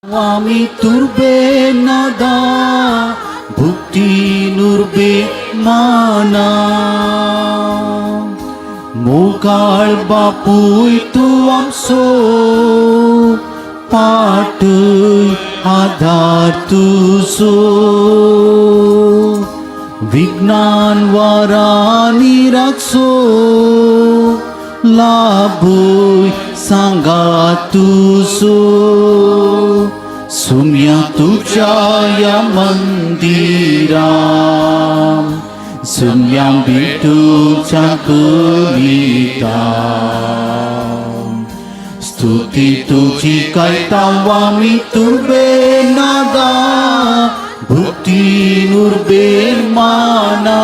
आमी तुर्बे नादा भुक्ती नुर्बे माना मोगाळ बापूय तूं आमचो पाटय आदार तुजो विज्ञान वारांनी राखचो लाभय सांगा तुजो सुम्या तुज्या ह्या मंदिरां सुम्या भेटूच्या कविता स्तुती तुजी करता आमी तुर्बे नादा भक्ती नुर्बेर माना.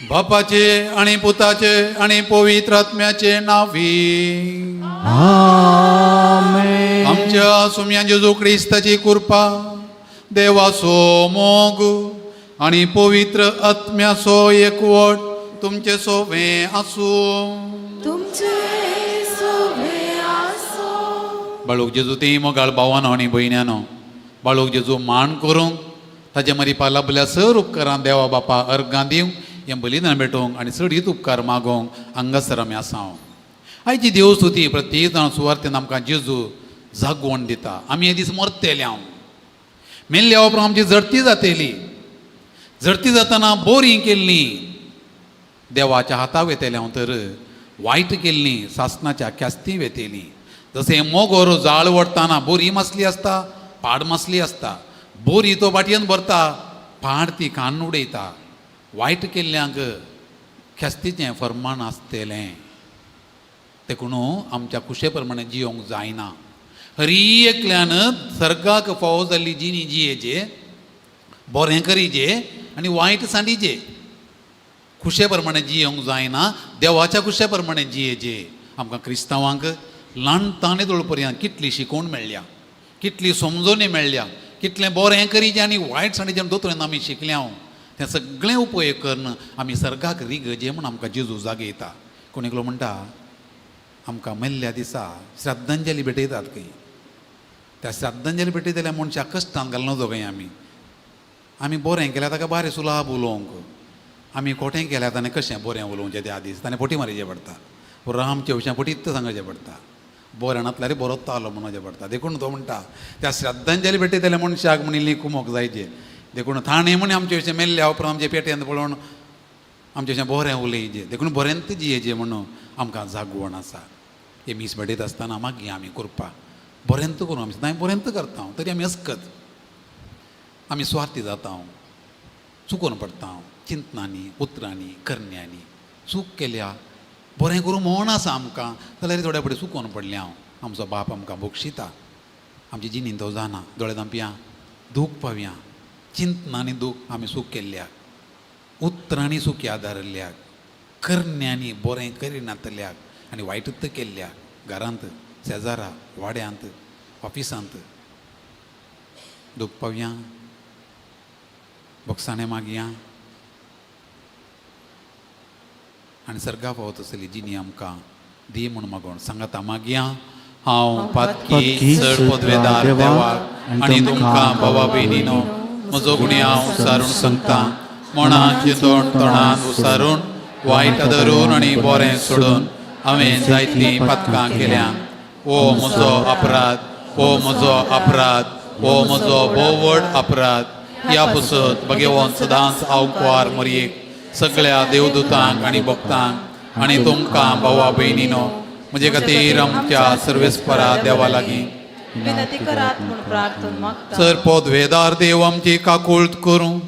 बापाचे आणि पुताचे आणि पवित्र आत्म्याचे नावी. आमेन. आमच्या सुम्या जेजू क्रिस्ताची कृपा, देवाचो मोग आणि पवित्र आत्म्याचो एकवट तुमचे सोवे आसूं. तुमचे सोबे आसो. बाळूक जेजू ती मोगाळ भावानो आनी भयण्यानो, बाळूक जेजू मान करूंक ताजे मरी पालाबल्या सर उपकारां देवा बापा अर्गां दिवंक हें बलिदान भेटोवंक आनी चडीत उपकार मागोवंक हांगासर आमी आसा. आयची देव स्तुती प्रत्येक जाण सुवार्थेन आमकां जेजू जागवण दिता. आमी हे दीस मरतले. हांव मेल्ल्या उपरांत आमची जडती जातली. जडती जातना बोरी केल्ली देवाच्या हाता वेतले हांव, तर वायट केल्ली सासणाच्या ख्यास्ती वेतली. जशें मोगोर जाळ वडटाना बोरी मासली आसता, पाड मासली आसता. बोरी तो बाटयेन भरता, पाड ती कान उडयता. वायट केल्ल्यांक ख्यास्तीचें फर्मान आसतलें. देखून आमच्या खुशे प्रमाणे जियोंक जायना. हरी एकल्यान सर्गाक फावो जाल्ली जिणी जियेचे, बरें करीजे आनी वायट सांडीचे. खुशे प्रमाणे जियोंक जायना, देवाच्या खुशे प्रमाणे जियेचे. आमकां क्रिस्तांवांक ल्हान ताणे पर्यंत कितली शिकोवण मेळ्ळ्या, कितली समजोवणी मेळ्ळ्या, कितलें बरें करीचें आनी वायट सांडीचें दोतोरान आमी शिकल्या. तें सगळें उपयोग करून आमी सर्गाक रिगजे म्हूण आमकां जेजू जागयता. कोण एकलो म्हणटा, आमकां मेल्ल्या दिसा श्रद्धांजली भेटयतात खंय. त्या श्रद्धांजली भेटयतल्या मनशाक कश्टान घालना जो खंय. आमी आमी बरें केल्यार ताका बारें सुलाब उलोवंक, आमी खोटें केल्यार ताणें कशें बरें उलोवचें? त्या दीस ताणें फटी मारीचें पडटा. पुरो आमच्या विशयां फटीत सांगचें पडटा. बरें नातल्यार बरोच आलो म्हणचें पडटा. देखून तो म्हणटा, त्या श्रद्धांजली भेटयतल्या मनशाक म्हण इल्ली कुमोक जायचे. देखून थाणें म्हण आमचे विशय मेल्ल्या उपरांत आमचे पेट्यांत पळोवन आमचे विशय बरें उलयचें. देखून बरेंच जियेचें म्हणून आमकां जागवण आसा. हे मीस भेटयता आसतना मागीर आमी करपा बरेंच करूं. आमी सदांय बरेंच करता, तरी आमी अस्कत, आमी स्वार्थी जाता, चुकोन पडटा. चिंतनांनी, उतरांनी, करण्यांनी चूक केल्या. बरें करूं म्हण आसा आमकां, जाल्यार थोड्या फुडें चुकोन पडलें हांव. आमचो बाप आमकां बक्षिता. आमची जिणेन तो जाणा. दोळे धांपया, दूख पावया. चिंतनांनी दूख आमी चूक केल्ल्या, उतरांनी चुकी आदारिल्ल्याक, करण्यांनी बरें करिनातल्याक आनी वायटूच केल्ल्या, घरांत, शेजारा, वाड्यांत, ऑफिसांत दूख पावया, बोगसाणें मागया आनी सर्गा फावत आसली जिणी आमकां दी म्हूण मागोवन सांगाता मागया. हांव पातकी चड पदवेदार देवाक आनी तुमकां भावा भयणीनो म्हजो गुण्यांव उसारून सांगता. मनान, चिंतून, तोंडान उसारून, वायट धरून आनी बरें सोडून हांवें जायतीं पातकां केल्या. ओ म्हजो अपराध, ओ म्हजो अपराध, ओ म्हजो भोव व्हड अपराध. ह्या पुसत भगेवन सदांच हांव कुवार मरयेक, सगळ्या देवदूतांक आनी भक्तांक आनी तुमकां भावा भयणीनो म्हजे खातीर आमच्या सर्वेस्परा देवा लागीं विनंती करात म्हूण प्रार्थना मागता. सर पदवेदार देव आमची काकूळत करूं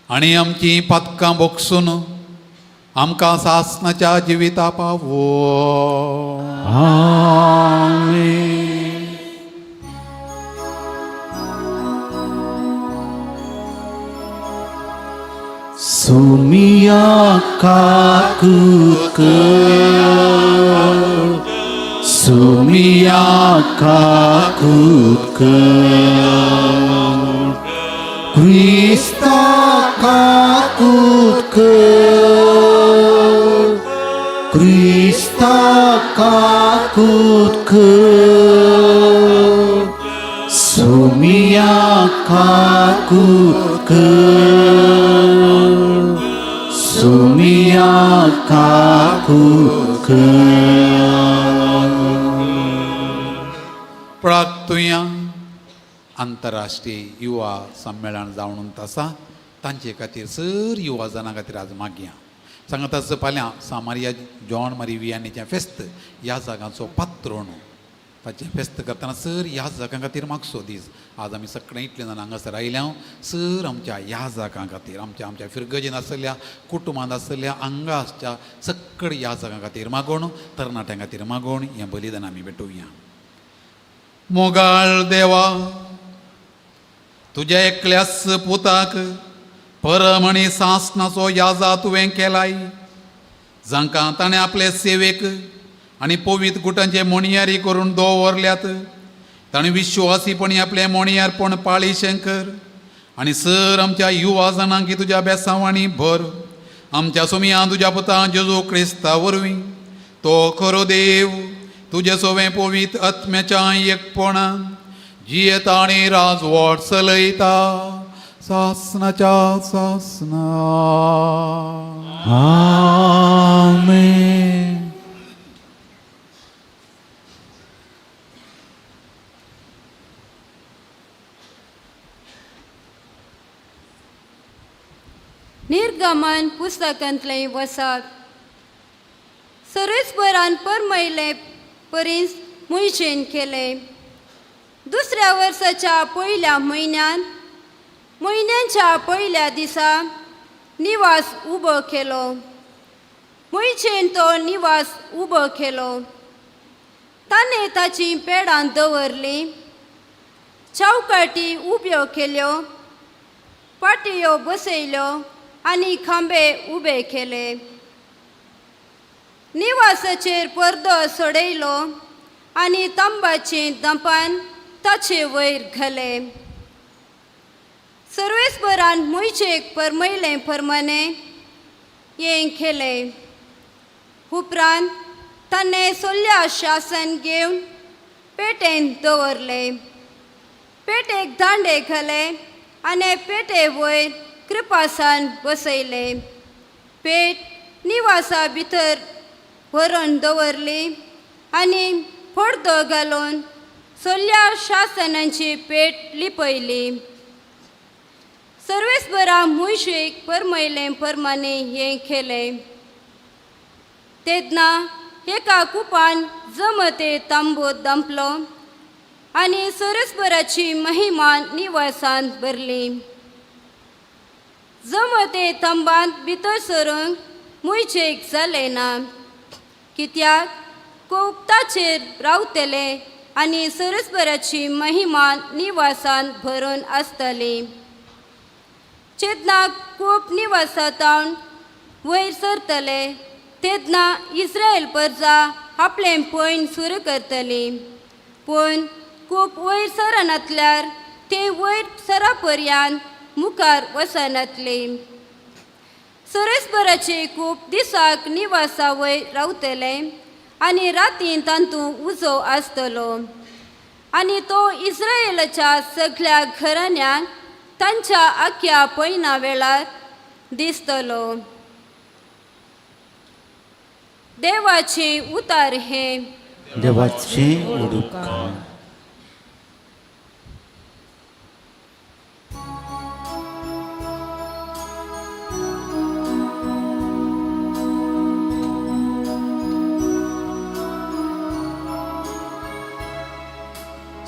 आनी आमची पातकां बोगसून आमकां सासणाच्या जिविता पावो. आमेन. सुमिया काकूत कर, सुमिया काकूत कर, क्रिस्ता काकूत कर, क्रिस्ता काकूत. काकूत कर, सोमिया काकूत कर, सोमिया काकूत कर. प्राक्तुया आंतरराष्ट्रीय युवा संमेलन जावन आसा तांचे खातीर सर युवा जाणां खातीर आज मागया. सांगत आसा फाल्यां सामारिया जॉन मारी वियानीचें फेस्त ह्या जागांचो पात्रोण ताचें फेस्त करतना सर ह्या जागां खातीर मागचो दीस. आज आमी सगळे इतले जाणां हांगासर आयल्या सर आमच्या ह्या जागां खातीर, आमच्या आमच्या फिरगजेन आसलेल्या कुटुंबांत आसलेल्या हांगा आसच्या सगळे ह्या जागां खातीर मागोवन, तरणाट्यां खातीर मागोवन हें बलिदान आमी भेटोवया. मोगाळ देवा, तुज्या एकल्याच पुताक परम आनी सासणाचो याजा तुवें केलाय, जांकां ताणें आपले सेवेक आनी पवित्र गुटांचे मोणयारी करून दवरल्यात, ताणें विश्वासीपणी आपलें मोणयारपण पाळी शंकर आनी सर आमच्या युवा जाणांक तुज्या बेसांवांनी भर. आमच्या सोमिया तुज्या पुता जेजू क्रिस्ता वरवीं, तो खरो देव तुजे सोवें पवित्र आत्म्याच्या एकपणान जियेता आनी राजवट चलयता सासनाच्या सासना. आमेन. निर्गमन पुस्तकांतलें वसाक. सरस्परान परमयले परीस मुयशेन केलें. दुसऱ्या वर्साच्या पयल्या म्हयन्यान म्हयन्याच्या पयल्या दिसा निवास उबो केलो. मुयशेन तो निवास उबो केलो. ताणें ताचीं पेडां दवरलीं, चौकाटी उब्यो केल्यो, पाटयो बसयल्यो आनी खांबे उबे केले. निवासाचेर पडदो सोडयलो आनी तांबाचें दंपान ताचे वयर घालें. सर्वेस्परान मुयचेक परमयलें परमाने हें केलें. उपरांत ताणें सोल्या शासन घेवन पेटेंत दवरलें. पेटेक दांडे घाले आनी पेटे वयर कृपासान बसयलें. पेट निवासा भितर व्हरून दवरली आनी पडदो घालून सोल्या शासनाची पेट लिपयली. सर्वेस्परा मुयशेक परमयलें परमाने हें केलें. तेन्ना एका कुपान जमते तांबो दांपलो आनी सरस्पराची महिमा निवासांत भरली. जमते तांबांत भितर सरूंक मुयचेक जालें ना, कित्याक कोप ताचेर रावतले आनी सरस्पराची महिमा निवासांत भरून आसतली. जेन्ना कोप निवासांत वयर सरतले तेन्ना इस्रायल परजा आपलें पयण सुरू करतली, पूण खूब वयर सरनातल्यार ते वयर सरा पर्यंत मुखार वचनातली. सरस्पराचे खूब दिसाक निवासा वयर रावतले आनी रातीन तातूंत उजो आसतलो आनी तो इस्रायलाच्या सगळ्या घराण्यांक तांच्या आख्या पयना वेळार दिसतलो. देवाचें उतार हें. देवाचें उडुपकार.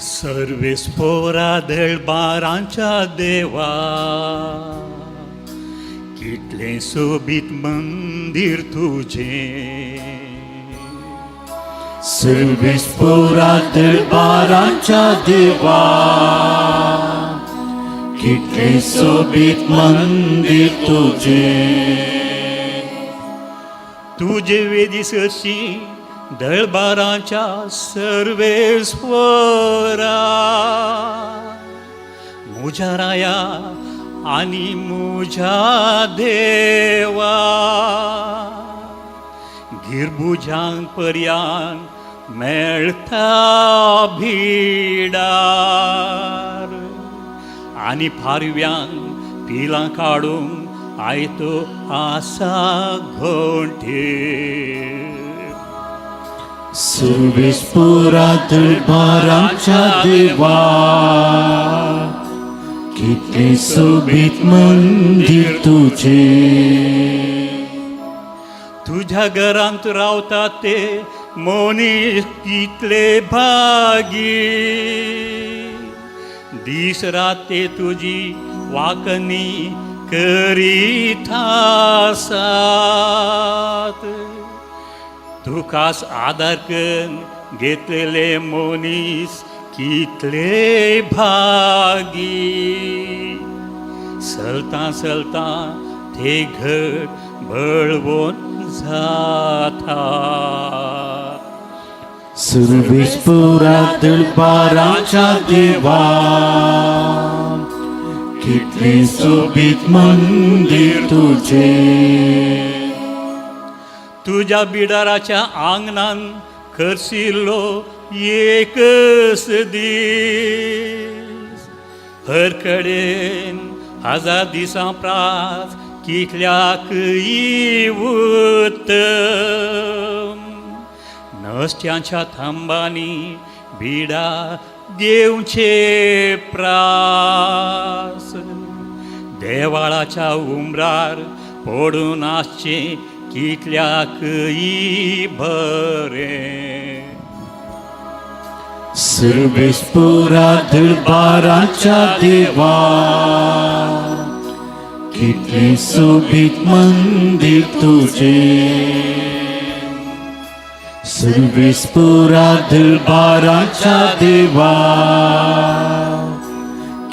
सर्वेस्पोरा दळबारांच्या देवा, कितलें सोबीत मंदीर तुजें. सर्वेस्पोरा दरबाराच्या देवा, कितलें सोबीत मंदीर तुजें. तुजे वेदी सरशी दळबारांच्या सर्वेस्वरा, म्हज्या राया आनी म्हज्या देवा, गिरबुजांक पर्यान मेळटा भिडार आनी पारव्यांक पिलां काडूंक आयतो आसा घोंटेर. सुरवेसपुरा दरबाराच्या देवा, कितलें सोबीत मंदीर तुजें. तुझ्या घरांत रावता ते मनीस कितले भागी, दीस रात ते तुजी वाकणी करीत आसात. तुकास आदार करून घेतलेले मनीस कितले भागी, चलतां चलतां ते घट बळवून जाता. सुरवेसपुरा दरबाराच्या देवा, कितलें सोबीत मंदीर तुजें. तुज्या बिडाराच्या आंगणान खर्शिल्लो एकच दीस हर कडेन हजार दिसां प्रास कितल्याकय उत्तम. नसत्यांच्या थांबांनी बिडा घेवचे प्रास देवाळाच्या उमरार पडून आसचें कितल्याकय बरें. सुरवेसपुरा दरबाराच्या देवा, कितलें सोबीत मंदीर तुजें. सुरवेसपुरा दरबाराच्या देवा,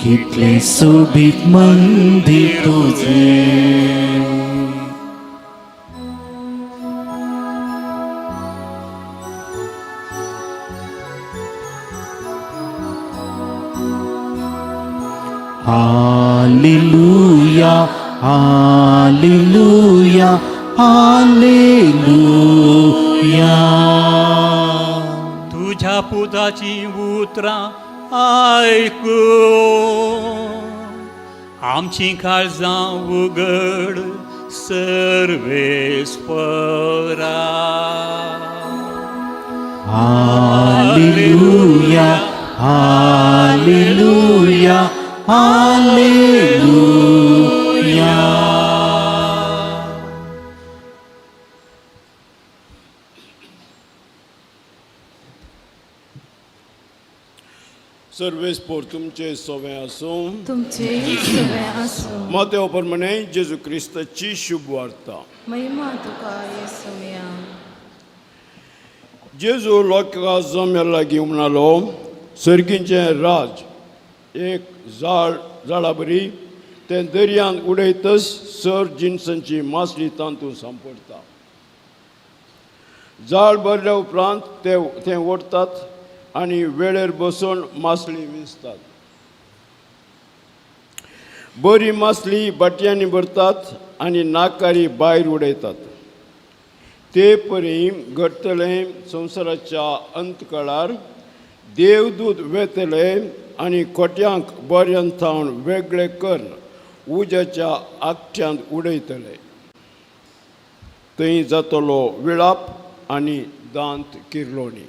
कितलें सोबीत मंदीर तुजें. Hallelujah, hallelujah, hallelujah. तुझ्या पुताची उतरां आयकून आमची काळजां उगड सर्वेस्परा. Hallelujah, hallelujah, hallelujah. सर्वेस्पोर तुमचे सोवे आसूं. तुमचे सगळे आसूं. मातेव प्रमाणे जेजू क्रिस्ताची शुभ वार्ता. महिमा तुका येसुया. जेजू लोकां जम्या लागीं म्हणालो, सर्गींचें राज एक झाड झाडा बरी, तें दर्यांत उडयतच सर जिनसांची मासली तातूंत सांपडटा. जाळ भरल्या उपरांत ते तें ओडटात आनी वेळेर बसून मासली विंचतात. बरी मासली बाटयांनी भरतात आनी नाकारी भायर उडयतात. ते परी घडटलें संवसाराच्या अंतकाळार देवदूत वेतले आनी खोट्यांक बऱ्यान थावन वेगळे करून उज्याच्या आगट्यांत उडयतले. थंय जातलो विळाप आनी दांत किर्लोणी.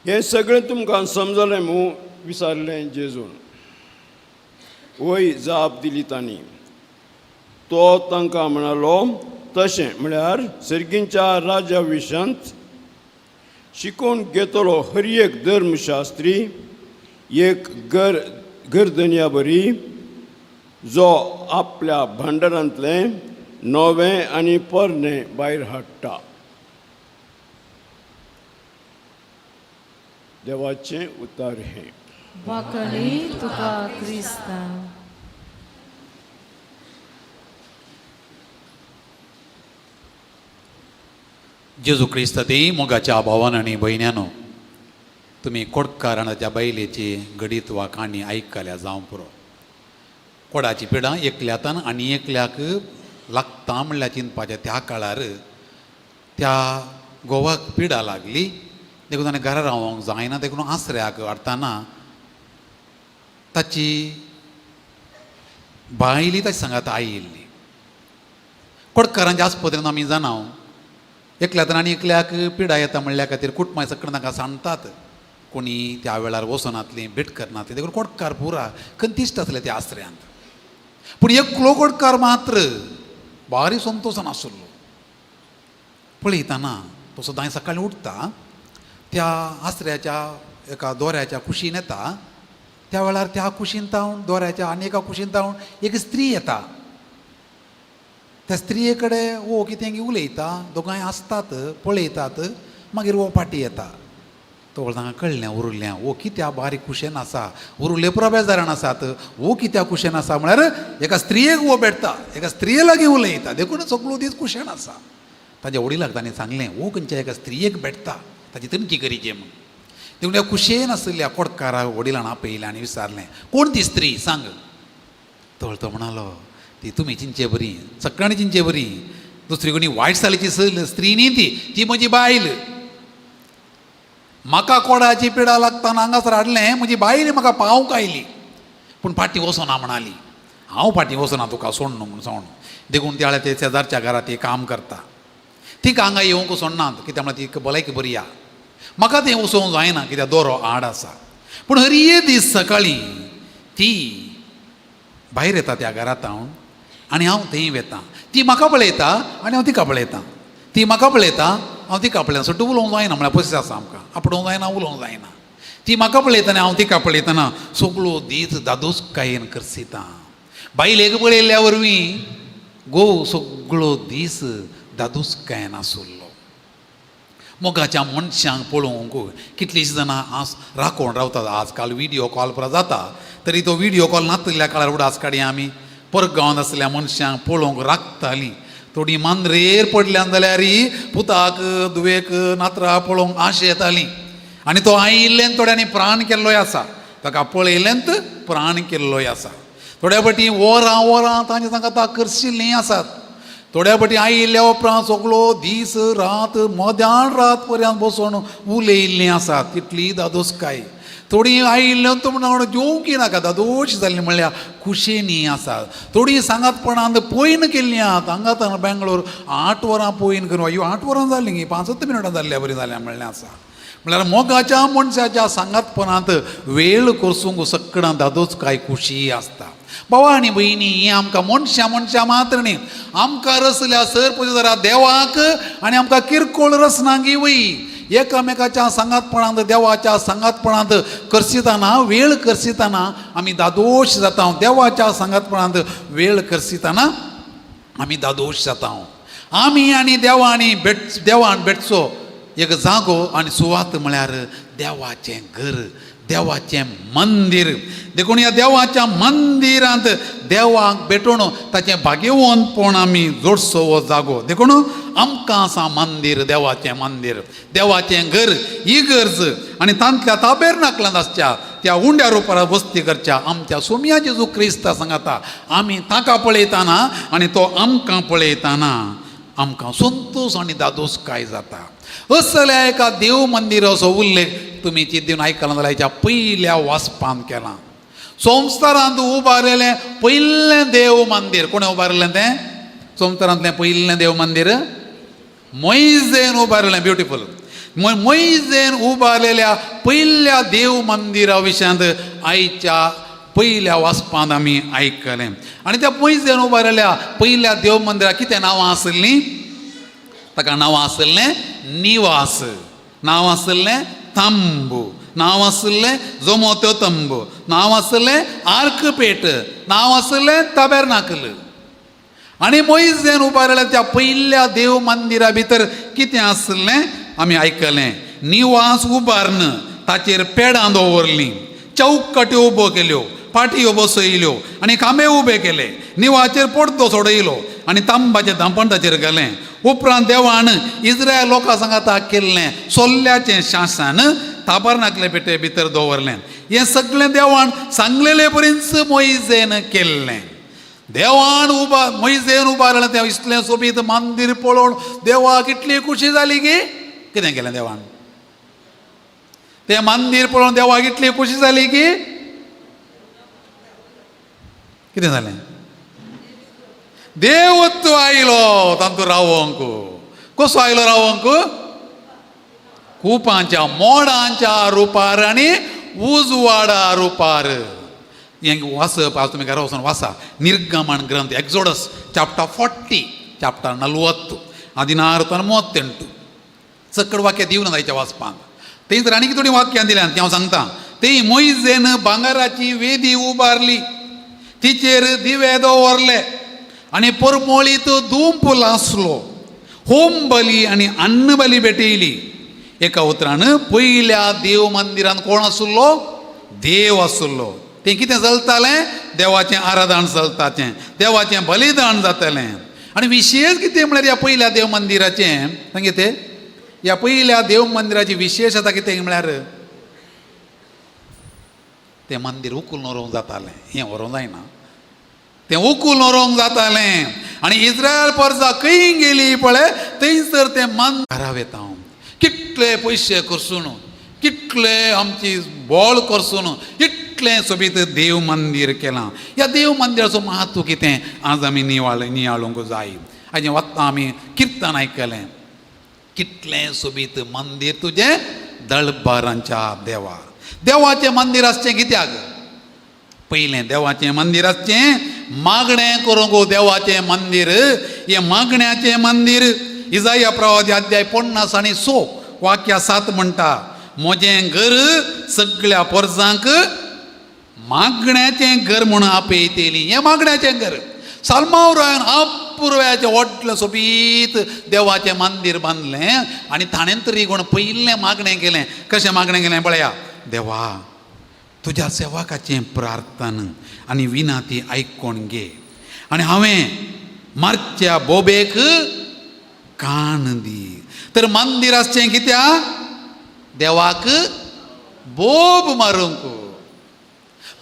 हें सगळें तुमकां समजलें मू? विचारलें जेजून. वय, जाप दिली तांणी. तो तांकां म्हणालो, तशें म्हळ्यार सर्गींच्या राजा विशयांत शिकोवन घेतलो हर एक धर्मशास्त्री एक घर घरधनया बरी, जो आपल्या भांडारांतलें नवें आनी पोरणें भायर हाडटा. देवाचें उतार हें. वाकणी तुका क्रिस्ता. जेजू क्रिस्त ते मोगाच्या भावान आनी भयण्यानो, तुमी कोडकार आनी त्या बायलेची घडीत वा काणी आयकल्या जावं पुरो. कोडाची पिडां एकल्यातान आनी एकल्याक लागता म्हणल्यार चिंतपाचें. त्या काळार त्या घोवाक पिडा लागली देखून ताणें घरा रावोंक जायना देखून आसऱ्याक हाडटना ताची बायली ताच्या सांगात आयिल्ली. कोडकारांच्या आस्पत्रेन आमी जाणा एकल्या तर आनी एकल्याक पिडा येता म्हणल्या खातीर कुटुंबा सगळें तांकां सांगतात, कोणी त्या वेळार वचनातलीं, भेट करनातलीं, देखून कोडकार पुरा खंतिश्ट आसले त्या आसऱ्यांत. पूण एकलो कोडकार मात्र बारी संतोशान आसलो. पळयतना तो सदांय सकाळीं उठता, त्या आसऱ्याच्या एका दोऱ्याच्या कुशीन येता. त्या वेळार त्या कुशीन तावन दोऱ्याच्या आनी एका कुशीन तावन एक स्त्री येता. त्या स्त्रिये कडेन वो कितें उलयता, दोगांय आसतात, पळयतात, मागीर वो फाटीं येता. तो तांकां कळ्ळें उरलें वो कित्या बारीक कुशेन आसा, उरुले पुरा बेजारान आसात, वो कित्या कुशेन आसा म्हळ्यार एका स्त्रियेक वो भेटता, एका स्त्रिये लागीं उलयता, देखून सगळो दीस कुशेन आसा. ताज्या वडिलाक ताणें सांगलें वो खंयच्या एका स्त्रियेक भेटता, ताची तनकी करीचे म्हूण. देखून त्या कुशेन आशिल्ल्या कोडकारा वडिलान आपयलें आनी विचारलें कोण ती स्त्री सांग. तो तो म्हणालो ती तुमी चिंचे बरी, सगळ्यांनी चिंचे बरी, दुसरी कोणी वायट सालीची स्त्री न्ही ती, ती म्हजी बायल. म्हाका कोडाची पिडा लागतना हांगासर हाडलें, म्हजी बायल म्हाका पावंक आयली, पूण फाटीं वचना म्हणाली, हांव फाटीं वचना तुका सोडणू म्हूण सांगून. देखून त्या वेळार ते शेजारच्या घरांत ती काम करता, तिका हांगा येवंक सोडनात कित्याक म्हळ्यार ती भलायकी बरी आहा, म्हाका तें वचोंक जायना कित्याक दोरो आड आसा. पूण हर दीस सकाळीं ती भायर येता त्या घरांत हांव आनी हांव थंय वेता, ती म्हाका पळयता आनी हांव तिका पळयता, ती म्हाका पळयता हांव तिका पळयता. सुट्टू उलोवंक जायना म्हळ्यार पयस आसा आमकां, आपडोवंक जायना, उलोवंक जायना. ती म्हाका पळयता आनी हांव तिका पळयतना सगळो दीस दादोसकायेन करसिता. बायलेक पळयल्ल्या वरवीं घोव सगळो दीस दादोसकायेन आसुल्लो. मोगाच्या मनशांक पळोवंक कितलींशीं जाणां आस राखोवन रावतात. आजकाल विडियो कॉल पुरा जाता, तरी तो विडियो कॉल नातिल्ल्या काळार उडास काडया आमी परगांवांत आसल्या मनशांक पळोवंक राखतालीं. थोडीं मांद्रेर पडल्यान जाल्यार पुताक धुवेक नातरां पळोवंक आश येताली. आनी तो आयिल्ल्यान थोड्यांनी प्राण केल्लोय आसा, ताका पळयल्ल्यान प्राण केल्लोय आसा. थोड्या फावटी वरां वरां तांचे तांकां करशिल्लीं आसात. थोड्या फावटी आयिल्ल्या उपरांत सगळो दीस रात मध्यान रात पर्यंत बसून उलयिल्लीं आसात, तितली दादोसकाय. थोडीं आयिल्लीं तो म्हणून जेवंकी नाका दादोश जाल्लीं म्हणल्यार खुशेनी आसात. थोडीं सांगातपणान पयन केल्लीं आहात. हांगा बेंगलोर 8 वरां पयन करून अयो 8 वरां जालीं गी 5 मिनटां जाल्ल्या बरी जाल्या म्हणलें आसा. म्हळ्यार मोगाच्या मनशाच्या सांगातपणांत वेळ करसूंक सगळ्यां दादोसकाय खुशी आसता. भावा आनी भयणी, ही आमकां मनशां मनशां मात्र न्ही, आमकां रसल्या सर पळय देवाक आनी आमकां किरकोळ रसनांगी वय. एकामेकाच्या सांगातपणांत देवाच्या सांगातपणांत करसितना वेळ करसितना आमी दादोश जाता. देवाच्या सांगातपणांत वेळ करसितना आमी दादोश जाता. आमी आनी देवानी भेट देवान भेटचो एक जागो आनी सुवात म्हळ्यार देवाचें घर, देवाचें मंदीर. देखून ह्या देवाच्या मंदिरांत देवाक भेटून ताचें भाग्यवंतपण आमी जोडचो हो जागो. देखून आमकां आसा मंदीर, देवाचें मंदीर, देवाचें घर ही गरज. आनी तांतल्या ताबेरनाकलांत आसच्या त्या उंड्या रुपार वस्ती करच्या आमच्या सोम्या जेजू क्रिस्ता सांगाता आमी ताका पळयतना आनी तो आमकां पळयतना आमकां संतोश आनी दादोसकाय जाता. असल्या एका देव मंदिराचो उल्लेख तुमी चिंतून आयकला जाल्यार हेच्या पयल्या वाचपान केला. संवसारांत उबारलेलें पयलें देव मंदीर कोणें उबारलें तें? संवसारांतलें पयलें देव मंदीर मोयजेन उबारलें. ब्युटिफूल. मोयजेन उबारलेल्या पयल्या देव मंदिरा विशयांत आयच्या पयल्या वाचपांत आमी आयकलें. आनी त्या मोयजेन उबारलेल्या पयल्या देव मंदिराक कितें नांवां आशिल्लीं? ताका नांव आशिल्लें निवास, नांव आशिल्लें तंबू, नांव आशिल्लें जोमोत्यो तंबू, नांव आशिल्लें आर्कपेट, नांव आशिल्लें ताबेरनाकल. आनी मोयजेन उबारलेल्या त्या पयल्या देव मंदिरा भितर कितें आशिल्लें आमी आयकलें. निवास उबारून ताचेर पेडां दवरलीं, चौकट्यो उबो केल्यो, पाटयो बसयल्यो आनी खांबे उबे केले. निवाचेर पडदो सोडयलो आनी तांबाचें धांपण ताचेर घालें. उपरांत देवान इस्रायल लोकां सांगाता केल्लें सोल्ल्याचें शासन ताबरनाकले पेटे भितर दवरलें. हें सगळें देवान सांगलेले परींच मोयजेन केल्लें. देवान उबा मोयजेन उबारलें तें इतलें सोबीत मंदीर पळोवन देवाक इतली खुशी जाली की कितें केलें देवान? तें मंदीर पळोवन देवाक इतली खुशी जाली की कितें जालें? देवत्व आयलो तांतू रावोंक. कसो आयलो रावोंक? कुपांच्या मोडांच्या रुपार आनी उजवाडा रुपार. हें वाचप आज तुमी घरा वचून वाचा. निर्गमन ग्रंथ, ಎಕ್ಸೋಡಸ್ ಚಾಪ್ಟರ್ 40, ಚಾಪ್ಟರ್ 40, 16 ತನ 38. चकड वाक्य दिवन जायच्या वाचपाक. थंय तर आनीक थोडीं वाक्यां दिल्यात ती हांव सांगता. थंय मोयजेन भांगराची वेदी उबारली, तिचेर दिवे दवरले आनी परमोळीत धूप लासलो, होम बली आनी अन्न बली भेटयली. एका उतरान पयल्या देव मंदिरान कोण आसलो? देव आसलो. तें कितें चलतालें? देवाचें आराधन चलताचें, देवाचें बलिदान जातालें. आनी विशेश कितें म्हळ्यार ह्या पयल्या देव मंदिराचें सांगे तें, ह्या पयल्या देव मंदिराची विशेश आतां कितें म्हळ्यार तें मंदीर उखलून व्हरूंक जातालें. हें व्हरूंक जायना, तें उखलून व्हरूंक जातालें. आनी इस्रायल परजा खंय गेली पळय थंयसर तें मन घरा वेता हांव. कितले पयशे करसून, कितले आमची बोळ करसून इतलें सोबीत देव मंदीर केलां. ह्या देव मंदिराचो महत्व कितें आज आमी नियाळूंक जाय. आयज वता आमी किर्तन आयकलें, कितलें सोबीत मंदीर तुजें दळबारांच्या देवा. देवाचें मंदीर आसचें कित्याक? पयलें देवाचें मंदीर आसचें मागणें करूंक. देवाचें मंदीर हें मागण्याचें मंदीर. इजाया प्रवादी अध्याय 56 वाक्या 7 म्हणटा, म्हजें घर सगळ्या पोरसांक मागण्याचें घर म्हणून आपयतली. हें मागण्याचें घर. सालमाव रायान अपुर्वाचें व्हडलें सोबीत देवाचें मंदीर बांदलें आनी ताणें तरी कोण पयलें मागणें केलें. कशें मागणें केलें पळया, देवा तुज्या सेवकाचें प्रार्थना आनी विनाती आयकोन घे आनी हांवें मारच्या बोबेक कान दी. तर मंदीर आसचें कित्याक? देवाक बोब मारूंक.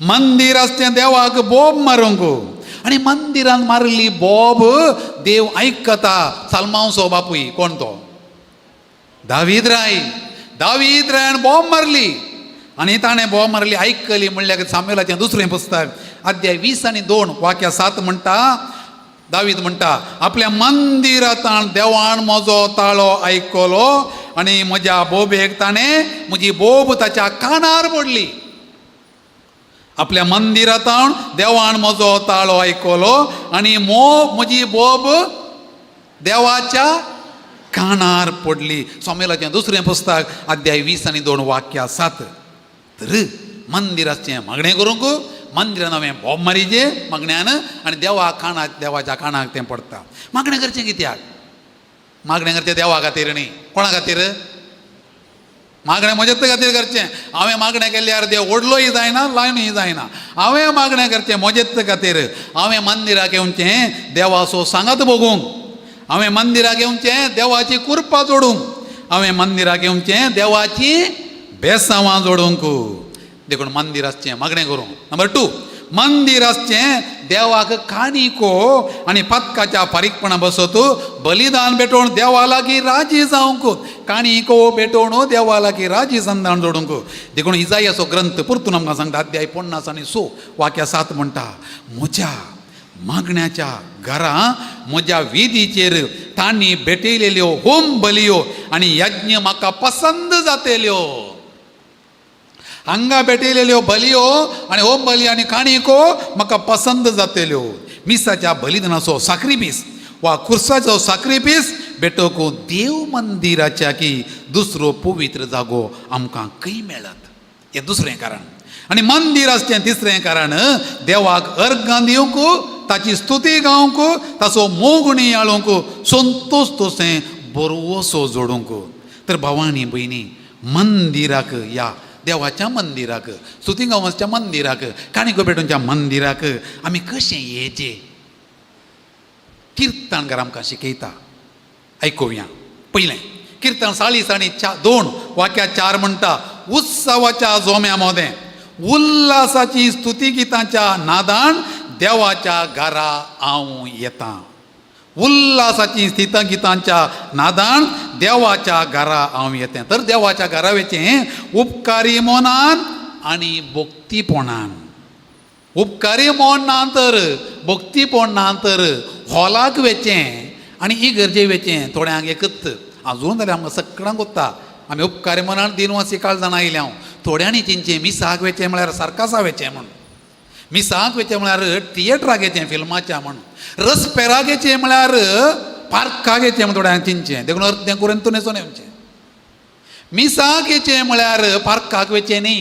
मंदीर आसचें देवाक बोब मारूंक. आनी मंदिरान मारली बोब देव आयकता. सालमांवसो बापूय कोण तो? दावीद राय. दावीद रायान बोब मारली आनी ताणें बोब मारली आयकली म्हणल्यार सामुएलाचें दुसरें पुस्तक अध्याय 22 वाक्या 7 म्हणटा, दावीद म्हणटा आपल्या मंदिरांत देवान म्हजो ताळो आयकलो आनी म्हज्या बोबेक ताणें म्हजी बोब ताच्या कानार पडली. आपल्या मंदिरांत देवान म्हजो ताळो आयकलो आनी म्हजी बोब देवाच्या कानार पडली. सामुएलाचें दुसरें पुस्तक अध्याय 22 वाक्या 7. तर मंदिराचें मागणें करूंक मंदिरान हांवें बोब मारीचे मागण्यान आनी देवा कानाक, देवाच्या कानाक तें पडटा. मागणें करचें कित्याक? मागणें करचें देवा खातीर न्ही, कोणा खातीर? मागणें म्हजेच खातीर करचें. हांवें मागणें केल्यार देव व्हडलोय जायना, ल्हानूय जायना. हांवें मागणें करचें म्हजेच खातीर. हांवें मंदिराक येवचें देवाचो सांगात भोगूंक, हांवें मंदिराक येवचें देवाची कुरपा जोडूंक, हांवें मंदिराक येवचें देवाची बेसांवां जोडूंक. देखून मंदीर आसचें मागणें करूंक. नंबर 2, मंदीर आसचें देवाक काणिको आनी पातकाच्या फारीकपणा बसत बलिदान भेटोवन देवा लागीं राजी जावंक. काणिको भेटोवन देवा लागीं राजी संदान जोडूंक. देखून इजायाचो ग्रंथ परतून आमकां सांगता अध्याय 56 वाक्या 7 म्हणटा, म्हज्या मागण्याच्या घरा म्हज्या वेदीचेर तांणी भेटयलेल्यो होम बलियो आनी यज्ञ म्हाका पसंद जातेल्यो. हांगा भेटयलेल्यो बलियो आनी होम बली आनी काणिको म्हाका पसंद जातेल्यो. मिसाच्या बलिदानाचो साक्रिफीस वा खुर्साचो साक्रिफीस भेटोवंक देव मंदिराच्या की दुसरो पवित्र जागो आमकां खंय मेळत? हें दुसरें कारण. आनी मंदीर आसचें तिसरें कारण देवाक अर्गां दिवंक, ताची स्तुती गावंक, ताचो मोग नियाळूंक, संतोश तशें बरोसो जोडूंक. तर भावानी भयणी मंदिराक, ह्या देवाच्या मंदिराक, स्तुती गांवच्या मंदिराक, काणिको पेटोवच्या मंदिराक आमी कशें येचें? किर्तनकार आमकां शिकयता, आयकुया. पयलें किर्तन 42 वाक्या 4 म्हणटा, उत्सवाच्या जोम्या मोदें उल्हासाची स्तुती गितांच्या नादान देवाच्या घरा हांव येता. उल्हासाची स्थितां गितांच्या नादान देवाच्या घरा हांव येता. तर देवाच्या घरा वचें उपकारी मनान आनी भक्तीपणान. उपकारी मन ना तर, भक्तीपण ना तर हॉलाक वेचें आनी इगर्जे वेचें थोड्यांक एकच आजून जाल्यार आमकां सगळ्यांक कोत्ता. आमी उपकारी मनान दिनवासी काळ जाणां आयल्या हांव. थोड्यांनी चिंचें मिसाक वेचें म्हळ्यार सर्कसा वेचें म्हूण, मिसाक वेचें म्हळ्यार थिएटराक येचें फिल्माच्या म्हूण, रस्पेराक येचें म्हळ्यार पार्काक येचें म्हूण थोड्यांक चिंचें. देखून अर्दें करून न्हेसोन येवचें. मिसाक येचें म्हळ्यार पार्काक वेचें न्ही,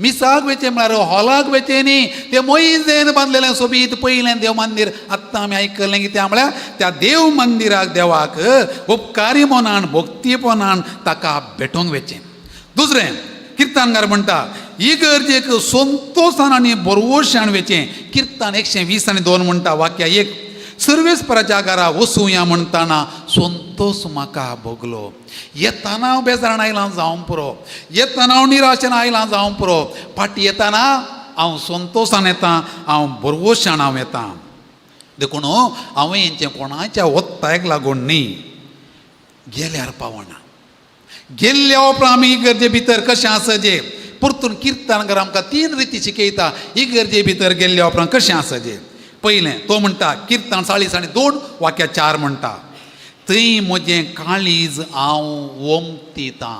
मिसाक वेचें म्हळ्यार हॉलाक वेचें न्ही. तें मोइजेन बांदलेलें सोबीत पयलें देव मंदीर आत्तां आमी आयकलें कितें म्हळ्यार त्या देव मंदिराक देवाक उपकारी मनान भक्तीपणान ताका भेटोवंक वेचें. दुसरें किर्तनकार म्हणटा इगर्जेक संतोशान आनी बरवशान वेचें. किर्तन 120:2 म्हणटा वाक्या 1, सर्वेस्पराच्या घरा वचुया म्हणटाना संतोश म्हाका भोगलो. येताना हांव बेजारान आयलां जावं पुरो, येताना हांव निराशेन आयलां जावं पुरो, फाटीं येताना हांव संतोशान येता, हांव बरवशान हांव येता. देखून हांवें हेंचें कोणाच्या ओत्तायक लागून न्ही गेल्यार पावना. गेल्ल्या उपरांत आमी इगर्जे भितर कशें आसचें परतून किर्तनकार आमकां 3 रिती शिकयता. इगर्जे भितर गेल्ल्या उपरांत कशें आसचें. पयलें तो म्हणटा किर्तन 40:2 वाक्या 4 म्हणटा, थंय म्हजें काळीज हांव ओमतितां,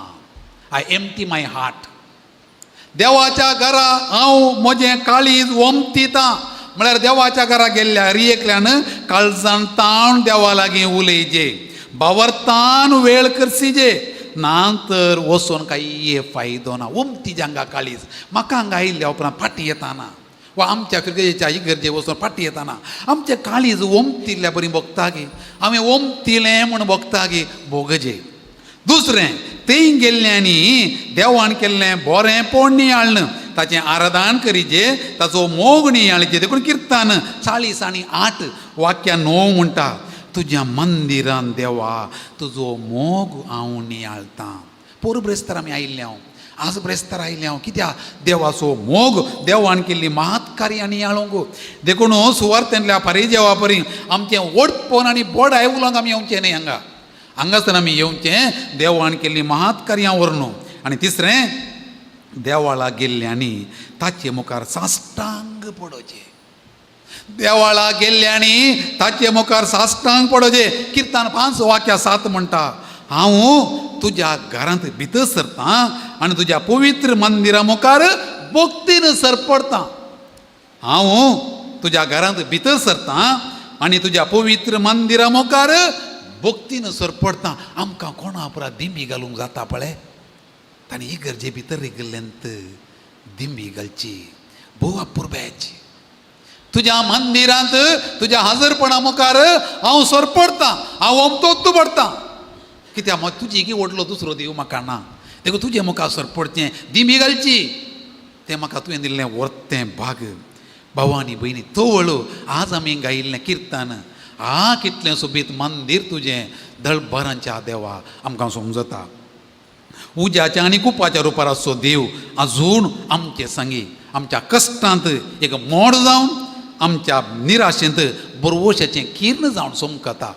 I empty my heart. देवाच्या घरा हांव म्हजें काळीज ओमतितां म्हळ्यार देवाच्या घरा गेल्ल्या हरी एकल्यान काळजान ताण देवा लागीं उलयचे, बावरतान वेळ करसीजे, ना तर वचून कांय फायदो ना. ओमती हांगा काळीज म्हाका हांगा आयिल्ल्या उपरांत फाटीं येताना वा आमच्या फिरगेच्या इगर्जे वचून फाटीं येताना आमचें काळीज ओमतिल्ल्या बरी भोगता गी, हांवें ओमतिलें म्हूण भोगता गी, भोगजे. दुसरें थंय गेल्ल्यांनी देवान केल्लें बरें पोण नियाळ्ळें, ताचें आराधन करीजे, ताचो मोग नियाळचे. देखून किर्तन 40:8 वाक्या 9 म्हणटा, तुज्या मंदिरान देवा तुजो मोग हांव नियाळतां. पोर ब्रेस्तार आमी आयिल्ले हांव, आज ब्रेस्तार आयिल्ले हांव कित्याक देवाचो मोग देवान केल्ली महत्कार्यां नियाळूंक. देखून सुवार्थेंतल्या परिजेवा परी आमचें वडपण आनी बोडाय उलोवंक आमी येवचें न्ही. हांगा हांगासर आमी येवचें देवान केल्ली महत्कार्यां व्हरून. आनी तिसरें देवाळा गेल्ल्यांनी ताचे मुखार साश्टांग पडोवचें. देवाळा गेल्ल्यांनी ताचे मुखार साश्टांग पडोवचें. किर्तन 5:7 म्हणटा, हांव तुज्या घरांत भितर सरतां आनी तुज्या पवित्र मंदिरा मुखार भक्तीन सरपडतां. हांव तुज्या घरांत भितर सरतां आनी तुज्या पवित्र मंदिरा मुखार भक्तीन सरपडतां. आमकां कोणा उपरांत दिंबी घालूंक जाता पळय, ताणें इगर्जे भितर रिगिल्ल्यांत दिंबी घालची, भोव अपुरबायेची. तुज्या मंदिरांत तुज्या हाजरपणा मुखार हांव सरपडतां, हांव ओमतोत्तू पडतां. कित्याक मग तुजी की व्हडलो दुसरो देव म्हाका ना, देखून तुजे मुखार सरपडचें, दिंबी घालची, तें म्हाका तुवें दिल्लें वर्तें भाग. भाव आनी भयणी तवळ आज आमी गायिल्लें किर्तन, आ कितलें सोबीत मंदीर तुजें दळभरांच्या देवा आमकां समजता. उज्याच्या आनी कुपाच्या रुपार आसचो देव आजून आमचे सांगी आमच्या कश्टांत एक मोड जावन आमच्या निराशेंत बरवशाचें किर्ण जावन समकता.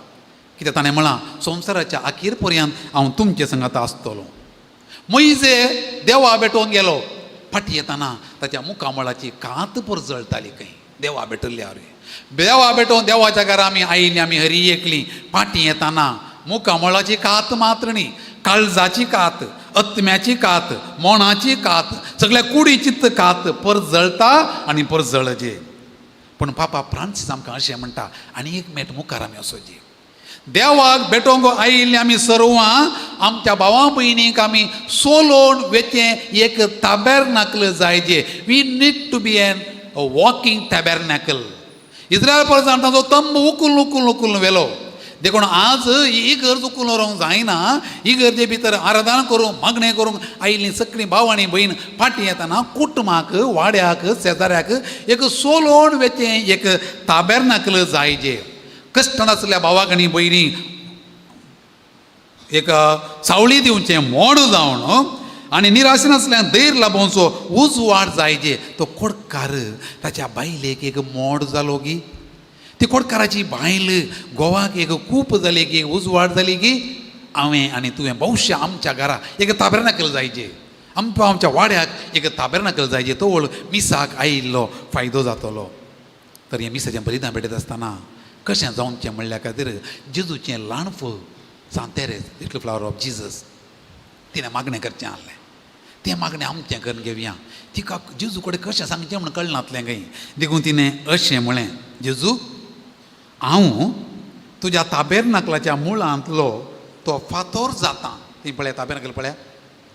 कित्याक ताणें म्हळां संवसाराच्या अखेर पर्यंत हांव तुमचे संगात आसतलो. मोयजे देवा भेटोवन गेलो, फाटीं येताना ताच्या मुखामळाची कात परजळटाली खंय देवा भेटल्ल्या. देवा भेटोवन देवाच्या घरा आमी आयिल्लीं, आमी हरी एकलीं, फाटीं येताना मुखामळाची कात मात्र न्ही, काळजाची कात, आत्म्याची कात, मोणाची कात, सगळ्या कुडीचीच कात परजळटा आनी परजळजे. पूण पापा फ्रांसीस आमकां अशें म्हणटा, आनी एक मेट मुखार आमी वचोची. देवाक भेटोवंक आयिल्लीं आमी सर्वां आमच्या भावा भयणीक आमी सोलोवन वेचें एक ताबेरनाकल जायजे. We need to be an walking tabernacle. Israel परसान ताचो तंब उखलून उखलून उखलून व्हेलो. देखून आज ही गरज उखलून व्हरूंक जायना. ही गरजे भितर आराधना करूंक मागणें करूंक आयिल्लीं सगळीं भाव आनी भयण फाटीं येताना कुटुंबाक, वाड्याक, शेजाऱ्याक एक सोलोवन वेचें एक ताबेरनाकल जायजे. कश्टान आसल्या भावाक आनी भयणी एक सावळी दिवचें मोड जावन आनी निराशेन आसल्यान धैर्य लाबोवचो उजवाड जायजे. तो कोडकार ताच्या बायलेक एक मोड जालो गी, ती कोडकाराची बायल गोवाक एक कूप जाली की, उजवाड जाली की. हांवें आनी तुवें भविश्य आमच्या घरा एक ताबेर्नाकल जायजे, आमकां आमच्या वाड्याक एक ताबेर्नाकल जायजे. तो व्हड मिसाक आयिल्लो फायदो जातलो. तर हें मिसाचें बलिदान भेटयता आसतना कशें जावचें म्हणल्या खातीर जेजूचें ल्हान फूल, सांतेरेज, लिटल फ्लावर ऑफ जिजस, तिणें मागणें करचें आहलें. तें मागणें आमचें करून घेवया. तिका जेजू कडेन कशें सांगचें म्हूण कळनातलें खंय, देखून तिणें अशें म्हळें, जेजू हांव तुज्या ताबेर्नाकलाच्या मुळांतलो तो फातोर जाता. ती पळया ताबेर्नाकल पळया,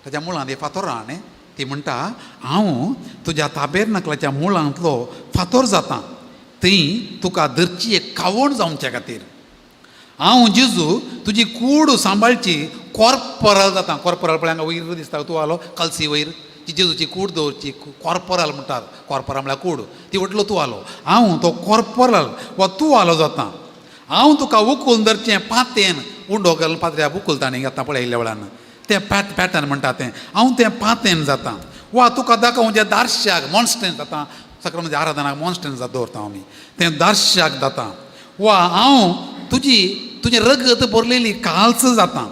ताच्या मुळांत हे फातोर आहा न्ही. ती म्हणटा हांव तुज्या ताबेर्नाकलाच्या मुळांतलो फातोर जाता, थंय तुका धरची एक खावण जावचे खातीर. हांव जेजू तुजी कूड सांबाळची कॉर्पोरल जाता. कॉर्पोरल पळय हांगा वयर दिसता तूं आलो कलसी वयर ती जेजूची कूड दवरची कॉर्पोरल म्हणटात. कॉर्पोरल म्हळ्यार कूड, ती व्हडलो तूं आलो. हांव तो कॉर्पोरल वा तूं आलो जाता. हांव तुका उखलून धरचें पातेन, उंडो घालून पात्र्याक उखलता न्ही आतां पळयल्ल्या वेळान तें पॅटर्न म्हणटा तें, हांव तें पातेन जाता. वा तुका दाखोवचें दारश्याक मॉन्स्टन जाता. सक्रमच्या आराधनाक मॉन्स्टन जाता दवरता आमी, तें दारश्याक जाता. वा हांव तुजी तुजें रगत भरलेली काल्स जाता.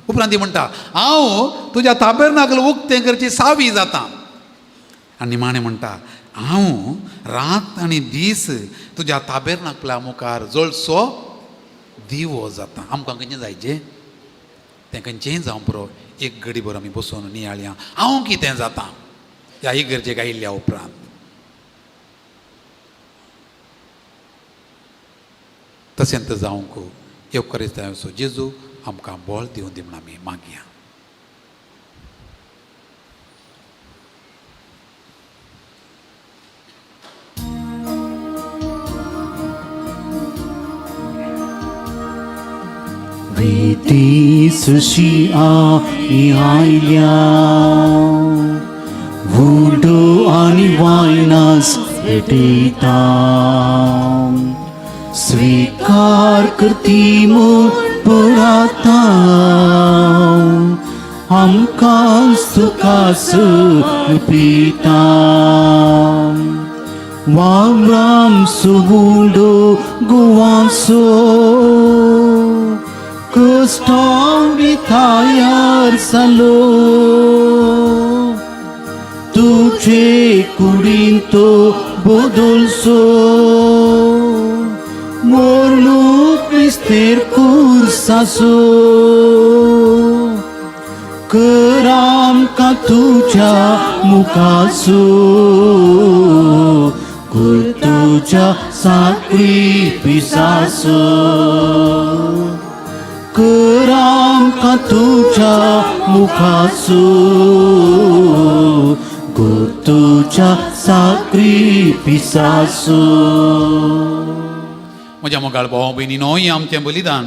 उपरांत ती म्हणटा हांव तुज्या ताबेर्नाकल उक्तें करची सावी जाता. आनी निमाणें म्हणटा हांव रात आनी दीस तुज्या ताबेर्नाकला मुखार जळसो दिवो जाता. आमकां खंयचें जायचें तें खंयचेंय जावं पुरो, एक घडी भर आमी बसून नियाळया हांव कितें जाता ह्या इगर्जेक आयिल्ल्या उपरांत. तशेंच जावंक येवकरिस्तांवाचो जेजू आमकां बळ दिवन दी म्हूण आमी मागया. वेदी सुशी आमी आयल्या, उंडो आनी वायनास भेटयता, स्वीकार करती म्हूण पुराता, आमकां तुका सुपिता. वावराम सुबुंडो गुवासो कुस्तांव थायार सालो, तुझे कुडीन तो बदलसो, मोरलूक मिस्तेर कुर्सासो, कर आमकां तुज्या मुखासो, कर तुज्या साक्रिफिसासो, कर आमकां तुज्या मुखासो, कर तुज्या साक्रिफिसासो. म्हज्या मोगाळ भाव भयणीनो, हें आमचें बलिदान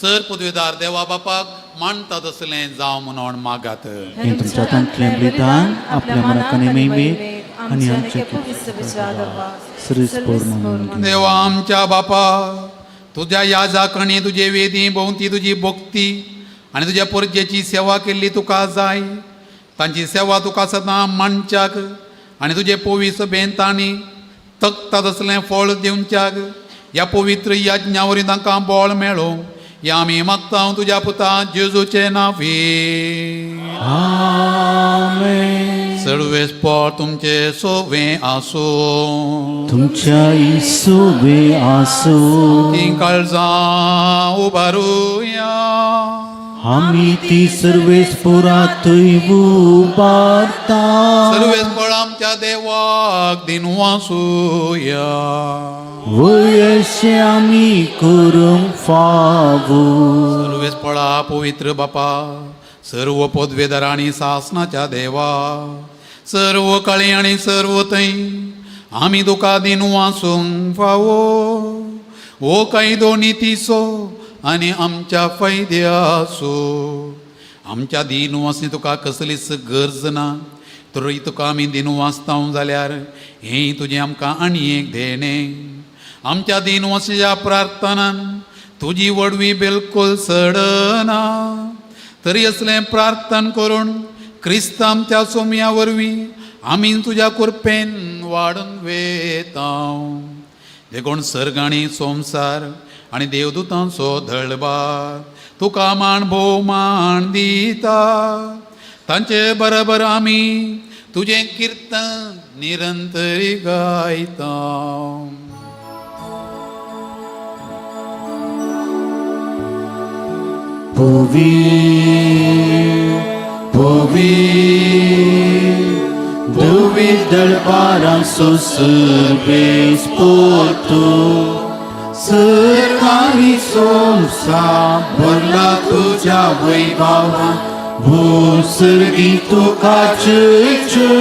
सर पदवेदार देवा बापाक मानता तसलें जावं म्हणून मागात. हें तुमच्या हातांतलें बलिदान आपल्या मनाक आनी महिमेक आनी आमच्या सर्वीस म्हणून. देवा आमच्या बापा, तुज्या याजाकणी तुजे वेदी भोंवती तुजी भक्ती आनी तुज्या परजेची सेवा केल्ली तुका जाय. तांची सेवा तुका सदां मानच्याक आनी तुजे पवित्र बेंतांनी तकता तसलें फळ दिवच्याक ह्या पवित्र यज्ञा वरवीं तांकां बळ मेळूं. ह्या आमी मागता तुज्या पुता जेजूचे नांवी. आमेन. सर्वेस पोर तुमचे सोवे आसूं. तुमच्या इसोवे आसो. तीं काळजां उबारुया. आमी ती सर्वेस पुरातूय उबारता. सर्वेस पोर आमच्या देवाक दिनवासुया. वयशे आमी करूंक फावो. सर्वेस पळा पवित्र बापा, सर्व पदवेदार आनी सासनाच्या देवा, सर्व काळी आनी सर्व थंय आमी तुका दिनवासूंक फावो. हो कायदो नितीचो आनी आमच्या फायद्याचो. आमच्या दिनवासनी तुका कसलीच गरज ना, तरी तुका आमी दिनवासता जाल्यार हें तुजें आमकां आनी एक देणें. आमच्या दिनवासीच्या प्रार्थनान तुजी वडवी बिलकुल सडना, तरी असलें प्रार्थन करून क्रिस्त आमच्या सोमया वरवीं आमी तुज्या कृपेन वाडून वेता. देखून सर्ग आनी संवसार आनी देवदूतांचो दळबार तुका मान भोवमान दिता. तांचे बरोबर आमी तुजें किर्तन निरंतरी गायता. पवी पवी दळबारांचो सर्वेस पोतू सरकारी संवसार भरला तुज्या वैभवा भूसर्गी तुका जय जय.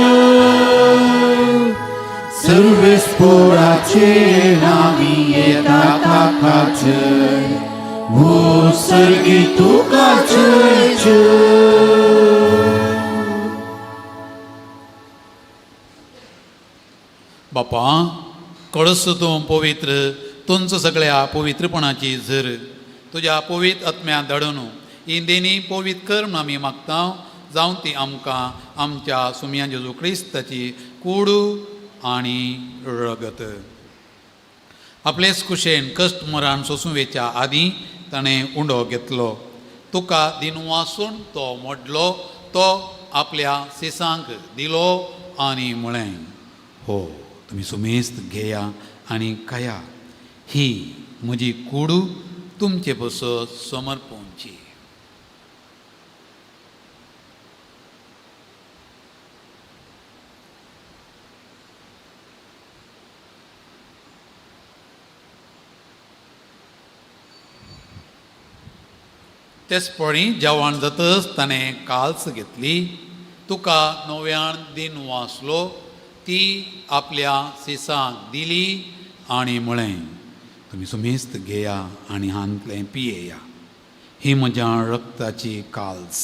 सर्वेस पोराचे नावी येता ताका जय भूसर्गी तुका जय जय. बापा कळस तूं पवित्र तुमचो सगळ्या पवित्रपणाची झर तुज्या पवित्र आत्म्या धाडून ही देणी पवित्र कर म्हूण आमी मागता जावन ती आमकां आमच्या सुमया जेजू क्रिस्ताची कूड आनी रगत. आपलेच कुशेन कश्ट मरण सोसूं वेच्या आदीं ताणें उंडो घेतलो. तुका दिनवासून तो मोडलो, तो आपल्या सिसांक दिलो आनी म्हळें, हो तुमी सुमेस्त घेया आनी खाया, ही म्हजी कूड तुमचे पसत समर्पणची. तेच पळी जेवण जातच ताणें काल्स घेतली, तुका नव्यान दिन वाचलो, ती आपल्या सिसांक दिली आनी म्हळें, तुमी सुमेस्त घेया आनी हांतलें पियेया, ही म्हज्या रक्ताची काल्स,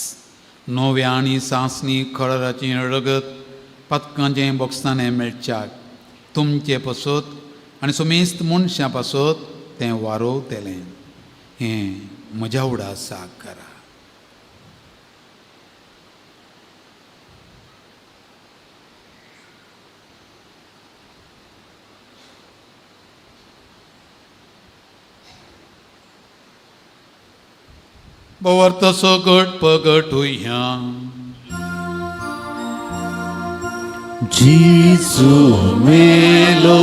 नव्या आनी सांसणी खळराची रगत पातकांचें बोगसाणें मेळच्याक तुमचे पासत आनी सुमेस्त मनशां पासत तें वारोवतलें. हें म्हज्या उडासाक करा. बवर्तसो गट पगटुया. जेजू मेलो,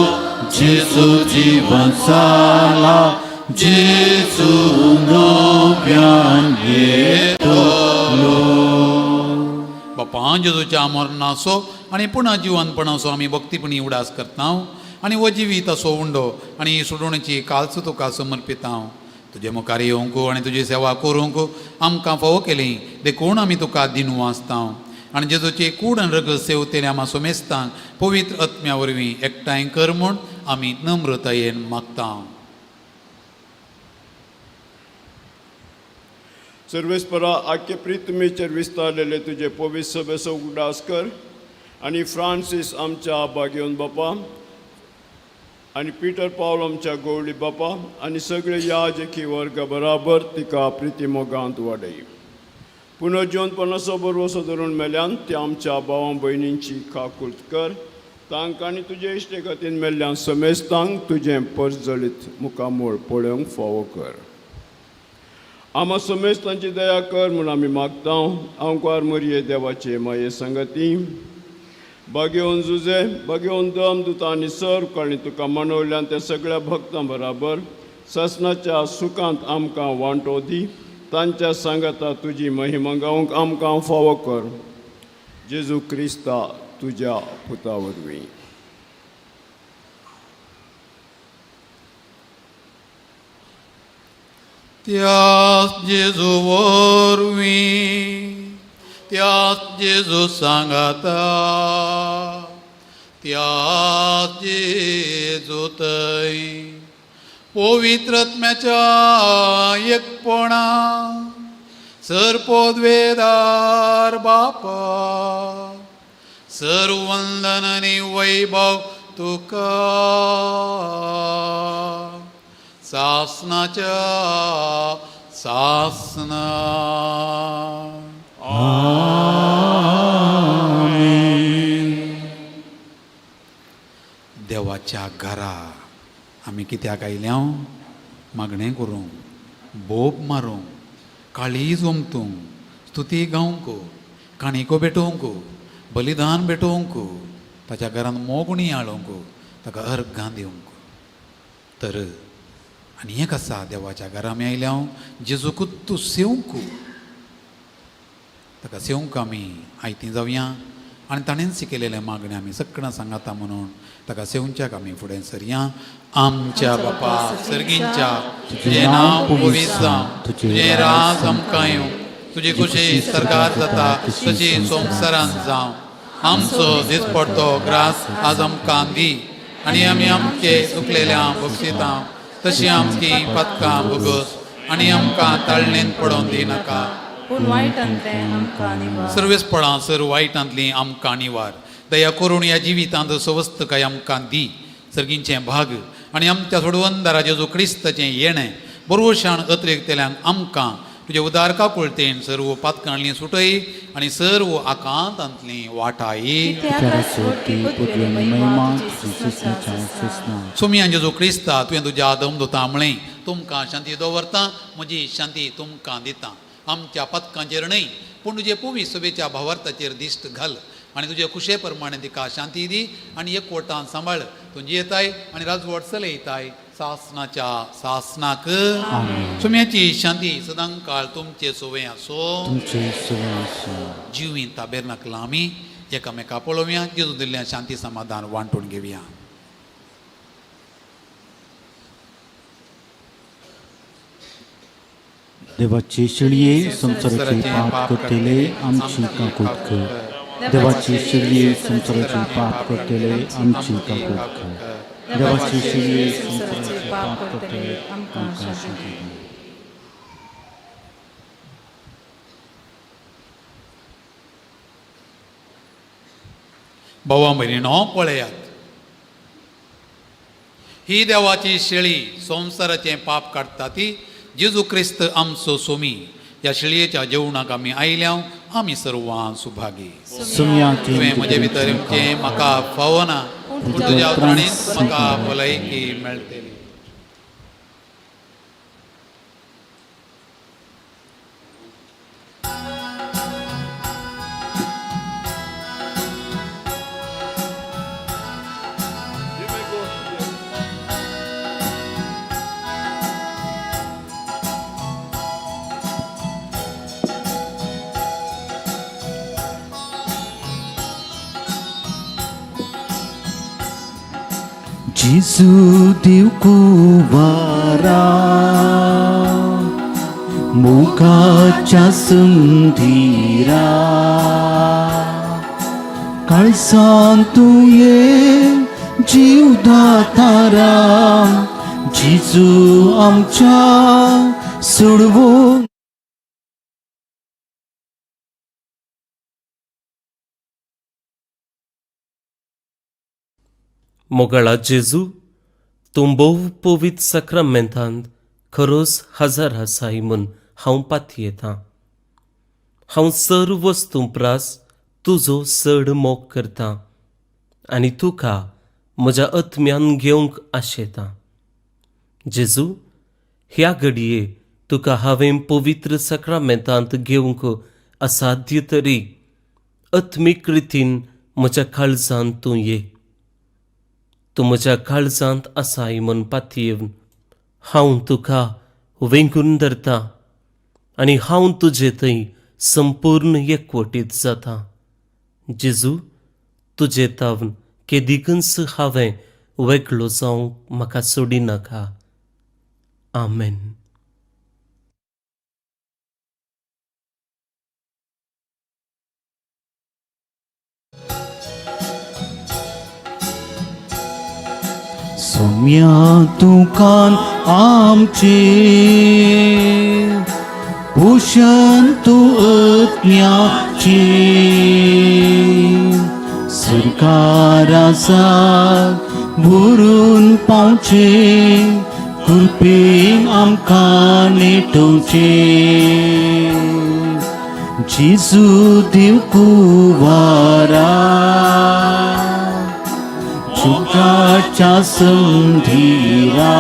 जेजू जीवन जाला, जेजू नव्यान येतलो. बापा जेजूच्या मरणाचो आनी पुणा जिवनपणाचो आमी भक्तीपणी उडास करता आनी हो जिवीत असो उंडो आनी ही सोडोवणेची कालच तुका समर्पिता. तुजे मुखार येवंक आनी तुजी सेवा करूंक आमकां फावो केली देखून आमी तुका दिनू आसता आनी जेजूची कूड आनी रगत सेवतेले आमा सोमेस्तांक पवित्र आत्म्या वरवीं एकठांय कर म्हूण आमी नम्रतायेन मागता. सर्वेस्परा आख्खे प्रितमेचेर विस्तारलेले तुजे पवित्र सभेचो उगडास कर आनी फ्रांसीस आमच्या बागेवन बापा आनी पिटर पावल आमच्या गवळी बापा आनी सगळे याजकी वर्ग बराबर तिका प्रिती मोगांत वाडय. पुनर्जीवनपणाचो बरवसो धरून मेल्यान ते आमच्या भावां भयणींची काकूर्त कर. तांकां आनी तुजे इश्टे खातीर मेल्ल्यान समेस्तांक तुजें परजळीत मुखामोळ पळोवंक फावो कर. आमा समेस्तांची दया कर म्हूण आमी मागता. आंकवार मरये देवाचे माये संगती बागेवन जुजे बागेवन दम दुता आनी सर कळ्ळी तुका मनवल्यान त्या सगळ्या भक्तां बराबर ससनाच्या सुखांत आमकां वांटो दी. तांच्या सांगाता तुजी महिमा गावंक आमकां फावो कर. जेजू क्रिस्ता तुज्या पुता वरवीं. त्याच जेजू वरवीं, त्याच जेजू सांगाता, त्याच जेजू थंय पवित्र आत्म्याच्या एकपणा सर्पोद्वेदार बापा सर्वंदन आनी वैभव तुका सासनाच्या सासना. आमेन. देवाच्या घरा आमी कित्याक आयल्या? मागणें करूंक, बोब मारूंक, काळीज ओमतूंक, स्तुती गावंक, काणिको भेटोवंक, बलिदान भेटोवंक, ताच्या घरांत मोगणी हाडूंक, ताका अर्घां दिवंक. तर आनी एक आसा, देवाच्या घरा आमी आयल्या जेजूकूच तूं सेवंक, ताका सेवंक आमी आयतीं जावया आनी ताणें शिकयलेलें मागणें आमी सगळ्यां सांगाता म्हणून ताका सेवच्याक आमी फुडें सरया. आमच्या बापा सर्गींच्या, तुजें नांव पवित्र जावं, तुजें राज आमकां येवं, तुजी खुशी सरकार जाता तशी संवसारांत जावं. आमचो दिसपडतो ग्रास आज आमकां दी आनी आमी आमचे चुकलेल्या बक्षितां तशी आमची पदकां भोगस आनी आमकां ताळणेन पडोवन दिनाका, पूण वायटांतलें आमकां निवार. सर्वेसपणां सर वायटांतलीं आमकां निवार. दया करून ह्या जिवितांत सवस्तकाय आमकां दी. सर्गींचें भाग आनी आमच्या सोडवंदारा जेजू क्रिस्ताचें येणें बरोवशान अतिरिक्तेल्यान आमकां तुजे उदार काकुळतेन सर्व पातकांतलीं सुटय आनी सर्व आकांतांतलीं वाटाय. सोमियान जेजू क्रिस्ता, तुवें तुज्या दमदुता म्हळें, तुमकां शांती दवरता, म्हजी शांती तुमकां दिता. आमच्या पथकांचेर न्हय पूण तुजे पुवी सभेच्या भावार्थाचेर दिश्ट घाल आनी तुजे खुशे प्रमाणे तिका शांती दी आनी एकवटान सांबाळ. तूं जियेताय आनी राजवट चलयताय सासनाच्या सासनाक. सुम्याची शांती सदां काळ तुमचे सोवे आसो. तुमचे सुवे आसूं. जिवीं ताबेरनाकला आमी एकामेका पळोवया, जेजू दिल्ल्या शांती समाधान वांटून घेवया. देवाची शिळये संवसाराचे पाप करतले आमची काकूत कर. देवाची शिळये संवसाराचे पाप करतले आमची काकूत कर. देवाची शिळये संवसाराचे पाप करतले आमकां शांती दी. भावा भयणीनो, पळयात, ही देवाची शेळी संवसाराचें पाप काडटा ती जेजू क्रिस्त आमचो सोमी. ह्या शेळयेच्या जेवणाक आमी आयल्या, आमी सर्वां सुभागी. सुम्या तुवें म्हजे भितर येवचें म्हाका फावना, पूण तुज्या उतराणीच म्हाका भलायकी मेळटली. जेजू देव कुवारा मोगाच्या संधीरा, काळसान तुये जीव दातारा, जेजू आमच्या सोडवून. मोगाळा जेजू, तूं भोव पवित्र साक्रामेंतांत खरोच हजर आसाय म्हूण हांव पातयेतां. हांव सर्व वस्तूं प्रास तुजो चड मोग करतां आनी तुका म्हज्या आत्म्यान घेवंक आशेतां. जेजू, ह्या घडये तुका हांवें पवित्र साक्रामेंतांत घेवंक असाध्य तरी आत्मीक रितीन म्हज्या काळजांत तूं ये. तूं म्हज्या काळजांत आसाय म्हूण पातयेवन हांव तुका वेंगून धरता आनी हांव तुजे थंय संपूर्ण एकवटीत जाता. जेजू, तुजे तावन केदिकूच हांवें वेगळो जावंक म्हाका सोडिनाका. आमेन. सोम्या तुकान आमचे पोशण तूं आत्म्याचे, सरकाराचा व्हरून पावचे, कृपेन आमकां नेटोवचे. जेजू देव कुवारा, मोगाच्या संधीरा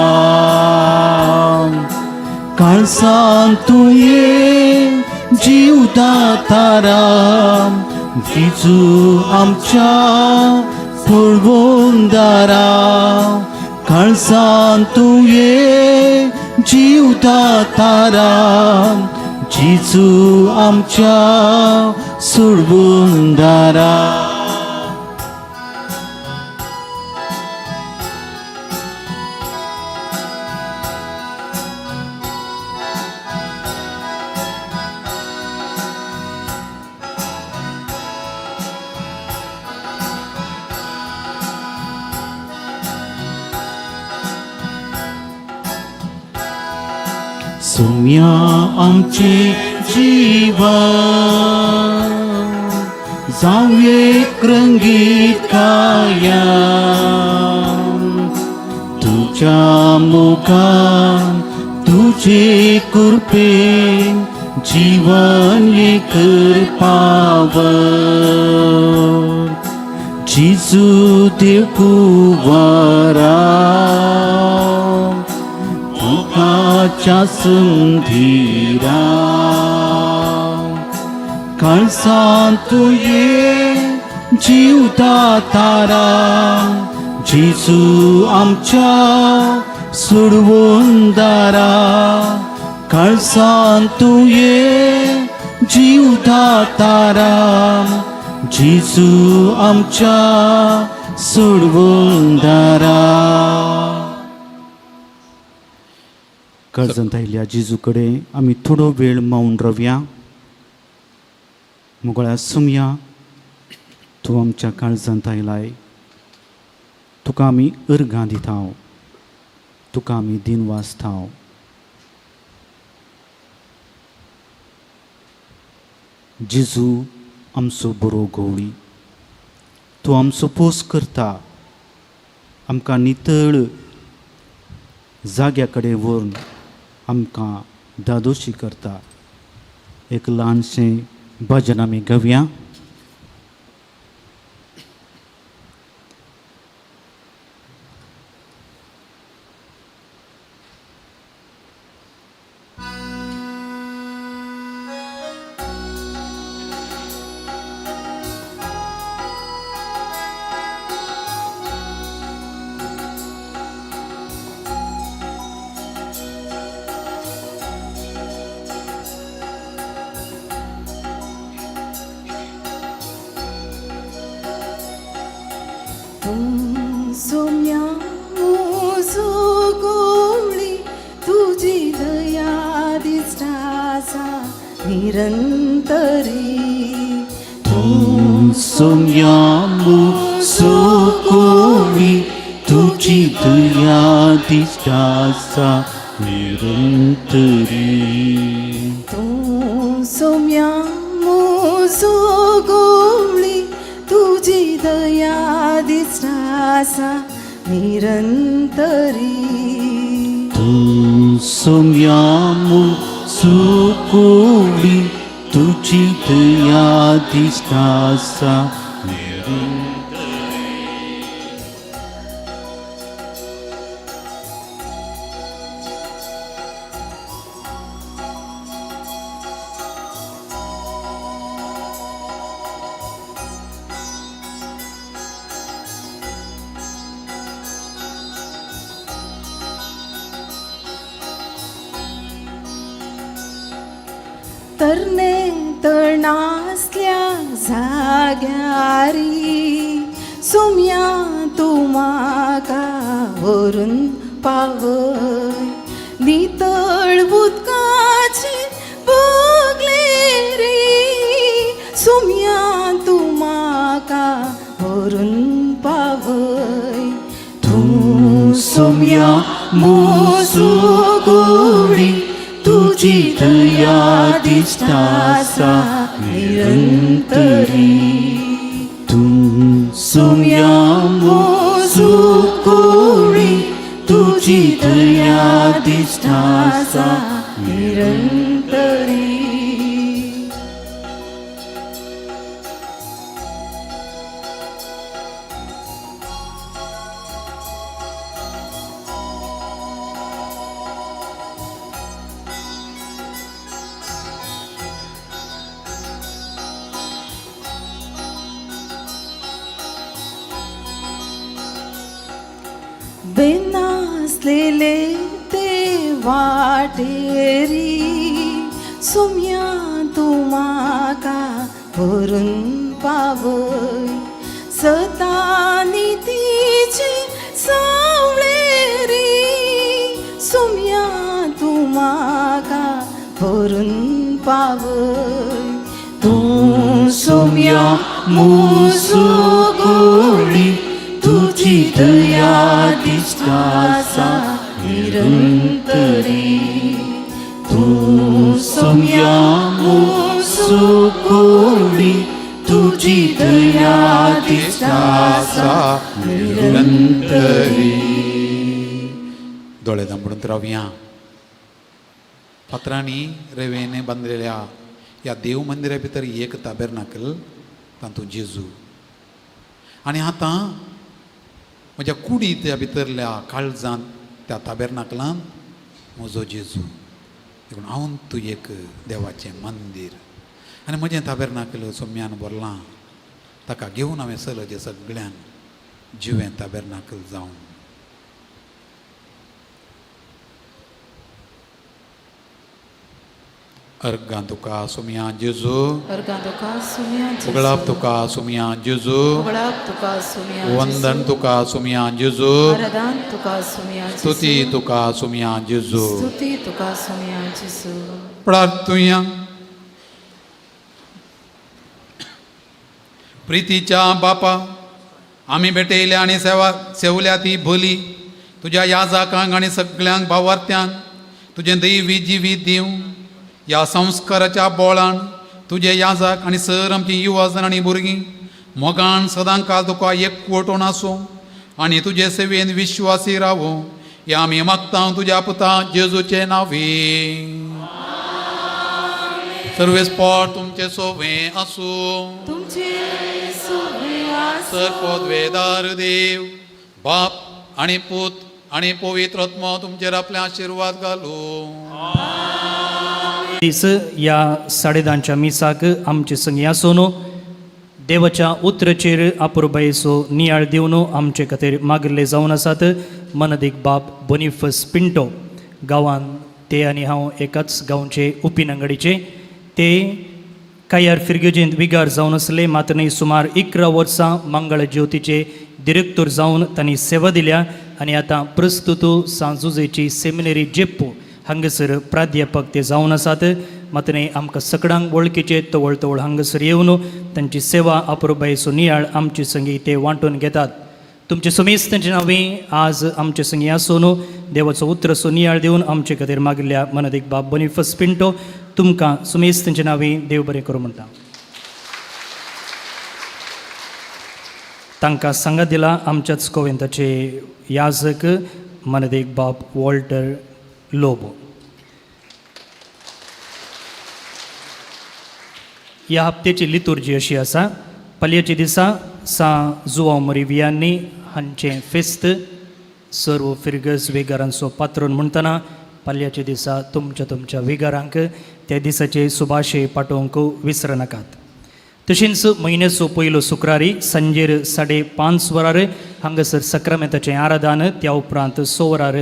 काळसान तुये जीव दातारा जेजू आमच्या पुळवंदारा काळसान तुये जीव दातारा जेजू आमच्या सुळवंदारा. सुम्या आमचे जीवन जावं रंगीत काया तुझ्या मुखान तुझे कृपेन जीवन कर पावन जेजू देव कुवारा मोगाच्या संधीरा काळसान तुये जीव दातारा जेजू आमच्या सुडवंदारा काळसान तुये जीव दातारा जेजू आमच्या सुडवंदारा. काळजांत आयिल्ल्या जेजू कडेन आमी थोडो वेळ मावन रावया. मोगळ्या सुमया, तूं आमच्या काळजांत आयलाय, तुका आमी अर्गां दिता, तुका आमी दिनवासता. जेजू आमचो बरो गवळी, तूं आमचो पोस करता, आमकां नितळ जाग्या कडेन व्हरून आमकां धादोशी करता. एक ल्हानशें भजन आमी गावया. सोम्या गोवळी तुजी दया दिश्टासा निरंतरी. तूं सोम्या सुकोवी तुजी दया दिश्टासा निरंतरी. तूं सोम्या गोवळी तुजी दया दिश्टासा निरंतरी. तूं सोम्या सुकोवी तुजी दया दिश्टासा निरंतरी. तरणे तणासल्या जाग्यारी सोम्या तूं म्हाका व्हरून पावय नितळ उदकाचे बगले रे सोम्या तूं म्हाका व्हरून पावय. तूं सोम्या सुकोवी तुजी दया दिश्टासा निरंतरी. तूं सोम्या सुकोवी तुजी दया दिश्टासा निरंतरी. बेनासलेले ते वाटेरी सुम्या तूं म्हाका व्हरून पावय सतानी तिचे सावळेरी सुम्या तूं म्हाका व्हरून पावय तूं सुम्या मुजो गोडी तुजी दया दिश्ट आसा निरंतरी तूं सुम्या मुजो गोडी तुजी दया दिश्ट आसा निरंतरी. दोळे दांबडून रावया. फातरांनी रेवेने बांदलेल्या ह्या देव मंदिरा भितर एक ताबेरनाकल तातूंत जेजू आनी आतां म्हज्या कुडीत त्या भितरल्या काळजांत त्या ताबेरनाकलांत म्हजो जेजू. देखून हांव तूं एक देवाचें मंदीर आनी म्हजें ताबेरनाकल सोम्यान भरलां. ताका घेवन हांवें चलचें सगळ्यान जिवें ताबेरनाकल जावन. अर्गां तुका सोम्या जेजू, अर्गां तुका सुम्या जेजू, उगळाप तुका सोम्या जेजू, उगळाप तुका सुम्या जेजू, वंदन तुका सोम्या जेजू, आराधन तुका सुम्या जेजू, स्तुती तुका सोम्या जेजू, स्तुती तुका सुम्या जेजू. प्रार्थुया. प्रितीच्या बापा, आमी भेटयल्या आनी सेवा सेवल्या ती बोली तुज्या याजाकांक आनी सगल्यांक भावार्थ्यांक तुजें दैवी जिवीत दिवं. ह्या संस्काराच्या बोळान तुजे याजाक आनी सर आमची युवाजन आनी भुरगीं मोगान सदां काल तुका एकवटून आसूं आनी तुजे सेवेन विश्वासी रावूं. ह्या आमी मागता तुज्या पुता जेजूचे नांवी. सर्वेस्पोर तुमचे सोवे आसूं. तुमचे सुवे आसूं. सर पदवेदार देव बाप आनी पूत आनी पवित्र आत्मो तुमचेर आपले आशिर्वाद घालूं. दीस ह्या साडेधांच्या मिसाक आमचे संगी आसून देवाच्या उतराचेर अपुरबायेचो नियाळ दिवन आमचे खातीर मागिल्ले जावन आसात मनदीक बाब बोनिफस पिंटो. गांवान ते आनी हांव एकाच गांवचे उपिनंगडीचे. ते कायार फिर्गजेंत विगार जावन आसले मात न्ही सुमार 11 वर्सां मंगळ ज्योतीचे दिरेक्तोर जावन तांणी सेवा दिल्या आनी आतां प्रस्तुत सांजुजेची सेमिनरी जेप्पू हांगासर प्राध्यापक ते जावन आसात. मात न्ही आमकां सगळ्यांक वळखीचे तवळ तवळ हांगासर येवन तांची सेवा अपुरबायेचो नियाळ आमचे संगी ते वांटून घेतात. तुमचे समेस्त तांचे नांवी आज आमचे संगी आसून देवाचो उतराचो नियाळ दिवन आमचे खातीर मागिल्ल्या मनदीक बाब बोनिफस पिंटो तुमकां सुमेस्त तांचे नांवी देव बरें करूं म्हणटा. तांकां सांगात दिला आमच्याच कोवेंताचे याजक मनदीक बाब वॉल्टर लोबो. ह्या हप्त्याची लितुर्जी अशी आसा. पालयेच्या दिसा सा जुवांव मोरी हांचें फेस्त सर्व फिर्गज वेगारांचो पात्रोन म्हणटना पालयाच्या दिसा तुमच्या तुमच्या वेगारांक त्या दिसाचे सुभाशे पाठोवंक विसरनाकात. तशेंच म्हयन्याचो पयलो शुक्रारी सांजेर 5:30 वरार हांगासर सक्रामेंताचें आराधन, त्या उपरांत 6 वरार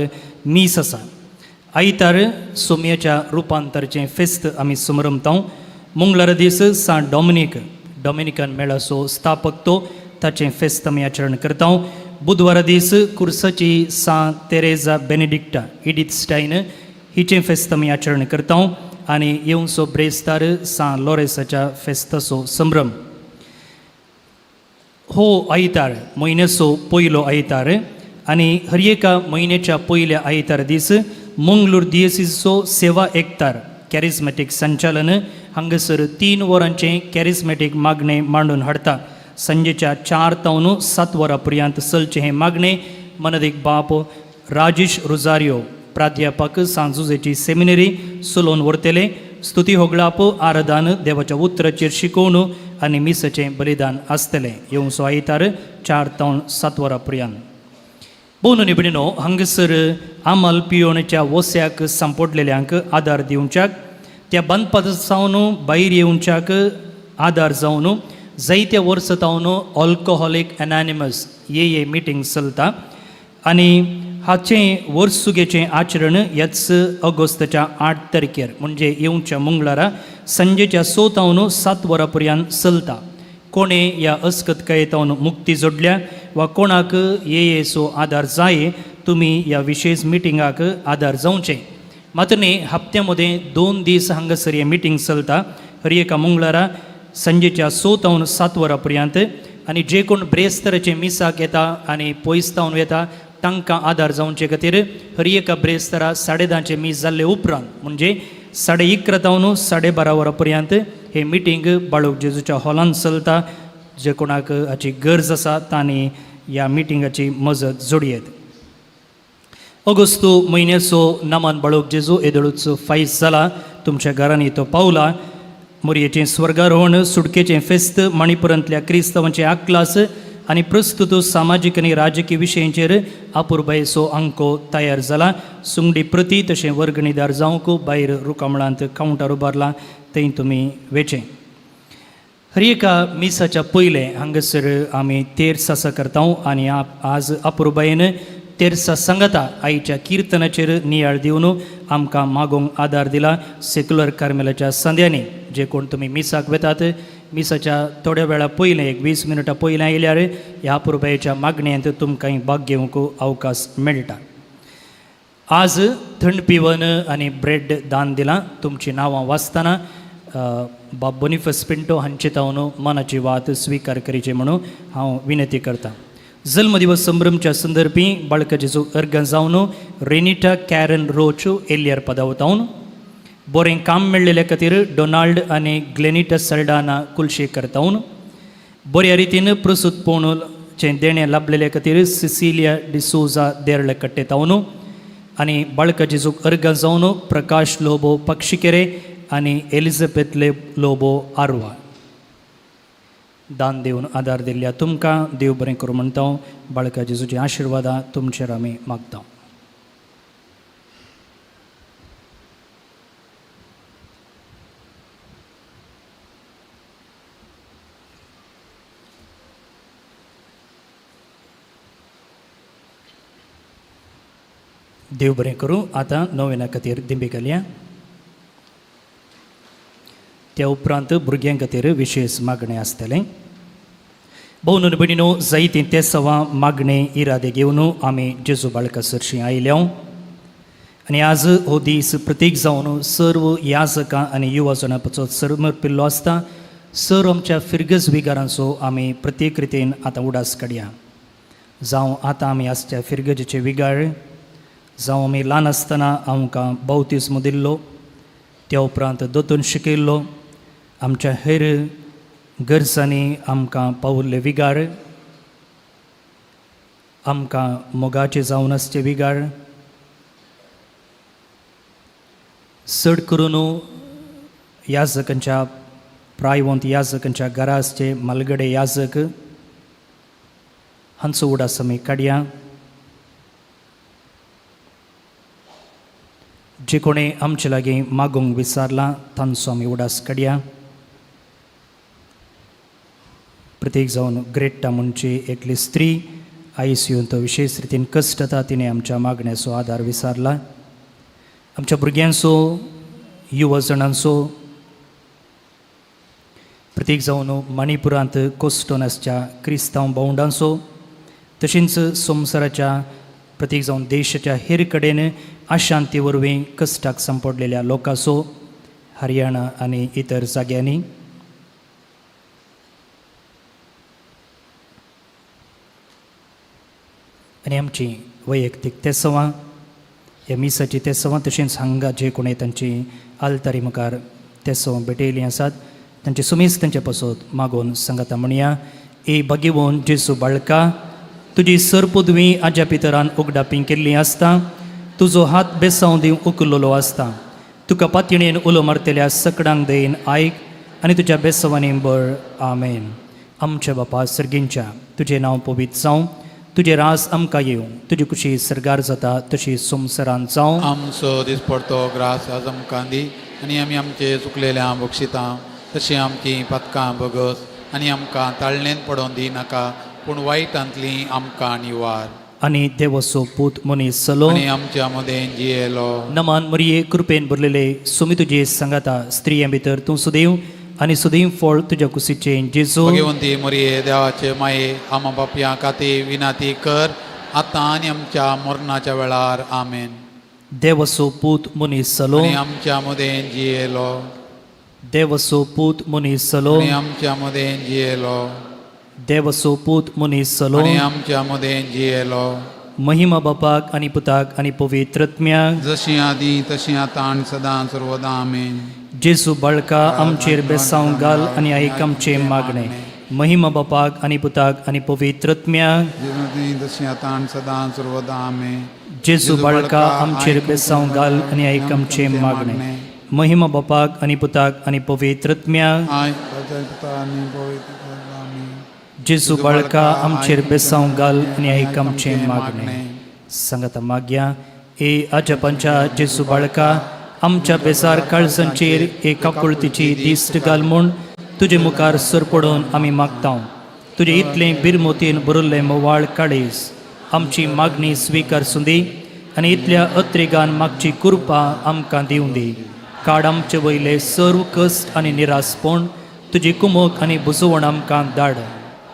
मीस आसा. आयतार सोमयाच्या रुपांतरचें फेस्त आमी समरमता. मंगळारा दीस सा डॉमिनीक डॉमिनिकन मेळाचो स्थापक तो ताचें फेस्त आमी आचरण करता. बुधवारा दीस कुर्साची सा तेरेजा बेनेडिक्टा इडीथ स्टायन हिचें फेस्त आमी आचरण करता आनी येवचो ब्रेस्तार सा लॉरेसाच्या फेस्ताचो संभ्रम. हो आयतार म्हयन्याचो पयलो आयतार आनी हर एका म्हयन्याच्या पयल्या आयतार दीस मंगळूर दियसीचो सेवा एकतार कॅरिज्मॅटीक संचालन हांगासर 3 वरांचें कॅरिज्मॅटीक मागणें मांडून हाडटा. सांजेच्या 4 तावन 7 वरां पर्यंत चलचें हें मागणें मनदीक बाप राजेश रोजारियो प्राध्यापक सांजुजेची सेमिनरी चलोवन व्हरतले. स्तुती होगळाप आराधन देवाच्या उतराचेर शिकोवन आनी मिसाचें बलिदान आसतलें. येवचो आयतार 4 तावन 7 वरां पर्यंत. बोनू निबडिनो हांगासर आमल पियोणच्या वस्याक सांपडलेल्यांक आदार दिवच्याक त्या बांदपाद जावन भायर येवच्याक आदार जावन जायत्या वर्सां तावन अल्कोहोलीक एनॉनिमस ये ये मिटींग चलता आनी हाचें वर्सुगेचें आचरण ह्याच ऑगस्टाच्या 8 तारखेर म्हणजे येवच्या मंगळारा सांजेच्या 6 तावन 7 वरां पर्यंत चलता. कोणें ह्या अस्कतकायेतावन मुक्ती जोडल्या वा कोणाक येयेचो आदार जाय तुमी ह्या विशेश मिटिंगाक आदार जावचें. मात्र न्ही हप्त्या मदें 2 दीस हांगासर हें मिटींग चलता, हर एका मंगळारा सांजेच्या 6 तावन 7 वरां पर्यंत. आनी जे कोण ब्रेस्तराचे मिसाक येता आनी पयस तावन येता तांकां आदार जावचे खातीर हर एका ब्रेस्तरा 10:30 मीस जाल्ले उपरांत म्हणजे 11:30 तावन 12:30 वरां पर्यंत हें मिटींग बाळूक जेजूच्या हॉलांत चलता. जे कोणाक हाची गरज आसा तांणी ह्या मिटिंगाची मजत जोडयेत. ऑगस्टू म्हयन्याचो नामान बाळूक जेजू येदोळूच फायज जाला, तुमच्या घरांनी तो पावला. मोरयेचें स्वर्गारोहण, सुटकेचें फेस्त, मणिपुरांतल्या क्रिस्तांवांचें आकलास आनी प्रस्तुत सामाजीक आनी राजकीय विशयांचेर आपुरबायेचो अंको तयार जाला. सुंगडी प्रती तशें वर्गणीदार जावंक भायर रुकामळांत कावंटर उबारला थंय तुमी वेचें. हर एका मिसाच्या पयलें हांगासर आमी तेर्स आसा करता आनी आज अपुरबायेन तेर्सा सांगता आईच्या किर्तनाचेर नियाळ दिवन आमकां मागोवंक आदार दिला सेक्युलर कार्मेलाच्या संद्यांनी. जे कोण तुमी मिसाक वेतात मिसाच्या थोड्या वेळा पयलें एक 20 मिनटां पयलें आयल्यार ह्या अपुरबायेच्या मागण्यांत तुमकां भाग घेवंक अवकाश मेळटा. आज थंड पिवन आनी ब्रेड दान दिलां. तुमचीं नांवां वाचतना बाब बोनिफस पिंटो हांचे तावन मनाची वात स्विकार करीचे म्हणून हांव विनंती करतां. जल्मदिवस संभ्रमच्या संदर्भी बाळकाचेचो अर्गां जावन रेनिटा कॅरन रोचो एलियर पदावतावन बरें काम मेळ्ळेल्या खातीर डोनाल्ड आनी ग्लेनिटा सल्डाना कुलशे करतावन बऱ्या रितीन प्रसूत पोणूचें देणें लाभलेल्या खातीर सिसिलिया डिसोजा देरळे कट्टेतावन आनी बाळकाचेचो अर्गां जावन प्रकाश लोबो पक्षिकेरे आनी एलिझाबेथ लोबो आरवा. दान दिवन आदार दिल्ल्या तुमकां देव बरें करूं म्हणटा. बाळका जेजूची आशिर्वादां तुमचेर आमी मागता. देव बरें करूं. आतां नोवेना खातीर दिंबी घालया. त्या उपरांत भुरग्यां खातीर विशेश मागणें आसतलें. भोवन भयणीनो, जायतीं ते सवां मागणें इरादे घेवन आमी जेजू बाळका सरशीं आयल्या आनी आज हो दीस प्रतीक जावन सर्व याजकां आनी युवा जाणां पासत समर्पिल्लो आसता. सर्व आमच्या फिरगज विगारांचो आमी प्रत्येक रितीन आतां उडास काडया. जावं आतां आमी आसच्या फिरगजेचे विगार, जावं आमी ल्हान आसतना आमकां बावतिज्म दिल्लो, त्या उपरांत दोतोन शिकयल्लो, आमच्या हेर गरजांनी आमकां पावल्ले विगार, आमकां मोगाचे जावन आसचे विगार, चड करून याजकांच्या प्रायवंत याजकांच्या घरा आसचे मालगडे याजक हांचो उडास आमी काडया. जे कोणें आमचे लागीं मागूंक विचारलां तांचो आमी उडास काडया. प्रत्येक जावन ग्रेट्टा म्हणची एकली स्त्री आयसीयूंत विशेश रितीन कश्ट जाता, तिणें आमच्या मागण्याचो आदार विचारला. आमच्या भुरग्यांचो, युवा जाणांचो, प्रत्येक जावन मणिपुरांत कोस्टोन आसच्या क्रिस्तांव भावंडांचो, तशेंच संवसाराच्या प्रत्येक जावन देशाच्या हेर कडेन अशांती वरवीं कश्टाक सांपडलेल्या लोकांचो, हरियाणा आनी इतर जाग्यांनी. आनी आमची वैयक्तीक तेसवां, ह्या मिसाची तेसवां, तशेंच हांगा जे कोणें तांची आलतारी मुखार तेसवां भेटयलीं आसात तांचे सुमेस तांचे पासत मागोवन सांगाता म्हणया. ए भाग्यवंत जेजू बाळका, तुजी सरपदवी आज्या पितरान उगडापी केल्ली आसता, तुजो हात बेसांव दिवन उखल्लोलो आसता. तुका पातयणेन उलो मारतल्या सकडांक दयेन आयक आनी तुज्या बेसवांनी बळ. आमेन. आमच्या बापा सर्गींच्या, तुजें नांव पवित्र जावं, तुजें रास आमकां येवं, तुजी कुशी सर्गार जाता तशी संवसारांत जावं. आमचो दिसपडतो ग्रास आज आमकां दी आनी आमी आमचे चुकलेल्या बक्षितां तशीं आमचीं पातकां बगस आनी आमकां ताळणेन पडोवन दी नाका, पूण वायटांतलीं आमकां निवार. आनी देवाचो पूत मनीस जालो. आनी आमच्या मदें जियेलो. नमान मरिये, कृपेन भरलेले, सुमी तुजे सांगाता, स्त्रियां भितर तूं सुदैव आनी सुदैव फळ तुज्या कुशीचें जेजू. भगवंती मोरये, देवाचे माये, आमा बापया खातीर विनाती कर आतां आनी आमच्या मरणाच्या वेळार. आमेन. देवाचो पूत मनीस जालो. आनी आमच्या मदें जियेलो. देवाचो पूत मनीस जालो. आनी आमच्या मदें जियेलो. देवाचो पूत मनीस जालो. आनी आमच्या मदें जियेलो. महिमा बापाक आनी पुताक आनी पवित्रत्म्याक. जशी आदी तशी आतां आनी सदां सर्वदां. आमेन. जेजू बाळका, आमचेर बेसांव घाल आनी आयक आमचें मागणें. महिमा बापाक आनी पुताक आनी पवित्रत्म्याक. जशी तशी आतां आनी सदां सर्वदां. आमेन. जेजू बाळका, आमचेर बेसांव घाल आनी आयक आमचें मागणें. महिमा बापाक आनी पुताक आनी पवित्रत्म्याक. आय पुता आनी पवित्र. आमेन. जेजू बाळका, आमचेर बेसांव घाल आनी आयक आमचें मागणें. सांगाता मागया. ए आजपांच्या जेजू बाळका, आमच्या बेजार काळजांचेर एक काकुळतीची दिश्ट घाल म्हूण तुजे मुखार सरपडून आमी मागता. तुजे इतलें बिरमोतीन भरिल्लें मोवाळ काळीज आमची मागणी स्विकार सुंदी आनी इतल्या अत्रेगान मागची कृपा आमकां दिवं दी. काड आमचे वयले सर्व कश्ट आनी निरासपण, तुजी कुमक आनी बुजवण आमकां धाड.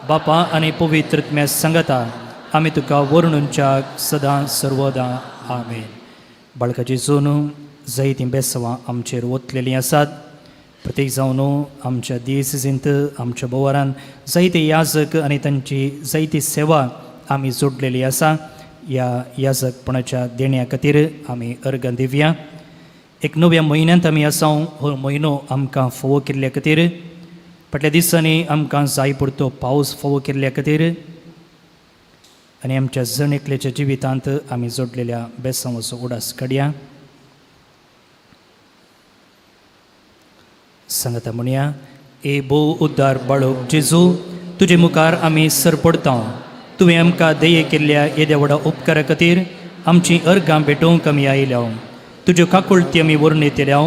बापा आनी पवित्रत्म्या सांगता आमी तुका वर्णुनच्याक सदां सर्वदां. आमेन. बाळकाची जोन जायतीं बेसवां आमचेर ओतलेलीं आसात. प्रत्येक जावन आमच्या दियसिजींत आमच्या बोवारान जायते याजक आनी तांची जायती सेवा आमी जोडलेली आसा. ह्या याजकपणाच्या देण्या खातीर आमी अर्गां दिवया. एक नव्या म्हयन्यांत आमी आसा. हो म्हयनो आमकां फावो केल्ल्या खातीर, फाटल्या दिसांनी आमकां जाय पुरतो पावस फावो केल्ल्या खातीर आनी आमच्या जण एकल्याच्या जिवितांत आमी जोडलेल्या बेसांवाचो उडास काडया. सांगता म्हणया. ए भोव उद्दार बाळोक जेजू, तुजे मुखार आमी सरपडता. तुवें आमकां दये केल्ल्या येद्या व्हडा उपकारा खातीर आमची अर्गां भेटोवंक आमी आयल्या. तुज्यो काकुळती आमी वर्णयतल्या.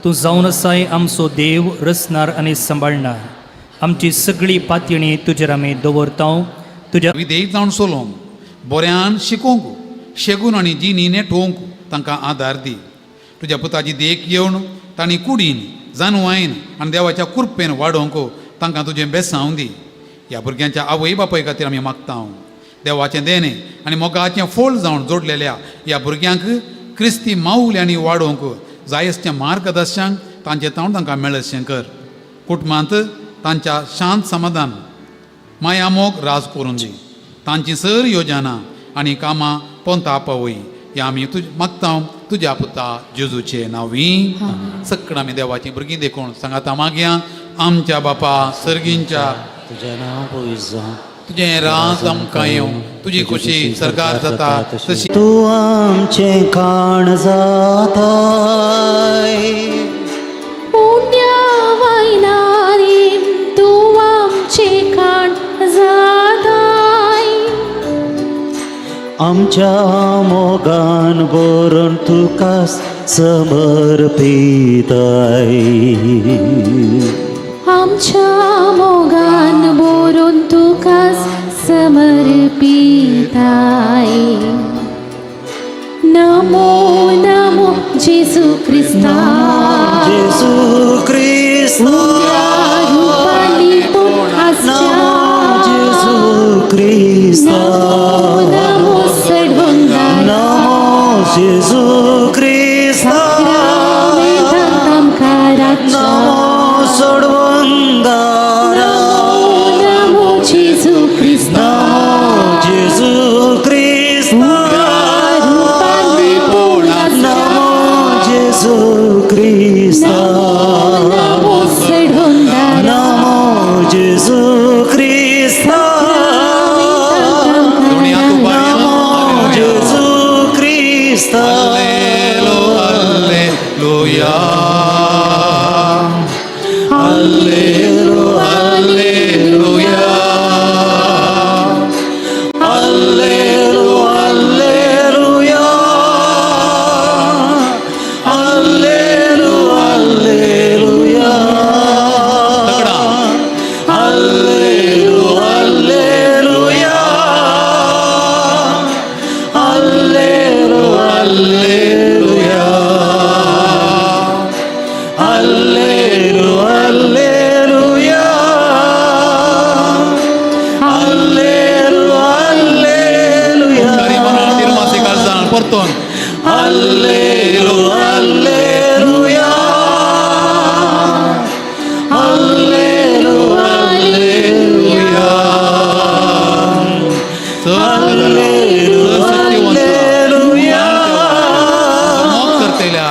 तूं जावन आसाय आमचो देव, रचणार आनी सांबाळणार. आमची सगळी पातयणी तुजेर आमी दवरता. तुज्या विधेयक जावन चलोवंक, बऱ्यान शिकोवंक, शेगून आनी जिणी नेटोवंक तांकां आदार दी. तुज्या पुताची देख येवन तांणी कुडीन, जानवायन आनी देवाच्या कृपेन वाडोवंक तांकां तुजें बेसांव दी. ह्या भुरग्यांच्या आवय बापाय खातीर आमी मागता. देवाचें देणें आनी मोगाचें फळ जावन जोडलेल्या ह्या भुरग्यांक क्रिस्ती माऊल्यांनी वाडोवंक जाय आसचें मार्गदर्शन तांचे तावन तांकां मेळशें कर. कुटुंबांत तांच्या शांत समाधान, माया, मोग राज करून दी. तांची सर योजना आनी कामां पोंता पावय. ह्या आमी तुज मागता तुज्या पुता जेजूचे नांवी. सगळं आमी देवाचीं भुरगीं देखून सांगाता मागया. आमच्या बापा सर्गींच्या, तुजें नांव पवित्र जावं. तुजें राज आमकां येवं. तुजी खुशी सरकार जाता तशी तूं आमचें खाण जाताय. उण्या वायनारी तूं आमचें खाण जाताय. आमच्या मोगान भरून तुका समर्पिताय. आमच्या मोगान भरून तुका समर्पिताय. नमो नमो जेजू क्रिस्ता. जेजू क्रिस्ता. रुपाली पूण नमो आसच्या. जेजू क्रिस्ता. नमो नमो सडवंगारा. नमो जेजू क्रिस्ता. साक्रामेंतांत आमकां राखच्या. नमो सोडवंदारा. नमो जेजू क्रिस्ता. नमो जेजू क्रिस्ता. रुपाली पूण आसच्या. नमो जेजू क्रिस्ता. नमो सडवंगारा. नमो जेजू क्रिस्ता. दोणी हात उबारया. नमो जेजू क्रिस्ता. Alleluia. Alleluia. Alleluia. Alleluia. Alleluia. Alleluia. तगडा. Alleluia. Alleluia. परतून. Alleluia, alleluia, alleluia, alleluia. Alleluia. मोग करतल्या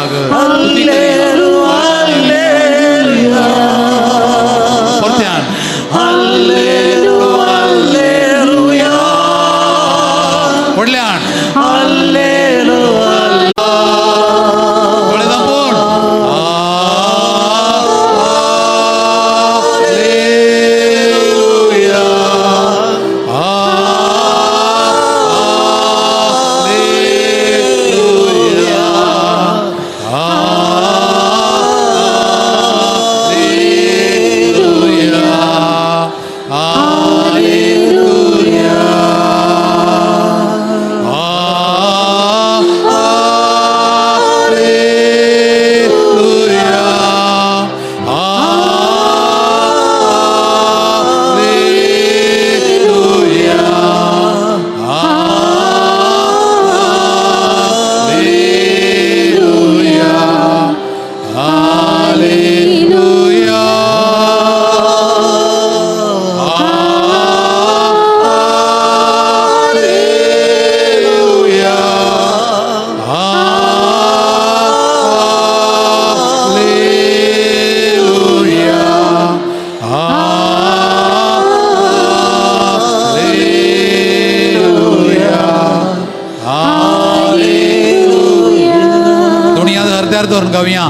परत्यान. व्हडल्यान पळयता कोण. Hallelujah, hallelujah, hallelujah, hallelujah, hallelujah, hallelujah, hallelujah, hallelujah, hallelujah, hallelujah, hallelujah, hallelujah. दुनिया अर्ध्यार धरून गावया.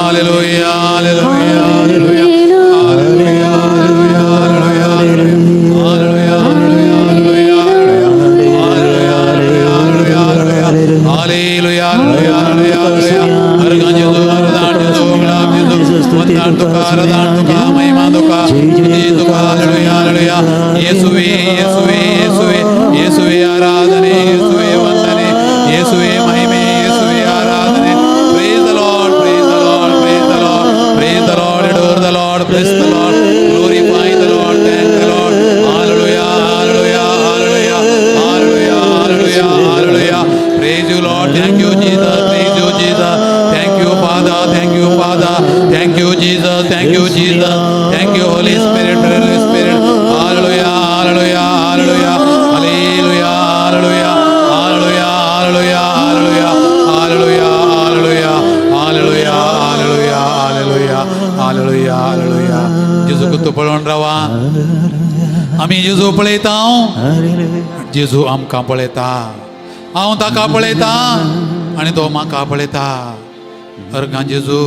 Hallelujah, hallelujah, hallelujah, hallelujah, hallelujah, hallelujah, hallelujah, hallelujah, hallelujah, hallelujah, hallelujah, hallelujah, hallelujah, hallelujah. अर्घां जेजू, अरदान जेजू, गुलाब जेजू, वंदन तुका, अरदान तुका, महिमा तुका, स्तुती तुका, हालेलुया, हालेलुया. येसुवे, येसुवे, येसुवे, येसुवे आराधने, येसुवे वंदने, येसुवे महिमे, येसुवे आराधने. Praise the Lord, praise the Lord, praise the Lord, praise the Lord, adore the Lord, bless the Lord, glorify the Lord, thank the Lord. Hallelujah, hallelujah, hallelujah, hallelujah, hallelujah, hallelujah. Praise you, Lord. Thank you, Jesus. Praise you, Jesus. Thank you, Father. Thank you, Father. Thank you, Jesus. Thank you, Jesus. Thank you, Holy Spirit. Holy Spirit. Hallelujah, hallelujah, hallelujah, hallelujah, hallelujah, hallelujah, hallelujah, hallelujah, hallelujah, hallelujah, hallelujah, hallelujah, hallelujah, hallelujah, hallelujah. जेजू तूं पळोवन रावा. आमी जेजू पळयता, जेजू आमकां पळयता. हांव ताका पळयता आनी तो म्हाका पळयता. अर्घां जेजू,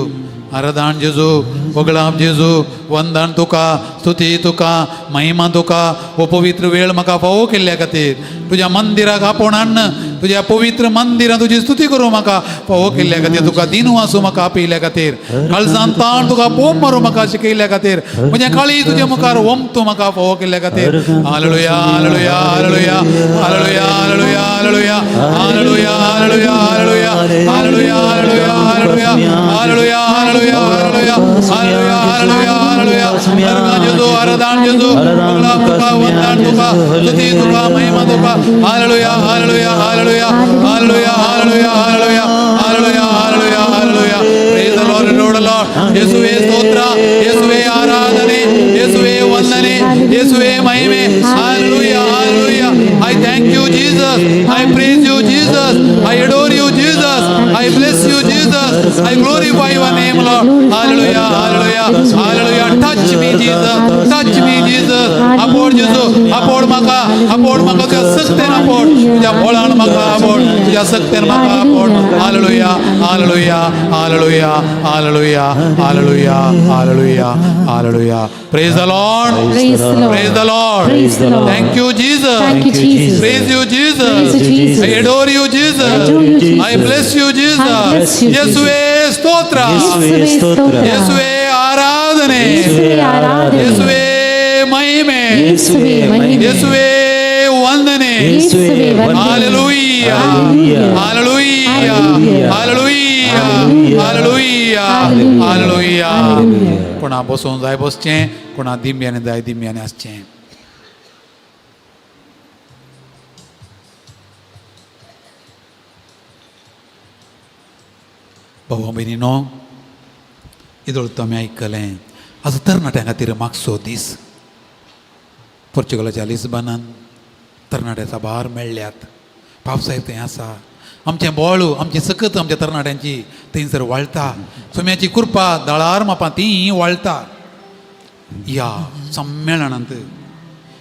आराधन जेजू, वगळाप जेजू, वंदन तुका, स्तुती तुका, महिमा तुका. हो पवित्र वेळ म्हाका फावो केल्ल्या खातीर, तुज्या मंदिराक आपोवन हाडन तुज्या पवित्र मंदिरान तुजी स्तुती करूं म्हाका फावो केल्ल्या खातीर, तुका दिनू आसूं म्हाका आपयिल्ल्या खातीर, काळजान ताण तुका बोम मारूं म्हाका शिकयल्ल्या खातीर, म्हजें काळी तुज्या मुखार ओमतूं म्हाका फावो केल्ल्या खातीर. Hallelujah, hallelujah, hallelujah, hallelujah, hallelujah, hallelujah, hallelujah, hallelujah, hallelujah, hallelujah, hallelujah, hallelujah, hallelujah, hallelujah, hallelujah, hallelujah, hallelujah, hallelujah. अर्घां जेजू, आराधन जेजू, वगळाप तुका, वंदन तुका, स्तुती तुका, महिमा तुका. Hallelujah, hallelujah, hallelujah, hallelujah, hallelujah, hallelujah, hallelujah, hallelujah, hallelujah. Praise the Lord, Lord, Lord. ಯೇಸುವೇ ಸ್ತೋತ್ರ, ಯೇಸುವೇ ಆರಾಧನೆ, ಯೇಸುವೇ ವಂದನೆ, ಯೇಸುವೇ ಮಹಿಮೆ. Hallelujah, hallelujah. I thank you, Jesus. I praise you, Jesus. I adore you, Jesus. I bless you, Jesus. I glorify your name, Lord. Hallelujah, hallelujah, hallelujah. Touch me, Jesus. Touch me, Jesus. ಅಪೋಡ್ जेजू, ಅಪೋಡ್ म्हाका, ಅಪೋಡ್. आपोड म्हाका, तुज्या सक्तेन आपोड, तुज्या बोळान म्हाका आपोड, तुज्या सक्तेन म्हाका आपोड. Hallelujah, hallelujah, hallelujah, hallelujah, hallelujah, hallelujah, hallelujah. Praise the Lord. Praise the Lord. Praise the Lord. Praise the Lord. Thank you, Jesus. Thank you, Jesus. Praise you, Jesus. Praise you, Jesus. I adore you, Jesus. I adore you, Jesus. I bless you, Jesus. I bless you, ಯೇಸುವೇ ಸ್ತೋತ್ರ. ಯೇಸುವೇ ಸ್ತೋತ್ರ. ಯೇಸುವೇ ಆರಾಧನೆ. ಯೇಸುವೇ ಆರಾಧನೆ. ಯೇಸುವೇ ಮಹಿಮೆ. ಯೇಸುವೇ ಮಹಿಮೆ. ಯೇಸುವೇ ವಂದನೆ. ಯೇಸುವೇ ವಂದನೆ. Hallelujah, hallelujah, hallelujah, hallelujah, hallelujah. कोणा बसून जाय बसचें, कोणा दिमयानी जाय दिमयानी आसचें. भावा भयणीनो, इदोळ तुमी आयकलें, आतां तरणाट्यां खातीर मागसो दीस. पोर्चुगलाच्या लिस्बनान तरणाटे साबार मेळ्ळ्यात. पापसाहेब थंय आसा. आमचें बोळ, आमचें सकत आमच्या तरणाट्यांची थंयसर वाळटा. सोम्याची कृपा दळार मापां ती वाळटा. ह्या संमेलनांत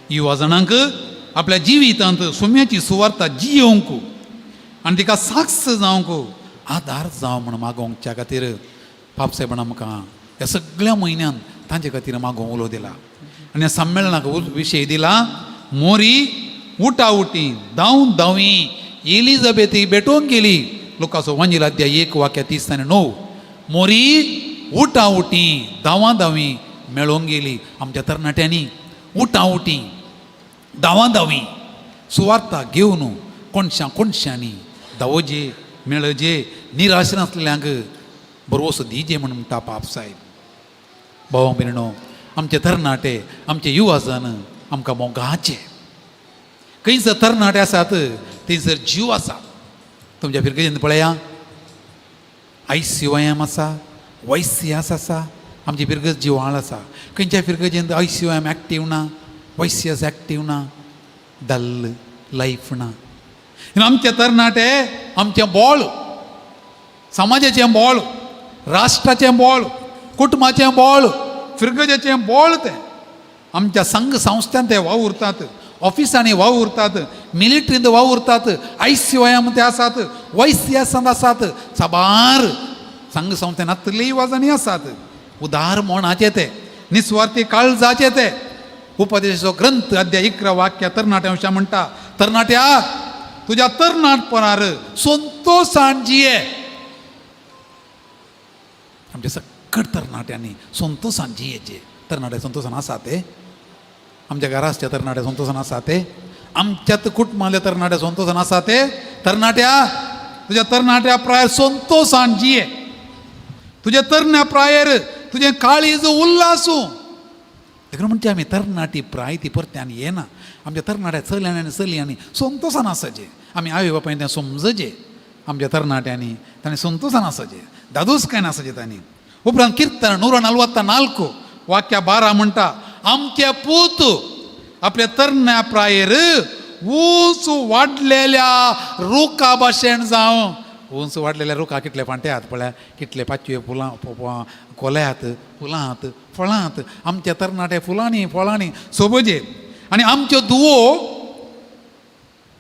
युवा जाणांक आपल्या जिवितांत सोम्याची सुवार्ता जियोवंक आनी तिका साक्ष जावंक आदार जावं म्हूण मागोवच्या खातीर पापसाहेबान आमकां ह्या सगळ्या म्हयन्यान तांचे खातीर मागोवंक उलो दिला आनी ह्या संमेलनाक विशय दिला, मोरी उटाउटी धांव धांवी एलिझाबेथी भेटोवंक गेली. लुकाचो वंजील अध्याय 1 वाक्य 30 आनी 9. मोरी उटाउटी धांवा धांवी मेळोवंक गेली. आमच्या तरणाट्यांनी उटाउटी धांवा धांवी सुवार्ता घेवन कोणशां कोणशांनी धांवजे, मेळजे, निराश नासल्यांक भरवसो दिजे म्हूण म्हणटा पाप साहेब. भाव भयणो, आमचे तरणाटे, आमचे युवा जण आमकां मोगाचे. खंयसर तरणाटे आसात थंयसर जीव आसा. तुमच्या फिरगेजेन पळया, आयसीवायम आसा, वायसीएस आसा. आमची फिरगज जिवाळ आसा. खंयच्या फिरगजेन आयसीवायम एक्टीव ना, वायसीएस एक्टीव ना, डल लायफ ना. आमचे तरणाटे आमचें बोळ, समाजाचें बोळ, राष्ट्राचें बोळ, कुटुंबाचें बोळ, फिरगजेचें बोळ. तें आमच्या संघ संस्थान ते वावुरतात, ऑफिसांनी वावुरतात, मिलिटरींत वावुरतात, आयसीवायम ते आसात, वायसीएसांत आसात, साबार संघ संस्थेन आतलेय वाजांनी आसात. उदार मनाचे ते, निस्वार्थी काळजाचे ते. उपदेशाचो ग्रंथ अध्याय 11 वाक्य तरणाट्या विशीं म्हणटा, तरणाट्या तुज्या तरणाटपणार संतोषान जिये. आमच्या सकट तरणाट्यांनी संतोषान जियेचे. तरणाटे संतोषान आसा ते? आमच्या घरासच्या तरणाटे संतोषान आसा ते? आमच्यात कुटुंबांतले तरणाटे संतोषान आसा ते? तरणाट्या तुज्या तरणाट्या प्रायर संतोषान जिये. तुज्या तरण्या प्रायर तुजें काळीज उल्लासूं. देखून म्हणचे आमी तरणाटी प्राय ती परत्यान येना. आमच्या तरणाट्या चल्यांनी आनी चलयांनी संतोषान आसचें. आमी आवय बापायन तें समजचें. आमच्या तरणाट्यांनी ताणें संतोषान आसचें, दादोसकायन आसचें तांणी. उपरांत किर्तन 144 वाक्या 12 म्हणटा, आमचे पूत आपल्या तरण्या प्रायेर ऊंच वाडलेल्या रुखा भाशेन जावं. ऊंच वाडलेल्या रुखा कितले फांटे आहात पळया, कितले पाचवे फुलां कोले आहात, फुलां आहात, फळां आहात. आमच्या तरणाटे फुलांनी फळांनी सोबजे. आनी आमच्यो दुवो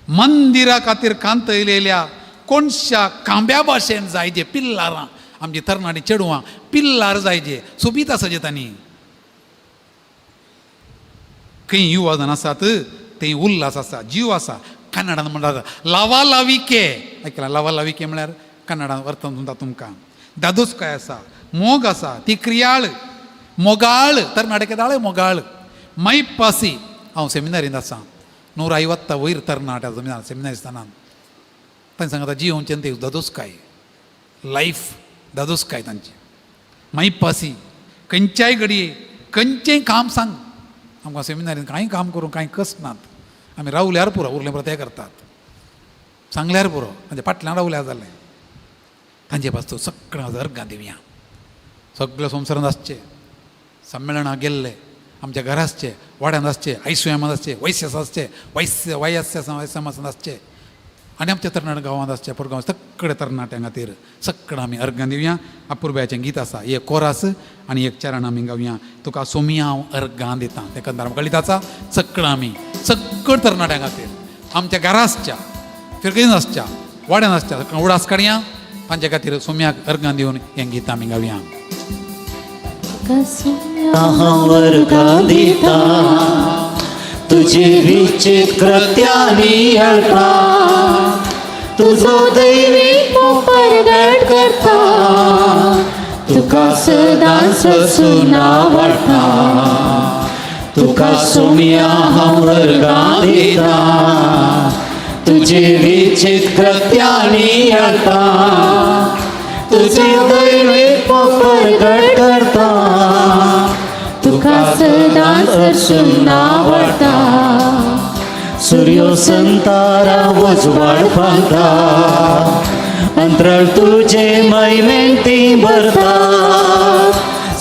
मंदिरा खातीर कांतयलेल्या कोणशा कांब्या भाशेन जायजे. पिल्लारां आमची तरणाटी चेडवां पिल्लार जायजे, सोबीत आसचे तांणी. खंय युवा जाण आसात थंय उल्हास आसा, जीव आसा. कन्नडान म्हणटात लावा लाविके. आयकलां लावा लाविके म्हळ्यार कन्नडान अर्थ म्हणटा तुमकां दादोसकाय आसा, मोग आसा, ती क्रियाळ मोगाळ तरणाटे केदाळ मोगाळ मैपासी. हांव सेमिनारींत आसा, 150 वयर तरणाटे सेमिनारी स्थानान. तांणी सांगता जियोवचें ते दादोसकाय, लायफ दादोसकाय तांची मैपासी. खंयच्याय घडये खंयचेंय काम सांग, आमकां सेमिनारीन कांय काम करूंक कांय कस नात. आमी रावल्यार पुरो, उरलें पुरो ते करतात, सांगल्यार पुरो, तांच्या फाटल्यान रावल्यार जालें. तांचे पासून सगळें अर्गां दिवया. सगळ्या संवसारांत आसचे, संमेलनाक गेल्ले, आमच्या घरा आसचे, वाड्यांत आसचे, आयसुएमांत आसचे, वैस्यस आसचे, वैस्य वयस्य समाजांत आसचे आनी आमच्या तरणाट गांवांत आसचे, पोरगांव सगळे तरणाट्यां खातीर सगळें आमी अर्गां दिवया. अपुरबायेचें गीत आसा, एक कोरास आनी एक चरण आमी गावया. तुका सोमिया हांव अर्गां दिता, तें कंदार कळीत आसा. सगळें आमी सगळं तरणाट्यां खातीर आमच्या घरा आसच्या, फिरगेन आसच्या, वाड्यान आसच्या उडास काडया, तांच्या खातीर सोम्याक अर्गां दिवन हें गीत आमी गावया. हांव वर्गां दिता तुजी विचित्रत्यानी अळता तुजो दैवीक परगट करता तुका सदांच सुनावडटा. तुका सोम्या हांव वर्गां दिता तुजी विचित्रत्यानी अळता तुझे दैवीक परगट करता तुका सदांच सुनावडटा. सूर्यो संतारा उजवाड पावता अंतराळ तुझे मैमेंती भरता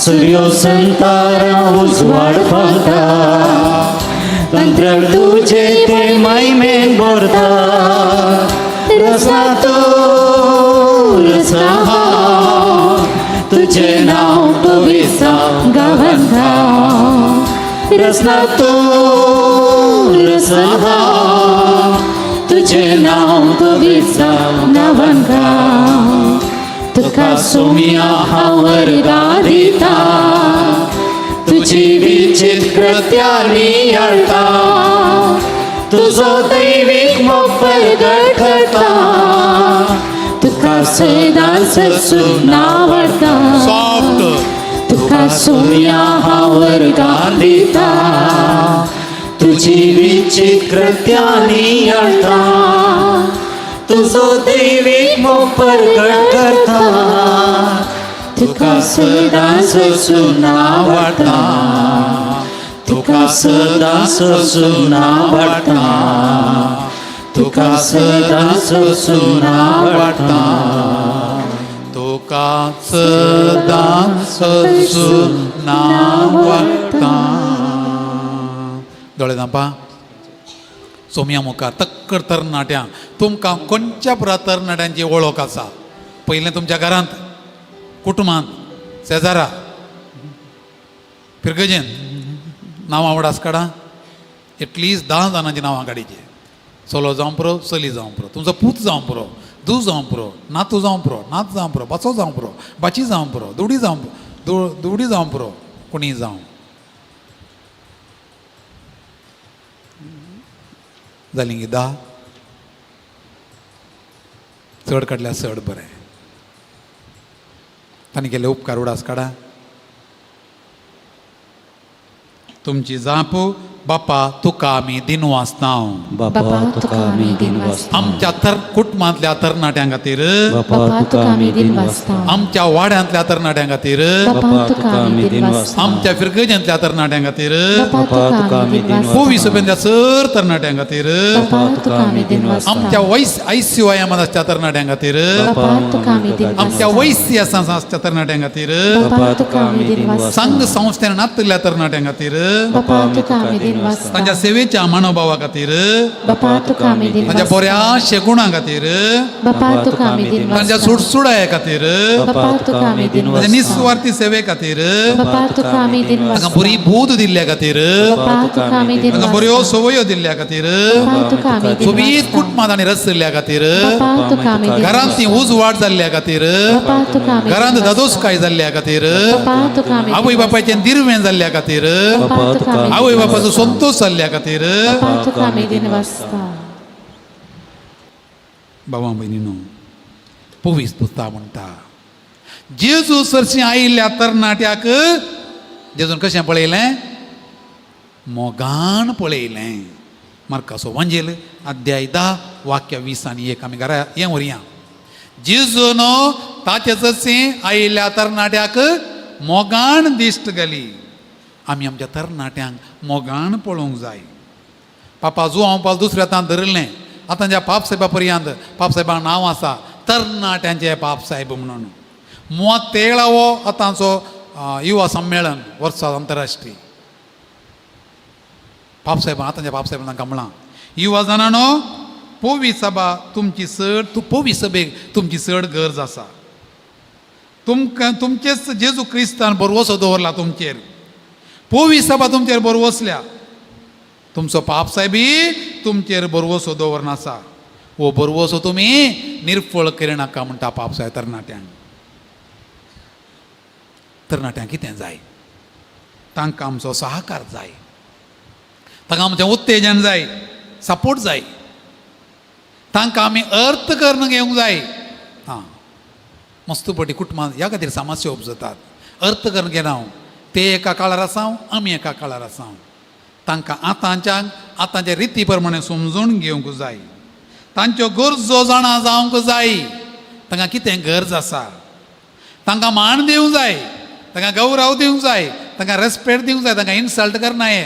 सूर्यो संतारा उजवाड पावता अंतराळ तुझे ते मैमेन भरता रसना तो रसना हांव तुझे नांव पवित्र गावन गाव रसना तो रसना हांव तुझे नांव पवित्र नावन गाव. तुका सोम्या हांव वर्गां दिता तुजी विचित्रत्यानी अळता तुजो दैवीक मोग परगट करता तुका सदांच सुनावडटा. सॉफ्ट. तुका सोम्या हांव वर्गां दिता तुजी विचित्रत्यानी अळता तुजो दैवीक मोग परगट करता तुका सदांच सुनावडटा तुका सदांच सुनावडटा तुका सदांच सुनावडटा तुका सदांच सुनावडटा. दोळे धांपा. सोमया मुखार तक्कड तरणाट्यां, तुमकां खंयच्या पुरा तरणाट्यांची वळख आसा? पयलें तुमच्या घरांत, कुटुंबांत, शेजारा, फिरगजेन नांवां उडास काडा. एटलिस्ट 10 जाणांची नांवां काडीची. चलो जावं पुरो, चली जावं पुरो, तुमचो पूत जावं पुरो, धूव जावं पुरो, नातू जावं पुरो, नात जावं पुरो, भाचो जावं पुरो, भाची जावं पुरो, दुडी जावं दुडी जावं पुरो, कोणी जावं. जालीं गी 10? चड काडल्यार चड बरें. तांणी केल्ले उपकार उडास काडा. तुमची जाप, बापा तुका आमी दिनवासतांव. बापा तुका आमी दिनवासतांव. आमच्या तर कुटुंबांतल्या तरणाट्यां खातीर, बापा तुका आमी दिनवासतांव. आमच्या वाड्यांतल्या तरणाट्यां खातीर, बापा तुका आमी दिनवासतांव. आमच्या फिरगजांतल्या तरणाट्यां खातीर, बापा तुका आमी दिनवासतांव. पोवी सभेंतल्या सर तरणाट्यां खातीर, बापा तुका आमी दिनवासतांव. आमच्या वैस आयसीवायमान आसच्या तरणाट्यां खातीर, बापा तुका आमी दिनवासतांव. आमच्या वैसी आसच्या तरणाट्यां खातीर, बापा तुका आमी दिनवासतांव. संघ संस्थेन नातिल्ल्या तरणाट्यां खातीर, बापा तुका आमी दिनवासतांव. तांच्या सेवेच्या मनोभावा खातीर, बापा तुका आमी तांच्या दिनवासतांव. बऱ्या शेगुणा खातीर, बापा तुका आमी तांच्या दिनवासतांव. सुडसुडाये खातीर, बापा तुका आमी तांच्या दिनवासतांव. निस्वार्थी सेवे खातीर, बापा तुका आमी तांकां दिनवासतांव. बरी बूद दिल्ल्या खातीर, बापा तुका आमी तांकां बऱ्यो दिनवासतांव. संवयो दिल्ल्या खातीर, बापा तुका आमी सोबीत दिनवासतांव. कुटुंबांत आनी रसिल्ल्या खातीर, बापा तुका आमी घरांत ती दिनवासतांव. उजवाड जाल्ल्या खातीर, बापा तुका आमी घरांत दिनवासतांव. दादोसकाय जाल्ल्या खातीर, बापा तुका आमी आवय बापायचें दिर्वें जाल्ल्या खातीर, बापा तुका आमी आवय बापाचो संतोश जाल्ल्या खातीर, बापा तुका आमी दिनवासतांव. बाबा भयणीनो, पवीस पुस्ता म्हणटा, जेजू सरशी आयिल्ल्या तरणाट्याक जेजून कशें पळयलें? मोगान पळयलें. मार्कासो वांजेल अध्याय 10 वाक्य 20 आनी 1. आमी घरा हें व्हरया. जेजून ताचे सरशी आयिल्ल्या तरणाट्याक मोगान दिश्ट घाली. आमी आमच्या तरणाट्यांक मोगान पळोवंक जाय. पापा जुवांव पाल दुसऱ्या आतां धरिल्लें आतां ज्या पापसाहेबा पर्यंत पापसाहेबांक नांव आसा तरणाट्यांचे पापसाहेब म्हणून. मोतेळावो आतांचो युवा संमेळन वर्सा अंतरराष्ट्रीय पापसाहेबां आतांच्या पापसाहेबान तांकां म्हळां, युवा जाणानो पोवी सभा तुमची चड तूं पोवी सभेक तुमची चड गरज आसा. तुमकां तुमचेच जेजू क्रिस्तान बरवसो दवरला तुमचेर. पोवी सभा तुमचेर बरवसल्या. तुमचो पाप सायबी तुमचेर बरवसो दवरन आसा. हो बरवसो तुमी निर्फळ करिनाका म्हणटा पाप सायब तरणाट्यांक. तरणाट्यांक कितें जाय? तांकां आमचो सहकार जाय, तांकां आमचें उत्तेजन जाय, सपोर्ट जाय, तांकां आमी अर्थ करून घेवंक जाय. आं, मस्त पटी कुटुंबां ह्या खातीर समस्या उपजतात. अर्थ करून घेना हांव, ते एका काळार आसा, आमी एका काळार आसा. तांकां आतांच्या आतांच्या रिती प्रमाणे समजून घेवंक जाय, तांच्यो गरजो जाणा जावंक जाय, तांकां कितें गरज आसा, तांकां मान दिवंक जाय, तांकां गौरव दिवंक जाय, तांकां रेस्पेक्ट दिवंक जाय, तांकां इन्सल्ट करनाये.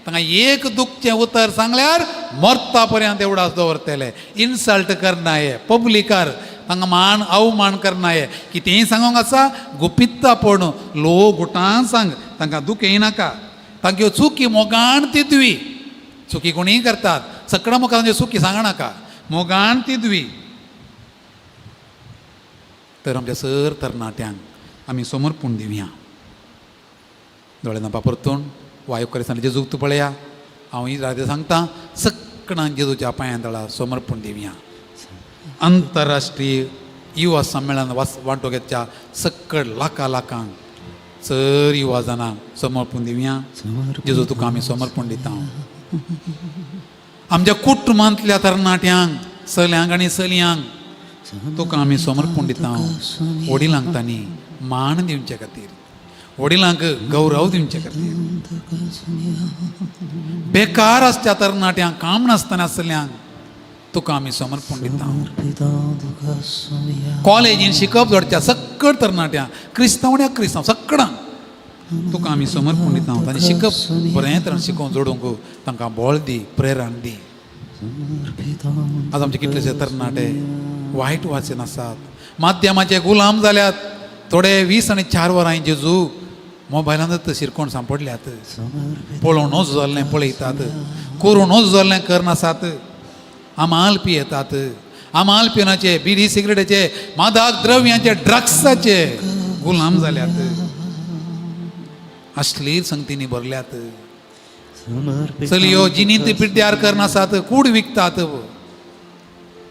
तांकां एक दुखचें उतर सांगल्यार मरता पर्यंत एवडास दवरतले. इन्सल्ट करनाये पब्लिकार, तांकां मान अवमान करनाये. कितेंय सांगोंक आसा गुपित्ता पण लो गुटान सांग, तांकां दुखय नाका. तांच्यो चुकी मोगान तिद्वी, चुकी कोणीय करतात, सगळ्या मुखार तांच्यो चुकी सांगनाका, मोगान तिद्वी. तर आमच्या सर तरणाट्यांक आमी समर्पण दिवया. दोळे नापा परतून वायू करिसतना जेजूक तूं पळया. हांव ही राती सांगता, सगळ्यांक जेजूच्या पांयां तळा समर्पण दिवया. आंतरराष्ट्रीय युवा संमेलन वांटो घेतच्या सकळ लाखां लाखांक चड युवा जाणांक समर्पण दिवया. जेजू तुका आमी समर्पण दिता. आमच्या कुटुंबांतल्या तरणाट्यांक, चल्यांक आनी चलयांक तुका आमी समर्पण दिता. वडिलांक तांणी मान दिवचे खातीर, वडिलांक गौरव दिवचे खातीर, बेकार आसच्या तरणाट्यांक, काम नासतना आसल्यांक तुका आमी समर्पण दिता. कॉलेजीन शिकप जोडच्या सकळ तरणाट्यांक, क्रिस्तांव आनी क्रिस्तांव सगळ्यांक तुका आमी समर्पण दिता. तांणी शिकप बरें तरेन शिकोवन जोडूंक तांकां बळ दी, प्रेरण दी. आज आमचे कितलेशे तरणाटे वायट वाचन आसात, माध्यमाचे गुलाम जाल्यात. थोडे 20 आनी 4 वरां जेजू मोबायलांतच शिरकोण सांपडल्यात, पळोवं नजो जाल्लें पळयतात, करूं नजो जाल्लें करनासात, आमाल पियेतात, आमाल पिवनाचे, बिडी सिगरेटाचे, मादक द्रव्यांचे, ड्रग्साचे गुलाम जाल्यात, अश्लील संगतींनी भरल्यात. चलयो जिनींत पिड्ड्यार करनासात, कूड विकतात,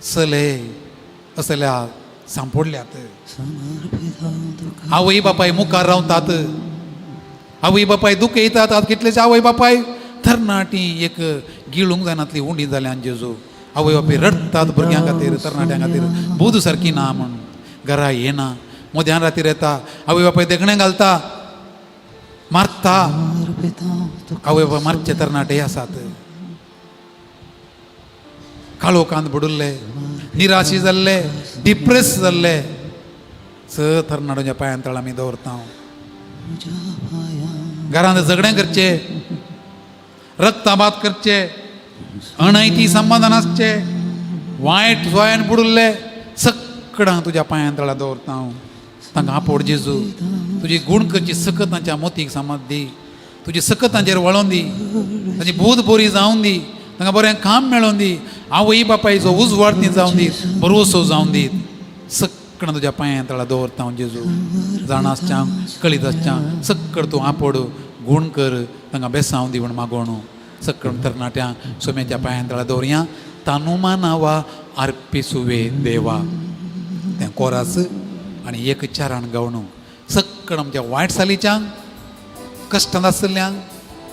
चले असल्या सांपडल्यात. आवय बापाय मुखार रावतात, आवय बापाय दुखयतात. आज कितलेशे आवय बापाय तरणाटी एक गिळूंक जायनातली उंडी जाल्या जेजू. आवय बापाय रडटात भुरग्यां खातीर, तरणाट्यां खातीर, बूद सारकी ना म्हूण घरा येना, मध्यान रातीर येता, आवय बापाय देखणें घालता, मारता. आवय बापाय मारचे तरणाटे आसात, काळोखांत बुडुल्ले, निराशी जाल्ले, डिप्रेस जाल्ले. स तरणाट्यांच्या पांयां तळ आमी दवरता. घरांत झगडें करचे, रक्तपात करचे, अनैती संबंदान आसचे, वायट सोयान बुडुल्ले, सगळ्यांक तुज्या पांयां तळा दवरता हांव. तांकां आपोड जेजू, तुजी गूण करची सकत तांच्या मोतीक समज दी, तुजी सकत तांचेर वळोन दी, तांची बूद बरी जावन दी, तांकां बरें काम मेळोन दी, आवय बापायचो उजवाड ती जावन दीत, भरवसो जावन दीत. सगळ्यां तुज्या पांयां तळा दवरता हांव जेजू. जाणा आसच्यांक, कळीत आसच्यांक सगळं तूं आपोड, गूण कर, तांकां बेसांव दी म्हूण मागोणू. सगळ्या तरणाट्यांक सोम्याच्या पांयां तळा दवरया. तानुमानावा आर्पिसुवे देवा तें कोरास आनी एक चारान गावणू. सगळ्या आमच्या वायट सालीच्यांक, कश्टांत आशिल्ल्यांक,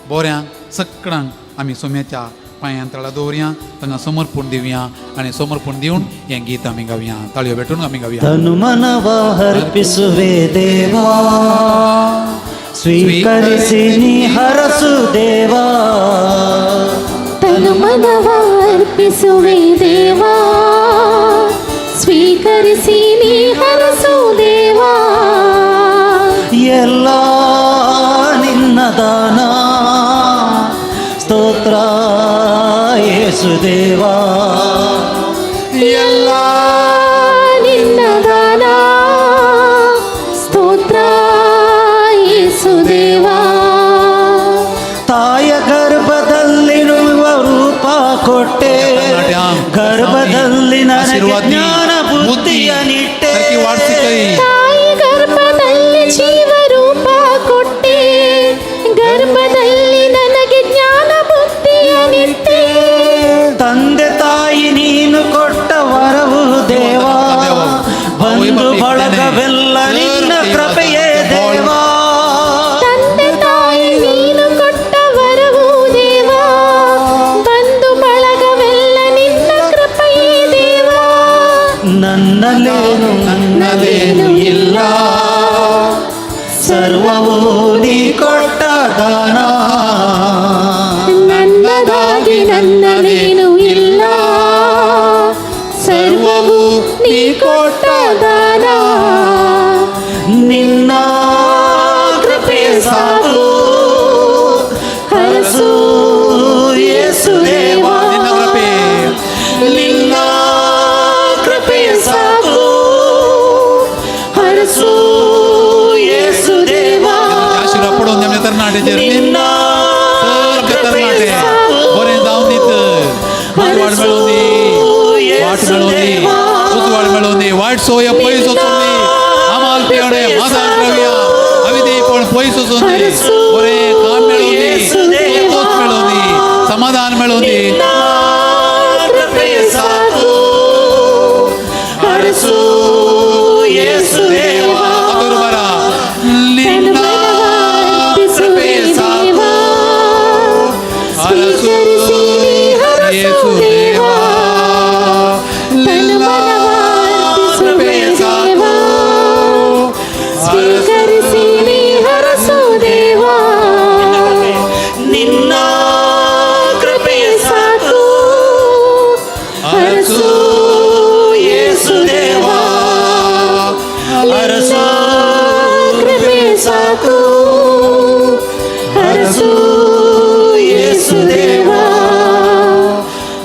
बोऱ्यांक, सगळ्यांक आमी सोम्याच्या पांयां तळा दवरया, तांकां समर्पण दिवया आनी समर्पण दिवन हें गीत आमी गावया. ताळयो भेटून आमी गावया. ತನುಮನವ ಅರ್ಪಿಸುವೆ ದೇವಾ, ಸ್ವೀಕರಿಸಿ ನೀ ಹರಸು ದೇವಾ. ತನುಮನವ ಅರ್ಪಿಸುವೆ ದೇವಾ, ಸ್ವೀಕರಿಸಿ ನೀ ಹರಸು ದೇವಾ. ಎಲ್ಲ ನಿನ್ನ ದಾನ, ಸ್ತೋತ್ರ ಯೇಸು ದೇವಾ. ಎಲ್ಲ ನಿನ್ನ ದಾನ, ಸ್ತೋತ್ರ ಯೇಸು ದೇವಾ. ತಾಯ ಗರ್ಭದಲ್ಲಿರುವ ರೂಪ ಕೊಟ್ಟೆ, ಗರ್ಭದಲ್ಲಿ ನನಗೆ ಜ್ಞಾನ ಬುದ್ಧಿಯ ನಿಟ್ಟೆ. सारकी वाट शिकय. ತಾಯಿ ಗರ್ಭದಲ್ಲಿ ಜೀವರೂಪ ಕೊಟ್ಟೆ, ಗರ್ಭದಲ್ಲಿ ನನಗೆ ಜ್ಞಾನ ಬುದ್ಧಿಯ ನನ್ನಲೇನು ಇಲ್ಲ, ಸರ್ವವು ನೀ ಕೊಟ್ಟ ದಾನ. ನಿನ್ನ ಕೃಪೆ ಸಾಕು ಹರಸು ಯೇಸುದೇವಾ. ನಿನ್ನ ಕೃಪೆ, ನಿನ್ನ ಕೃಪೆ ಸಾಕು ಹರಸು ಯೇಸುದೇವಾ. ಆಶೀರ್ವಾದ पडून आमच्या तरणाट्याचेर. ನಿನ್ನ सारखे तरणाटे बरें जावन दीत, वाट मेळूं दी, वाट मेळूं दी, उजवाड मेळूं दी, वायट सोय पयस वचूं दी, आमाल पियणे माजाक रावया अविधेयपण पयस वचूं दी, बरें काम मेळूं दी, संतोष मेळूं दी, समाधान मेळूं दी. ಕೃಪೆ ಸಾಕು ಹರಸು ಯೇಸುದೇವಾ. ಅದುರ್ಬರ ನಿನ್ನ ಕೃಪೆ ಸಾಕು ಹರಸು ಯೇಸುದೇವಾ. ನಿನ್ನ ಕೃಪೆ ಸಾಕು ಸ್ವೀಕರಿಸಿ ನೀ ಹರಸು ದೇವಾ. ನಿನ್ನ ಕೃಪೆ ಸಾಕು ಹರಸು ಯೇಸುದೇವಾ. ಹರಸು ಕೃಪೆ ಸಾಕು ಹರಸು ಯೇಸುದೇವಾ.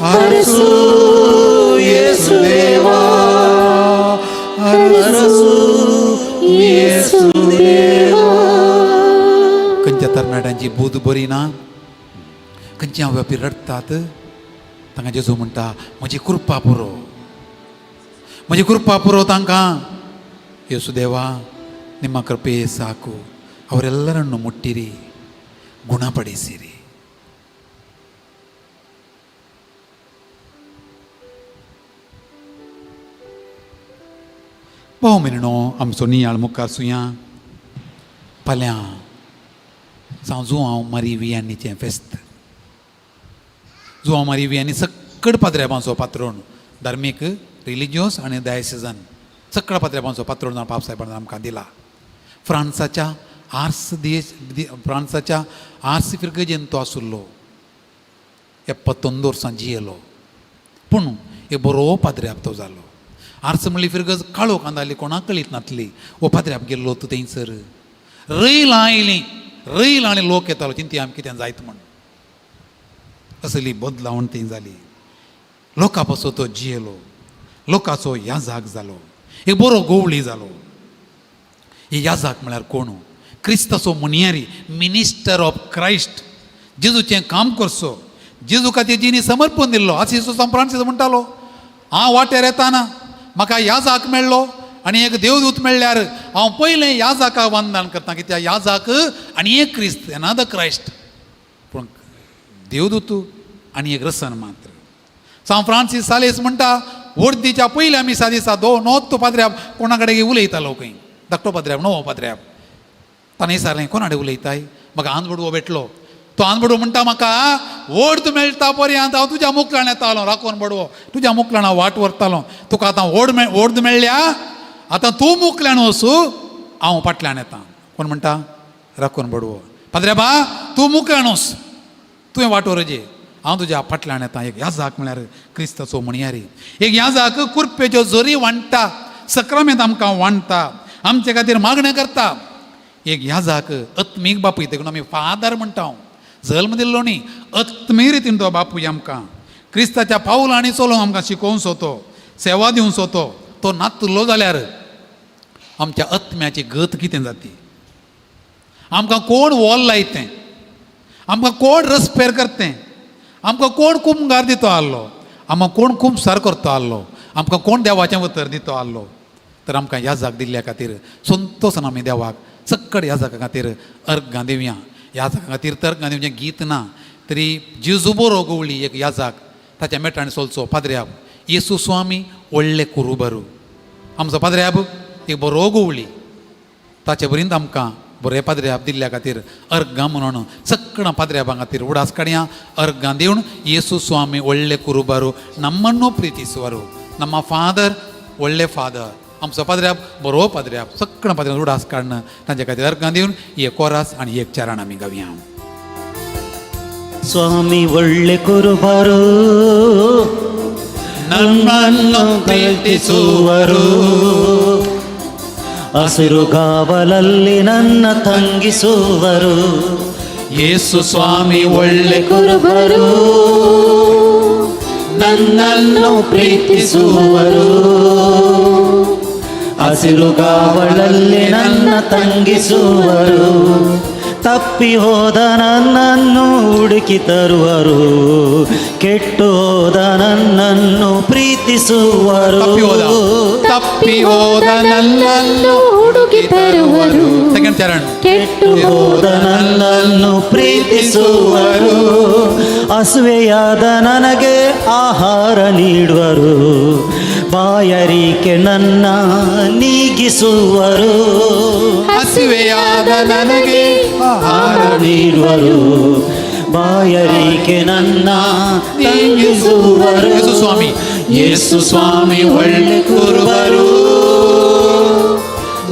ಹರಸು ಯೇಸುದೇವಾ. ಹರಸು ಯೇಸುದೇವಾ. खंयच्या तरणाट्यांची बूद बरी ना, खंयची आवय बापूय रडटात, तांकां जेजू म्हणटा म्हजी कृपा पुरो, म्हजी कृपा पुरो तांकां. ಯೇಸುದೇವಾ ನಿಮ್ಮ ಕೃಪೆಯೇ ಸಾಕು, ಅವರೆಲ್ಲರನ್ನು ಮುಟ್ಟಿರಿ, ಗುಣಪಡಿಸಿರಿ. भाव भयणीनो, आमचो नियाळ मुखार सुया. फाल्यां सांव जुआंव मारी वियानीचें फेस्त. जुआंव मारी वियानी सक्कड पाद्र्याबांचो पात्रोण, धार्मीक रिलिजियस आनी डायसिजन सगळ्या पाद्र्याबांचो पात्रोण पाप साहेबान आमकां दिला. फ्रांसाच्या आर्स देश, फ्रांसाच्या आर्स फिर्गजेन तो आसुल्लो, 71 वर्सां जियेलो, पूण एक बरो पाद्र्याब तो जालो. आर्स म्हणली फिरगज काळोख आंदाली, कोणाक कळीत नातली. हो पाद्र्याब गेल्लो तो थंयसर रैलां आयलीं, रैल आनी लोक येतालो, चिंती आमी कितें जायत म्हण. असली बदलावण थंय जाली. लोकां पासून तो जियेलो, लोकाचो याजाक जालो, एक बरो गोवळी जालो. ही याजाक म्हळ्यार कोण? क्रिस्ताचो मुनियारी, मिनिस्टर ऑफ क्रायस्ट, जेजूचें काम करचो, जेजू खातीर जिणी समर्पण दिल्लो. आसिसो सांव फ्रांसीस म्हणटालो, हांव वाटेर येताना म्हाका याजाक मेळ्ळो आनी एक देवदूत मेळ्ळ्यार हांव पयलें याजाका वंदन करता, कित्याक याजाक आनी एक क्रिस्त, एनादर क्रायस्ट, पूण देवदूत आनी एक रसन मात्र. सांव फ्रांसीस सालेस म्हणटा, वर्दीच्या पयल्या मिसा दिसा दो नोत्तो पाद्र्याब कोणा कडेन उलयतालो खंय, धाकटो पाद्र्याब, नवो पाद्र्याब. ताणें विचारलें, कोणा कडेन उलयताय? म्हाका आंजबडवो भेटलो. तो आंजबडवो म्हणटा, म्हाका वोर्द मेळटा पर्यंत हांव तुज्या मुकल्यान येतालो, राखोन बडवो तुज्या मुकल्यान हांव वाट व्हरतालो, तुका आतां वोर्द मेळ्ळ्या, आतां तूं मुकल्यान वचू, हांव फाटल्यान येता. कोण म्हणटा? राखोन बडवो. पाद्र्याबा तूं मुकल्यान वच, तुवें वाट व्हरचे, हांव तुज्या फाटल्यान येता. एक याजाक म्हळ्यार क्रिस्ताचो म्हणयारी, एक याजाक कुर्पेच्यो जरी वांट्टा, सक्रामेंत आमकां वांट्टा, आमचे खातीर मागणें करता. एक याजाक आत्मीक बापूय, देखून आमी फादर म्हणटा. हांव जल्म दिल्लो न्ही, आत्मीक रितीन तो बापूय आमकां क्रिस्ताच्या पावलांनी चलोवंक आमकां शिकोवंक सोतो, सेवा दिवंक सोतो. तो नातलो जाल्यार आमच्या आत्म्याची गत कितें जाती? आमकां कोण वॉल लायतें, आमकां कोण रस्पेर करतें, आमकां कोण कुमगार दितो आहलो, आमकां कोण कुमसार करतो आहलो, आमकां कोण देवाचें उतर दितो आहलो? तर आमकां ह्या जाग दिल्ल्या खातीर संतोसान आमी देवाक सक्कड ह्या जागा खातीर अर्गां दिवया. ह्या जागा खातीर तर अर्गां दिवचें गीत ना तरी जेजू बरो गवळी एक ह्या जाग ताच्या मेटान चलचो पाद्र्याब येसू स्वामी व्हडले कुरुबरू. आमचो पाद्र्याब एक बरो गवळी, ताचे बरींत आमकां बरें पाद्र्याब दिल्ल्या खातीर अर्गां म्हणून सगळ्या पाद्र्याबां खातीर उडास काडया. अर्गां दिवन येसू स्वामी व्हडले कुरुबारू ನಮ್ಮನ್ನು ಪ್ರೀತಿಸುವರು. ನಮ್ಮ फादर व्हडले फादर, आमचो पाद्र्याब बरो पाद्र्याब, सगळ्या पाद्र्याब उडास काडून तांच्या खातीर अर्गां दिवन एक कोरास आनी एक चरण आमी गावया. ಸ್ವಾಮಿ ಒಳ್ಳೆ ಕುರುಬರು, ನಮ್ಮನ್ನು ಪ್ರೀತಿಸುವರು, ಹಸಿರುಗಾವಲಲ್ಲಿ ನನ್ನ ತಂಗಿಸುವರು. ಯೇಸು ಸ್ವಾಮಿ ಒಳ್ಳೆ ಕುರುಬರು, ನನ್ನನ್ನು ಪ್ರೀತಿಸುವರು, ಹಸಿರುಗಾವಲಲ್ಲಿ ನನ್ನ ತಂಗಿಸುವರು. ತಪ್ಪಿ ಹೋದ ನನ್ನನ್ನು ಹುಡುಕಿ ತರುವರು, ಕೆಟ್ಟು ಹೋದ ನನ್ನನ್ನು ಪ್ರೀತಿಸುವರು. ತಪ್ಪಿ ಹೋದ, ತಪ್ಪಿ ಹೋದ ನನ್ನನ್ನು ಹುಡುಕಿ ತರುವರು, ಸೆಕೆಂಡ್ ಚರಣ್. ಕೆಟ್ಟು ಹೋದ ನನ್ನನ್ನು ಪ್ರೀತಿಸುವರು, ಹಸುವೆಯಾದ ನನಗೆ ಆಹಾರ ನೀಡುವರು, ಬಾಯಾರಿಕೆ ನನ್ನ ನೀಗಿಸುವರು. ಹಸಿವೆಯಾದ ನನಗೆ ಆಹಾರ ನೀಡುವರು, ಬಾಯಾರಿಕೆ ನನ್ನ ತಂಗಿಸುವರು. ಯೇಸು ಸ್ವಾಮಿ, ಯೇಸು ಸ್ವಾಮಿ ಒಳ್ಳೆ ಕುರುಬರು,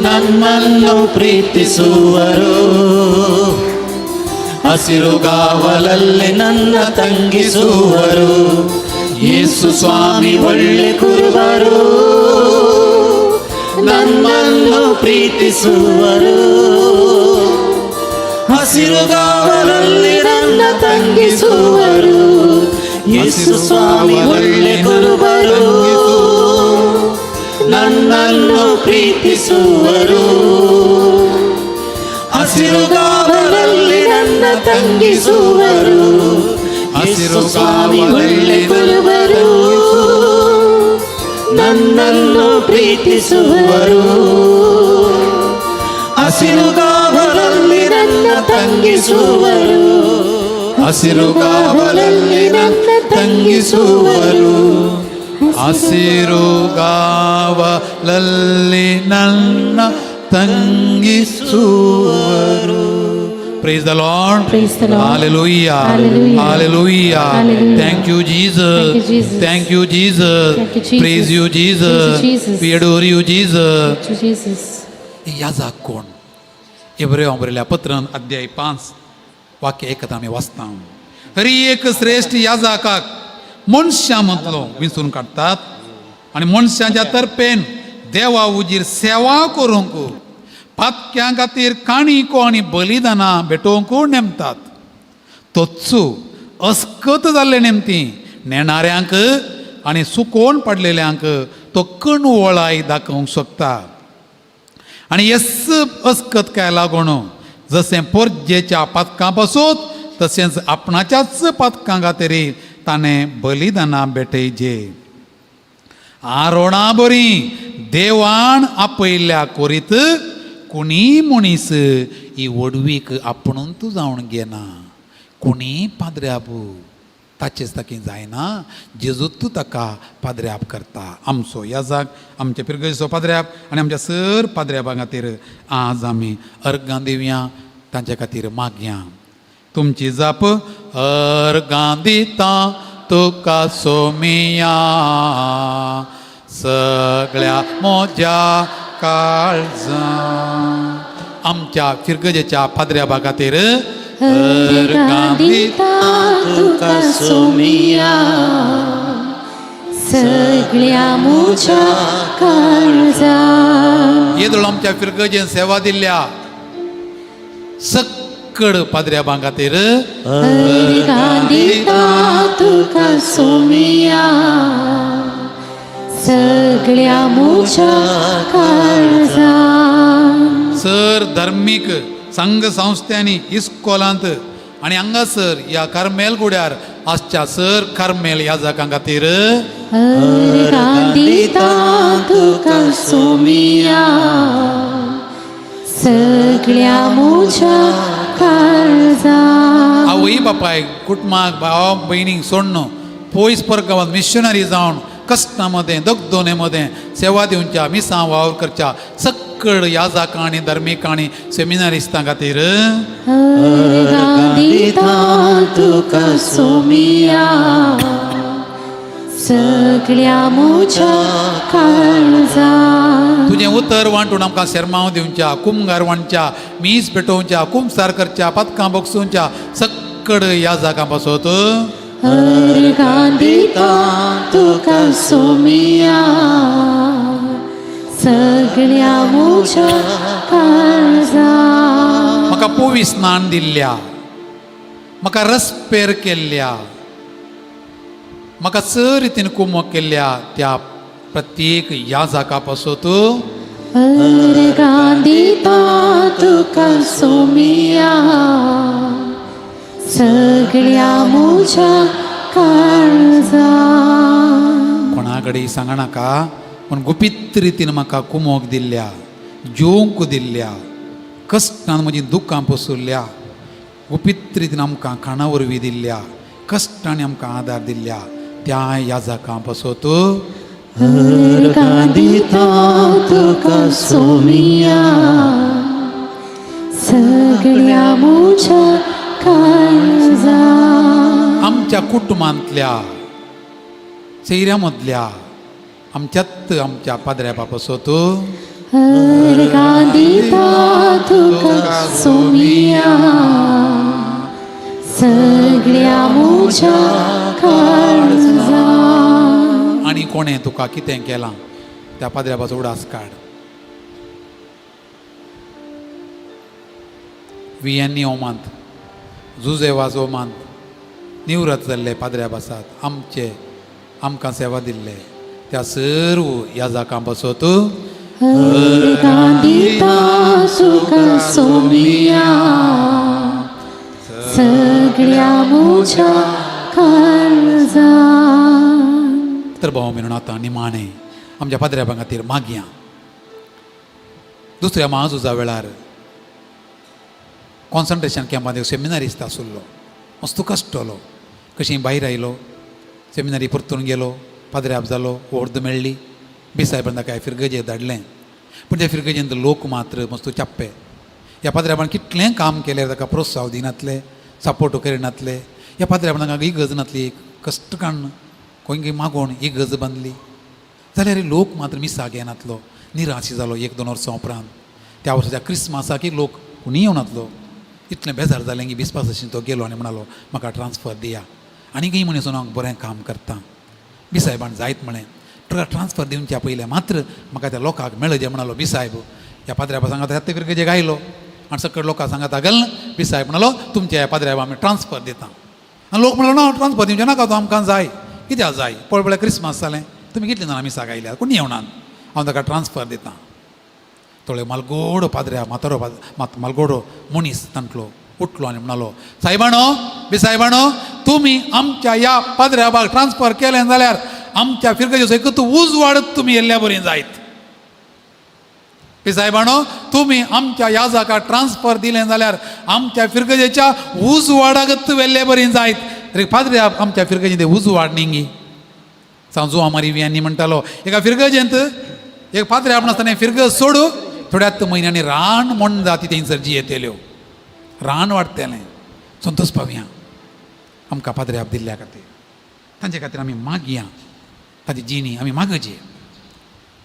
ನನ್ನನ್ನು ಪ್ರೀತಿಸುವರು, ಹಸಿರುಗಾವಲಲ್ಲಿ ನನ್ನ ತಂಗಿಸುವರು. ಯೇಸು ಸ್ವಾಮಿ ಒಳ್ಳೆ ಕುರುಬರು, ನನ್ನನ್ನು ಪ್ರೀತಿಸುವರು, ಹಸಿರುಗಾವಲಲ್ಲಿ ನನ್ನ ತಂಗಿಸುವರು. ಯೇಸು ಸ್ವಾಮಿ ಒಳ್ಳೆ ಕುರುಬರು, ನನ್ನನ್ನು ಪ್ರೀತಿಸುವರು, ಹಸಿರುಗಾವಲಲ್ಲಿ ನನ್ನ ತಂಗಿಸುವರು. ಯೇಸು ಸ್ವಾಮಿ ಒಳ್ಳೆ ಕುರುಬರು, ನನ್ನನ್ನು ಪ್ರೀತಿಸುವರು, ಹಸಿರುಗಾವಲಲ್ಲಿ ನನ್ನ ತಂಗಿಸುವರು. ಹಸಿರುಗಾವಲಲ್ಲಿ ನನ್ನ ತಂಗಿಸುವರು, ಹಸಿರುಗಾವಲಲ್ಲಿ ನನ್ನ ತಂಗಿಸುವರು. Praise the Lord. Praise the Lord. Hallelujah. Hallelujah. Hallelujah. Hallelujah. Thank you, Jesus. Thank you, Jesus. Thank you, Jesus. Thank you, Jesus. Praise you, Jesus. Praise you, Jesus. We adore you, Jesus. To Jesus. याजाक कोण? एब्रेव बरयल्या पत्रान अध्याय 5 वाक्य एकता आमी वाचता. हरी एक श्रेश्ठ याजाकाक मनशां मदलो विंचून काडटात आनी मनशांच्या तर्फेन देवा उजीर सेवा करूंक, पातक्यां खातीर काणिको आनी बलिदानां भेटोवंक नेमतात. तोच अस्कत जाल्ले नेमती नेणाऱ्यांक आनी सुकोवन पडलेल्यांक तो कणवळाय दाखोवंक शकता. आनी येस अस्कत काय लागून जशें पोरजेच्या पातकां पासून तशेंच आपणाच्याच पातकां खातीर ताणें बलिदानां भेटयजे. आरोणा बरी देवान आपयल्ल्या कोरीत कोणीय मनीस ही व्हडवीक आपणून जावन घेना. कोणीय पाद्र्याब ताचेच ताकी जायना, जेजूत ताका पाद्र्याब करता. आमचो याजाक, आमच्या पिरगेचो पाद्र्याब आनी आमच्या सर पाद्र्याबा खातीर आज आमी अर्गां दिवया, तांच्या खातीर मागया. तुमची जाप: अर्गां दिता तुका सोमिया, सगळ्या म्हज्या काळजा. आमच्या फिरगजेच्या पाद्र्याबा खातीर अर्गां दिता तुका सोमिया, सगळ्या म्हज्या काळजा. येदोळ आमच्या फिरगजेन सेवा दिल्ल्या सक्कड पाद्र्याबां खातीर अर्गां दिता तुका सोमिया, सगळ्या म्हज्या काळजा. सर धार्मीक संघ संस्थ्यांनी, इस्कोलांत आनी हांगासर ह्या कार्मेल गुड्यार आसच्या सर कार्मेल ह्या जागां खातीर अर्गां दिता तुका सोमिया, सगळ्या म्हज्या काळजा. आवय बापाय, कुटुंबाक, भाव भयणीक सोडून पयस परगांवांत मिशनरी जावन कश्टां मदें, दगदोने मदें सेवा दिवच्या, मिसां वावर करच्या सक्कड याजाकां आनी धार्मिकां आनी सेमिनारिस्तां खातीर अर्गां दिता तुका सोमिया, सगळ्या म्हज्या काळजा. तुजें उतर वांटून आमकां शेरमांव दिवच्या, कुमगार वांटच्या, मीस पेटोवच्या, कुमसार करच्या, पदकां बक्षोवच्या सक्कड सक्कड ह्या जागा पासत अर्गां दिता तुका सोमिया सगळ्या म्हज्या काळजा म्हाका पोवी स्नान दिल्ल्या म्हाका रसपेर केल्ल्या म्हाका चड रितीन कुमक केल्ल्या त्या प्रत्येक ह्या जागा पासत अर्गां दिता तुका सोमिया सगळ्या म्हज्या काळजा कोणा कडेन सांगनाका पूण गुपीत रितीन म्हाका कुमोक दिल्ल्या जेवंक दिल्ल्या कश्टान म्हजी दुकां पसरल्या गुपीत रितीन आमकां खाणा वरवीं दिल्ल्या कश्टांनी आमकां आदार दिल्ल्या त्या ह्या जाकां पासत अर्गां दिता तुका सोमिया सगळ्या म्हज्या काळजा आमच्या कुटुंबांतल्या चेऱ्या मदल्या आमच्यात आमच्या पाद्र्या पासत अर्गां दिता तुका सोमिया सगळ्या म्हज्या काळजा आनी कोणें तुका कितें केलां त्या पाद्र्या पासो उडास काड वियेन्नी ओमांत जुजेवाज ओमांत निवृत्त जाल्ले पाद्र्या आसात आमचे आमकां सेवा दिल्ले त्या सर्व ह्या जाकां पासत अर्गां दिता तुका सोमिया सगळ्या म्हज्या काळजा तर भाव म्हणून आतां निमाणें आमच्या पाद्र्या खातीर मागया दुसऱ्या महाझुजा वेळार कॉन्सन्ट्रेशन कॅम्पांत एक सेमिनारिस्त आशिल्लो मस्त कश्टलो कशी भायर आयलो सेमिनारी परतून गेलो पाद्र्याब जालो ओर्द मेळ्ळी बिसायबान ताका फिरगजेर धाडलें पूण त्या फिरगजेंत लोक मात्र मस्त चाप्पे ह्या पाद्र्याबान कितलें काम केलें ताका प्रोत्साहन दिनातले सपोर्ट करिनातले ह्या पाद्र्याबान ताका इगर्ज नातली कश्ट काडून खंय मागोवन इगर्ज बांदली जाल्यार लोक मात्र मिसाक येनातलो निराश जालो एक दोन वर्सां उपरांत त्या वर्साच्या क्रिसमासाकय लोक कोणीय येवनातलो इतलें बेजार जालें की बिस्पासाशी तो गेलो आनी म्हणालो म्हाका ट्रान्सफर दिया आनीकय मनीस हांव बरें काम करता बिसायबान जायत म्हळें तुका ट्रान्सफर दिवच्या पयलें मात्र म्हाका त्या लोकांक मेळजे म्हणालो बिसायब ह्या पाद्र्याबा सांगाता त्या फिरगजेक आयलो आनी सकयल लोकां सांगाता गेल बिसायब म्हणालो तुमच्या ह्या पाद्र्याबा आमी ट्रान्सफर दिता आनी लोक म्हणलो ना ट्रान्सफर दिवचें नाका तो आमकां जाय कित्याक जाय पळय पळय क्रिसमस जालें तुमी कितलीं जाणां मिसाक आयल्यात कोण येवनात हांव ताका ट्रान्सफर दिता थोडे मालगोडो पाद्र्या म्हातारो मालगोडो मनीस तांतलो उठलो आनी म्हणालो सायबाणो बी सायबाणो तुमी आमच्या ह्या पाद्र्याबाक ट्रान्सफर केलें जाल्यार आमच्या फिरगजेचो एकूच उजवाड तुमी येल्ल्या बरी जायत बी सायबाणो तुमी आमच्या ह्या जाका ट्रान्सफर दिलें जाल्यार आमच्या फिरगजेच्या उजवाडागत वेल्ले बरी जायत तरी पाद्र्या आमच्या फिरगजेंत उजवाड निंगी सांजू आमारी वियांनी म्हणटालो एका फिरगजेंत एक पाद्रे आपण आसतना फिरगज सोडू थोड्यात म्हयन्यांनी रान म्हण जाती थंयसर जी येतल्यो रान वाडटलें संतोष पावया आमकां पाद्रे आप दिल्ल्या खातीर तांचे खातीर आमी मागया ताची जिणी आमी मागची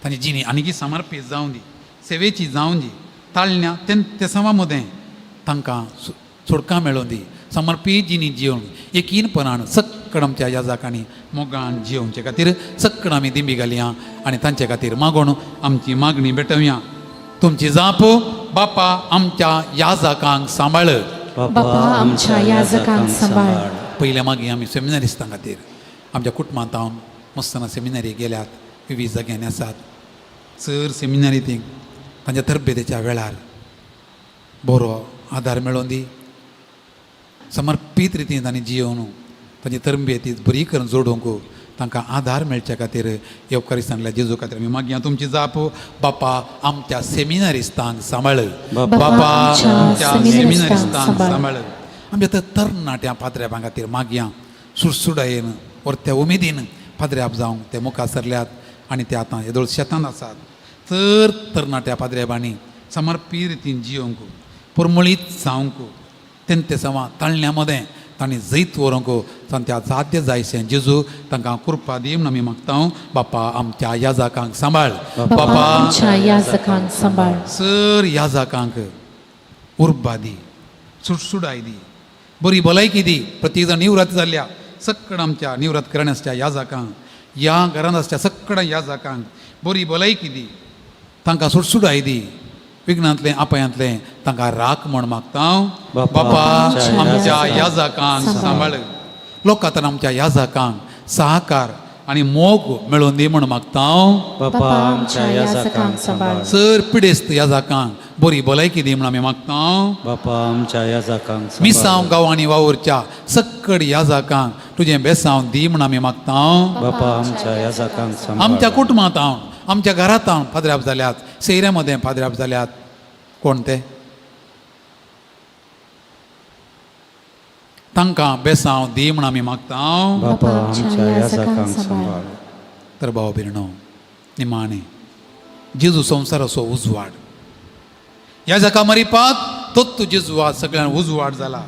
तांची जिणी आनीकी समर्पीत जावं दी सेवेची जावं दी ताळण्या ते समा मदें तांकां सुटका मेळोवन दी समर्पीत जिणी जिवन एकीनपणान सक्कड आमच्या ह्या जाकांनी मोगान जिवचे खातीर सक्कड आमी दिंबी घालया आनी तांचे खातीर मागोवन आमची मागणी भेटोवया तुमची जाप बापा आमच्या याजकांक सांबाळ बापा आमच्या याजकांक सांबाळ पयल्या मागीर आमी सेमिनारिस्तां खातीर आमच्या कुटुंबांत हांव मस्तना सेमिनारी गेल्यात विवीध जाग्यांनी आसात चड सेमिनारी ती तांच्या तरबेतेच्या वेळार बरो आदार मेळोवन दी समर्पीत रितीन तांणी जियोवन तांची तरबेती बरी करून जोडूंक तांकां आदार मेळच्या खातीर येवकारिस्तांतल्या जेजू खातीर आमी मागया तुमची जाप बापा आमच्या सेमिनारिस्तांक सांबाळ बापा आमच्या सेमिनारिस्तांक सांबाळ. सांबाळ आमच्या त्या तरणाट्या पाद्र्याबां खातीर मागया सुडसुडायेन or त्या उमेदीन पाद्र्याब जावंक ते मुखार सरल्यात आनी ते आतां येदोळ शेतांत आसात तर तरणाट्या पाद्र्याबांनी समर्पी रितीन जियोवंक परमळीत जावंक तेंते सवा ताळण्या मदें तांणी जैत व्हरूंक तांच्या साध्य जायशें जेजू तांकां कृपा दी म्हूण आमी मागता बापा आमच्या याजाकांक सांबाळ बापा आमच्या याजकांक सांबाळ सर याजाकांक उर्बा दी सुडसुडाय दी बरी भलायकी दी. प्रत्येक जाण निवृत्त जाल्ल्या सक्कड आमच्या निवृत्त करण्याच्या ह्या जाकांक, ह्या घरांत आसच्या सक्कड ह्या जाकांक बरी भलायकी दी, तांकां सुटसुटाय दी, विघ्नांतलें अपायांतलें तांकां राख म्हण मागता. बापा आमच्या ह्या जाकांक सांबाळ, लोकांत आमच्या ह्या जाकांक सहकार आनी मोग मेळोवन दी म्हण मागता. बापा आमच्या याजकांक सांबाळ. सर पिडेस्त ह्या जाकांक बरी भलायकी दी म्हण आमी मागता. बापा आमच्या याजकांक सांबाळ. मिसांव गांवांनी वावुरच्या सक्कड ह्या जाकांक तुजें बेसांव दी म्हण आमी मागता. बापा आमच्या याजकांक सांबाळ. आमच्या कुटुंबांत हांव, आमच्या घरांत हांव पाद्र्याप जाल्यात, सेऱ्या मदें पाद्र्याप जाल्यात, कोण ते तांकां बेसांव दी म्हण आमी मागता. बापा आमच्या याजकांक सांबाळ. तर भाव भयणो निमाणें जेजू संवसाराचो उजवाड, ह्या जाका मरिपाक तोच जेजू आज सगळ्यांक उजवाड जाला.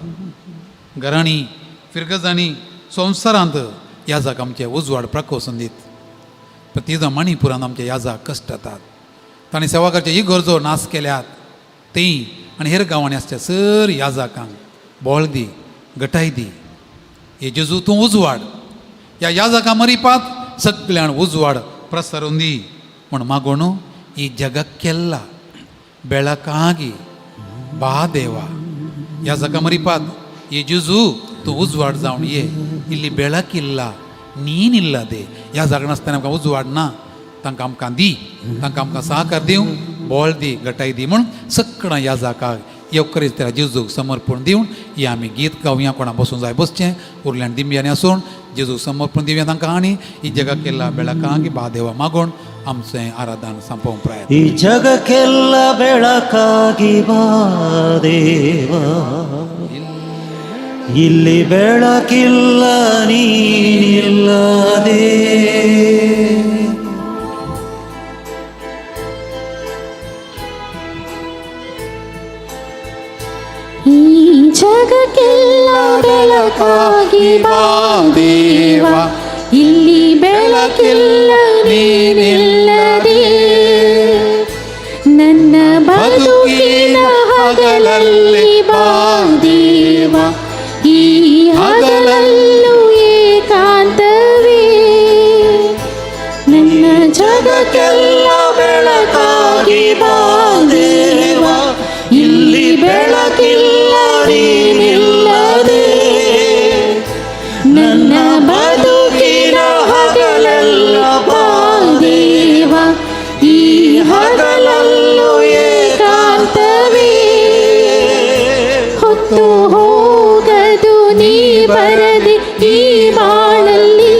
घरांनी फिरगजांनी संवसारांत ह्या जाका आमचे उजवाड प्रकोसून दीत. प्रत्येक मणिपुरान आमचे ह्या जाक कश्ट जातात, तांणी सेवा करचे ही गरजो नाश केल्यात ती आनी हेर गांवांनी आसच्या सर ह्या जाकांक बोळ दी, गटाय दी. हे जेजू तूं उजवाड, ह्या याजका मरिपात सगळ्यान उजवाड प्रसरून दी म्हण मागोण ही जगाक केल्ला बेळकागी बा देवा. ह्या जगा मरिपात हे जेजू तूं उजवाड जावन ये, इल्ली बेळक इल्ला नीन इल्ला दे. ह्या जागा नासतना आमकां उजवाड ना, तांकां आमकां दी, तांकां आमकां सहकार दिवं, बोळ दी, गटाय दी म्हूण सगळ्यां ह्या जाकाक येवकरीत त्या जेजूक समर्पण दिवन ही आमी गीत गावया. कोणा बसून जाय बसचें, उरल्यान दिंब्यांनी आसून जेजूक समर्पण दिवया तांकां आनी ही जगाक केल्ला बेळकांक बा देवा मागोवन आमचें आराधन संपोवंक प्रयत्न. ಈ ಜಗಕ್ಕೆಲ್ಲ ಬೆಳಕಾಗಿ ಬಾ ದೇವ, ಇಲ್ಲಿ ಬೆಳಕಿಲ್ಲ ನೀನಿಲ್ಲದೆ. ಈ ಜಗಕ್ಕೆಲ್ಲ ಬೆಳಕಾಗಿ ಬಾ ದೇವ, ಇಲ್ಲಿ ಬೆಳಕಿಲ್ಲ ನೀನಿಲ್ಲದೆ. ನನ್ನ ಬದುಕಿನ ಹಗಲಲ್ಲಿ ಬಾ ದೇವ, ಈ ಹಗಲಲ್ಲೂ ಏಕಾಂತವೇ. ನನ್ನ ಜಗಕ್ಕೆಲ್ಲ ಬೆಳಕಾಗಿ ಬಾ ದೇವ, ಇಲ್ಲಿ ಬೆಳಕಿಲ್ಲ ನೀನಿಲ್ಲದೆ. ನನ್ನ ಬದುಕಿನ ಹಗಲೆಲ್ಲ ಬಾ ದೇವ, ಈ ಹಗಲಲ್ಲೂ ಏಕಾಂತವೇ. ಹೊತ್ತು ಹೋಗದು ನೀ ಬರದೆ ಈ ಬಾಳಲ್ಲಿ,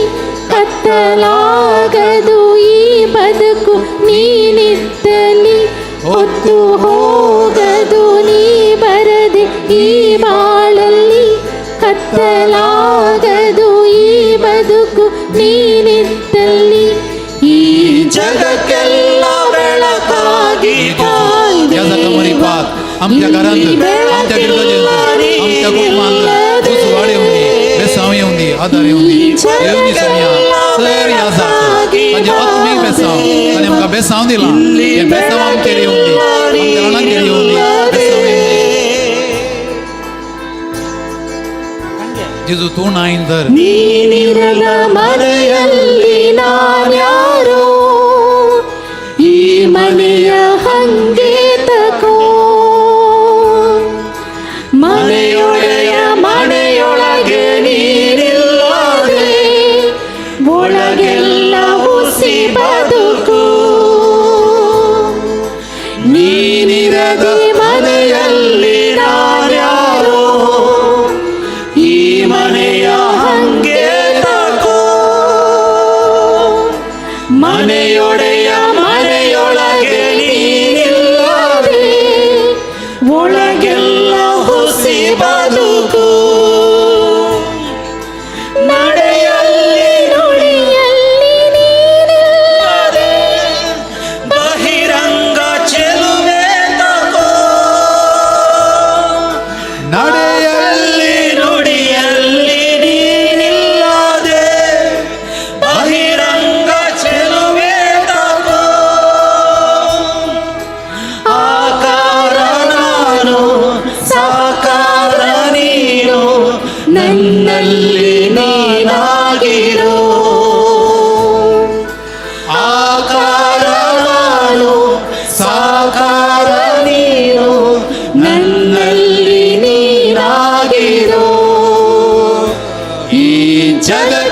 ಕತ್ತಲಾಗದು ಈ ಬದುಕು ನೀನಿದ್ದಲ್ಲಿ. ಹೊತ್ತು ಹೋಗದು ನೀ ಬರದೆ ಈ ಬಾಳಲ್ಲಿ, ಕತ್ತಲಾಗದು ಈ ಬದುಕು ನೀನಿದ್ದಲ್ಲಿ. ಈ ಜಗಕ್ಕೆಲ್ಲ ಬೆಳಕಾಗಿ ಬಾ ह्या जाका मरिपात आमच्या घरांत, आमच्या गिरगजेंत, आमच्या कुटुंबांत उजवाड येवन दी, बेसांव येवन दी, आदार येवन दी, येवन दी सोमया सर ह्या जाक तांचे आत्मीक बेसांव. ताणें आमकां बेसांव दिलां, हें बेसांव आमचेर येवन दी, आमच्या जाणांचेर येवन दी, बेसांव येवन दी. जेजू तूं नाय तर ನೀನಿರದ ಮನೆಯಲ್ಲಿ ನಾನ್ಯಾರೋ, ಈ ಮನೆಯ ಹಂಗೆ ತಕೋ. ಮನೆಯೊಡೆಯ ಮನೆಯೊಳಗೆ ನೀನಿಲ್ಲದೆ ಒಳಗೆಲ್ಲ ಹುಸಿ ಬದುಕು. ನೀನಿರದ ಮನೆಯಲ್ಲಿ ನಾನ್ಯಾರೋ, ಈ ಮನೆಯ ಹಂಗೆ ತಕೋ. ಮನೆಯೊಡೆಯ ಮನೆಯೊಳಗೆ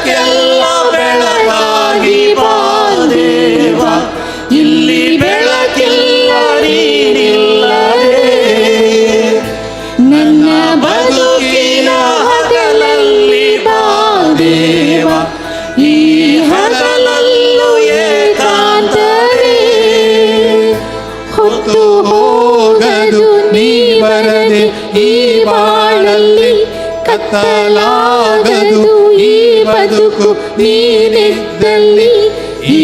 ಜಗಕ್ಕೆಲ್ಲ ಬೆಳಕಾಗಿ ಬಾ ದೇವ, ಇಲ್ಲಿ ಬೆಳಕಿಲ್ಲ ನೀನಿಲ್ಲದೆ. ನನ್ನ ಬದುಕಿನ ಹಗಲಲ್ಲಿ ಬಾ ದೇವ, ಈ ಹಗಲಲ್ಲೂ ಏಕಾಂತವೇ. ಹೊತ್ತು ಹೋಗದು ನೀ ಬರದೆ ಈ ಬಾಳಲ್ಲಿ, ಕತ್ತಲಾಗದು ಈ ಬದುಕು ನೀನಿದ್ದಲ್ಲಿ. ಈ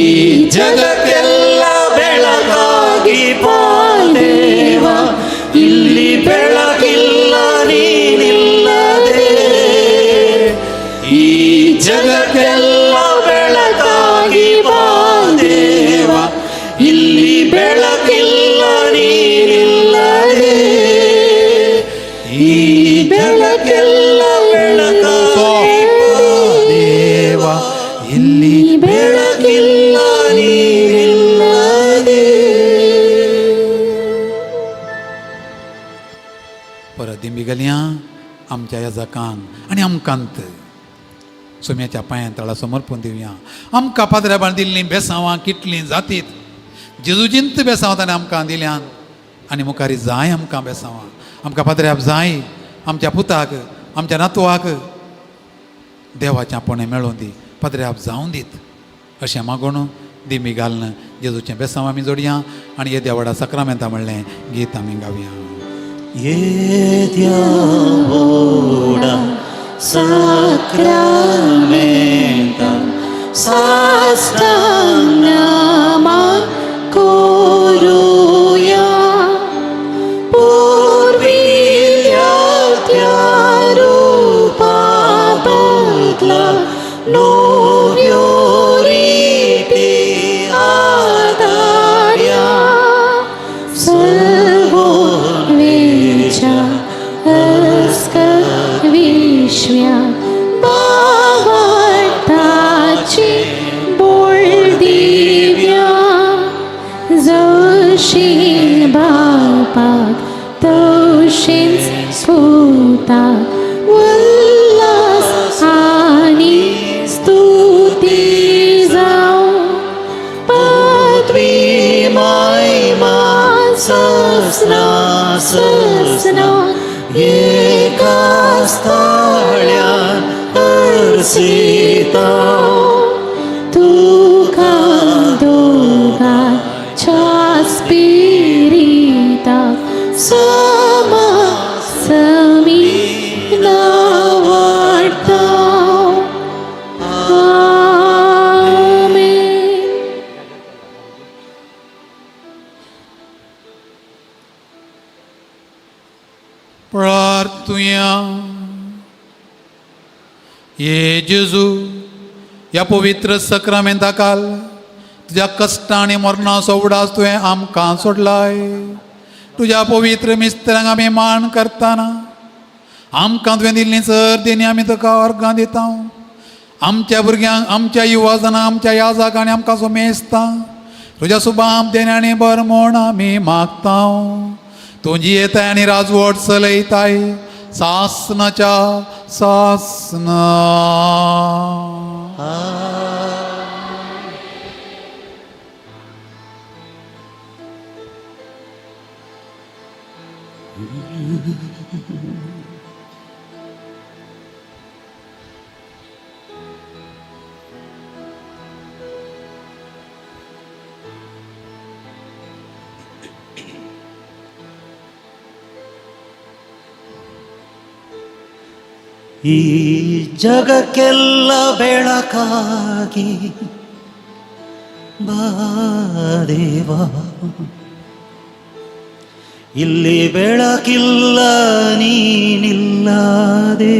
ಜಗಕ್ಕೆಲ್ಲ ಬೆಳಕಾಗಿ ಬಾ ದೇವ, ಇಲ್ಲಿ ಬೆಳಕಿಲ್ಲ ನೀನಿಲ್ಲದೆ. ಈ ಜಗಕ್ಕೆಲ್ಲ ಬೆಳಕಾಗಿ ಬಾ ದೇವ, ಇಲ್ಲಿ ಬೆಳಕಿಲ್ಲ ನೀನಿಲ್ಲದೆ. ಈ ಬೆಳಕೆಲ್ಲ ಬೆಳಕಾಗಿ ಬಾ ದೇವ, ಇಲ್ಲಿ ಬೆಳಕಿಲ್ಲ ನೀನಿಲ್ಲದೆ. परत दिंबी घालया आमच्या याजकांक आनी आमकांत सोम्याच्या पांयां तळा समर्पण दिवया. आमकां पाद्र्याबान दिल्लीं बेसांवां कितलीं जातीत जेजूजींत बेसांव ताणें आमकां दिल्यान आनी मुखारी जाय आमकां बेसांवां. आमकां पाद्र्याब जाय आमच्या पुताक आमच्या नातवाक देवाचें आपणें मेळोवन दी, पाद्र्याब जावन दीत अशें मागून दिंबी घालून जेजूचें बेसांव आमी जोडया आनी येद्या व्हडा साक्रामेंता म्हणलें गीत आमी गावया. येद्या व्हडा साक्रामेंता साष्टांग नमन करूया, पुर्विल्ल्या त्या रूपा बदला नव्यो रिती आधार्या. सर्वोन्वेच्या अस्कत विश्व्या भावार्थाची बोल दिव्या. जशी बापाक तशीच पुताक उल्हास आनी स्तुती जावं. पदवी महिमा ससना ससना एका स्थाळ्यान अर्सिता. तुका दोगाच्या स्पिरिताक समा समी नावाडता. आमेन. प्रार्थुया. ये जेजू, ह्या पवित्र सक्रामेंता काल तुज्या कश्टां आनी मरणाचो उडास तुवें आमकां सोडलाय. तुज्या पवित्र मिस्त्रांक आमी मान करतना आमकां तुवें दिल्ली सर देणी आमी तुका अर्गां दिता. आमच्या भुरग्यांक, आमच्या युवा जाणां, आमच्या याजाक आनी आमकां सुमेस्ता तुज्या सुबाम देण्यानी बर म्हूण आमी मागता. तूं जियेताय आनी राजवट चलयताय सासनाच्या सासना. ಈ ಜಗಕ್ಕೆಲ್ಲ ಬೆಳಕಾಗಿ ಬಾ ದೇವ, ಇಲ್ಲಿ ಬೆಳಕಿಲ್ಲ ನೀನಿಲ್ಲದೆ.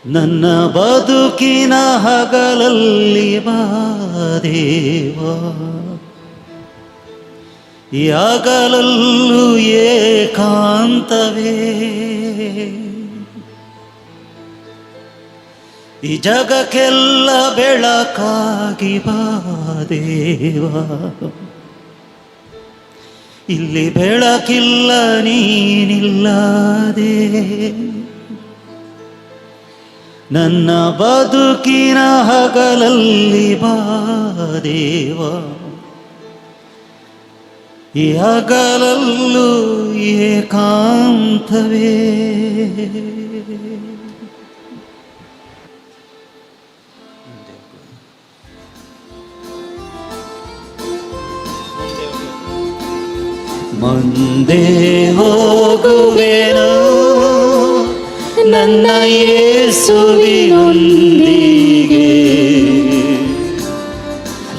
ನನ್ನ ಬದುಕಿನ ಹಗಲಲ್ಲಿ ಬಾ ದೇವ, ಈ ಹಗಲಲ್ಲೂ ಏಕಾಂತವೇ. ಈ ಜಗಕ್ಕೆಲ್ಲ ಬೆಳಕಾಗಿ ಬಾ ದೇವ, ಇಲ್ಲಿ ಬೆಳಕಿಲ್ಲ ನೀನಿಲ್ಲದೆ. ನನ್ನ ಬದುಕಿನ ಹಗಲಲ್ಲಿ ಬಾ ದೇವ, ಈ ಹಗಲಲ್ಲೂ ಏಕಾಂತವೇ. ಮುಂದೆ ಹೋಗುವೆನು ನನ್ನ ಯೇಸುವಿನೊಂದಿಗೆ,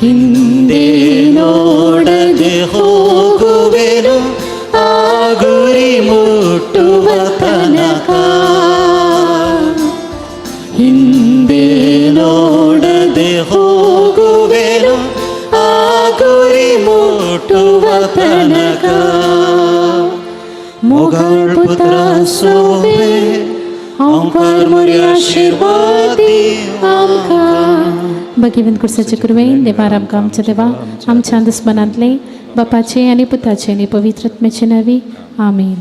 ಹಿಂದೆ ನೋಡದೆ ಹೋಗುವೆನು ಆ ಗುರಿ ಮುಟ್ಟುವ ತನಕ. ಹಿಂದೆ ನೋಡದೆ ಹೋಗುವೆನು ಆ ಗುರಿ ಮುಟ್ಟುವ ತನಕ. ಮೊಗಳ ಪುತ್ರ ಸೋಬೆ ओंकार मोरी आशीर्वाद आमकां भगिवंत कुर्साचे कुरवेन देवा आमकां आमच्या देवा आमच्या दुस्मनांतले बापाचे आनी पुताचे आनी पवित्र आत्म्याचे नांवी आमेन.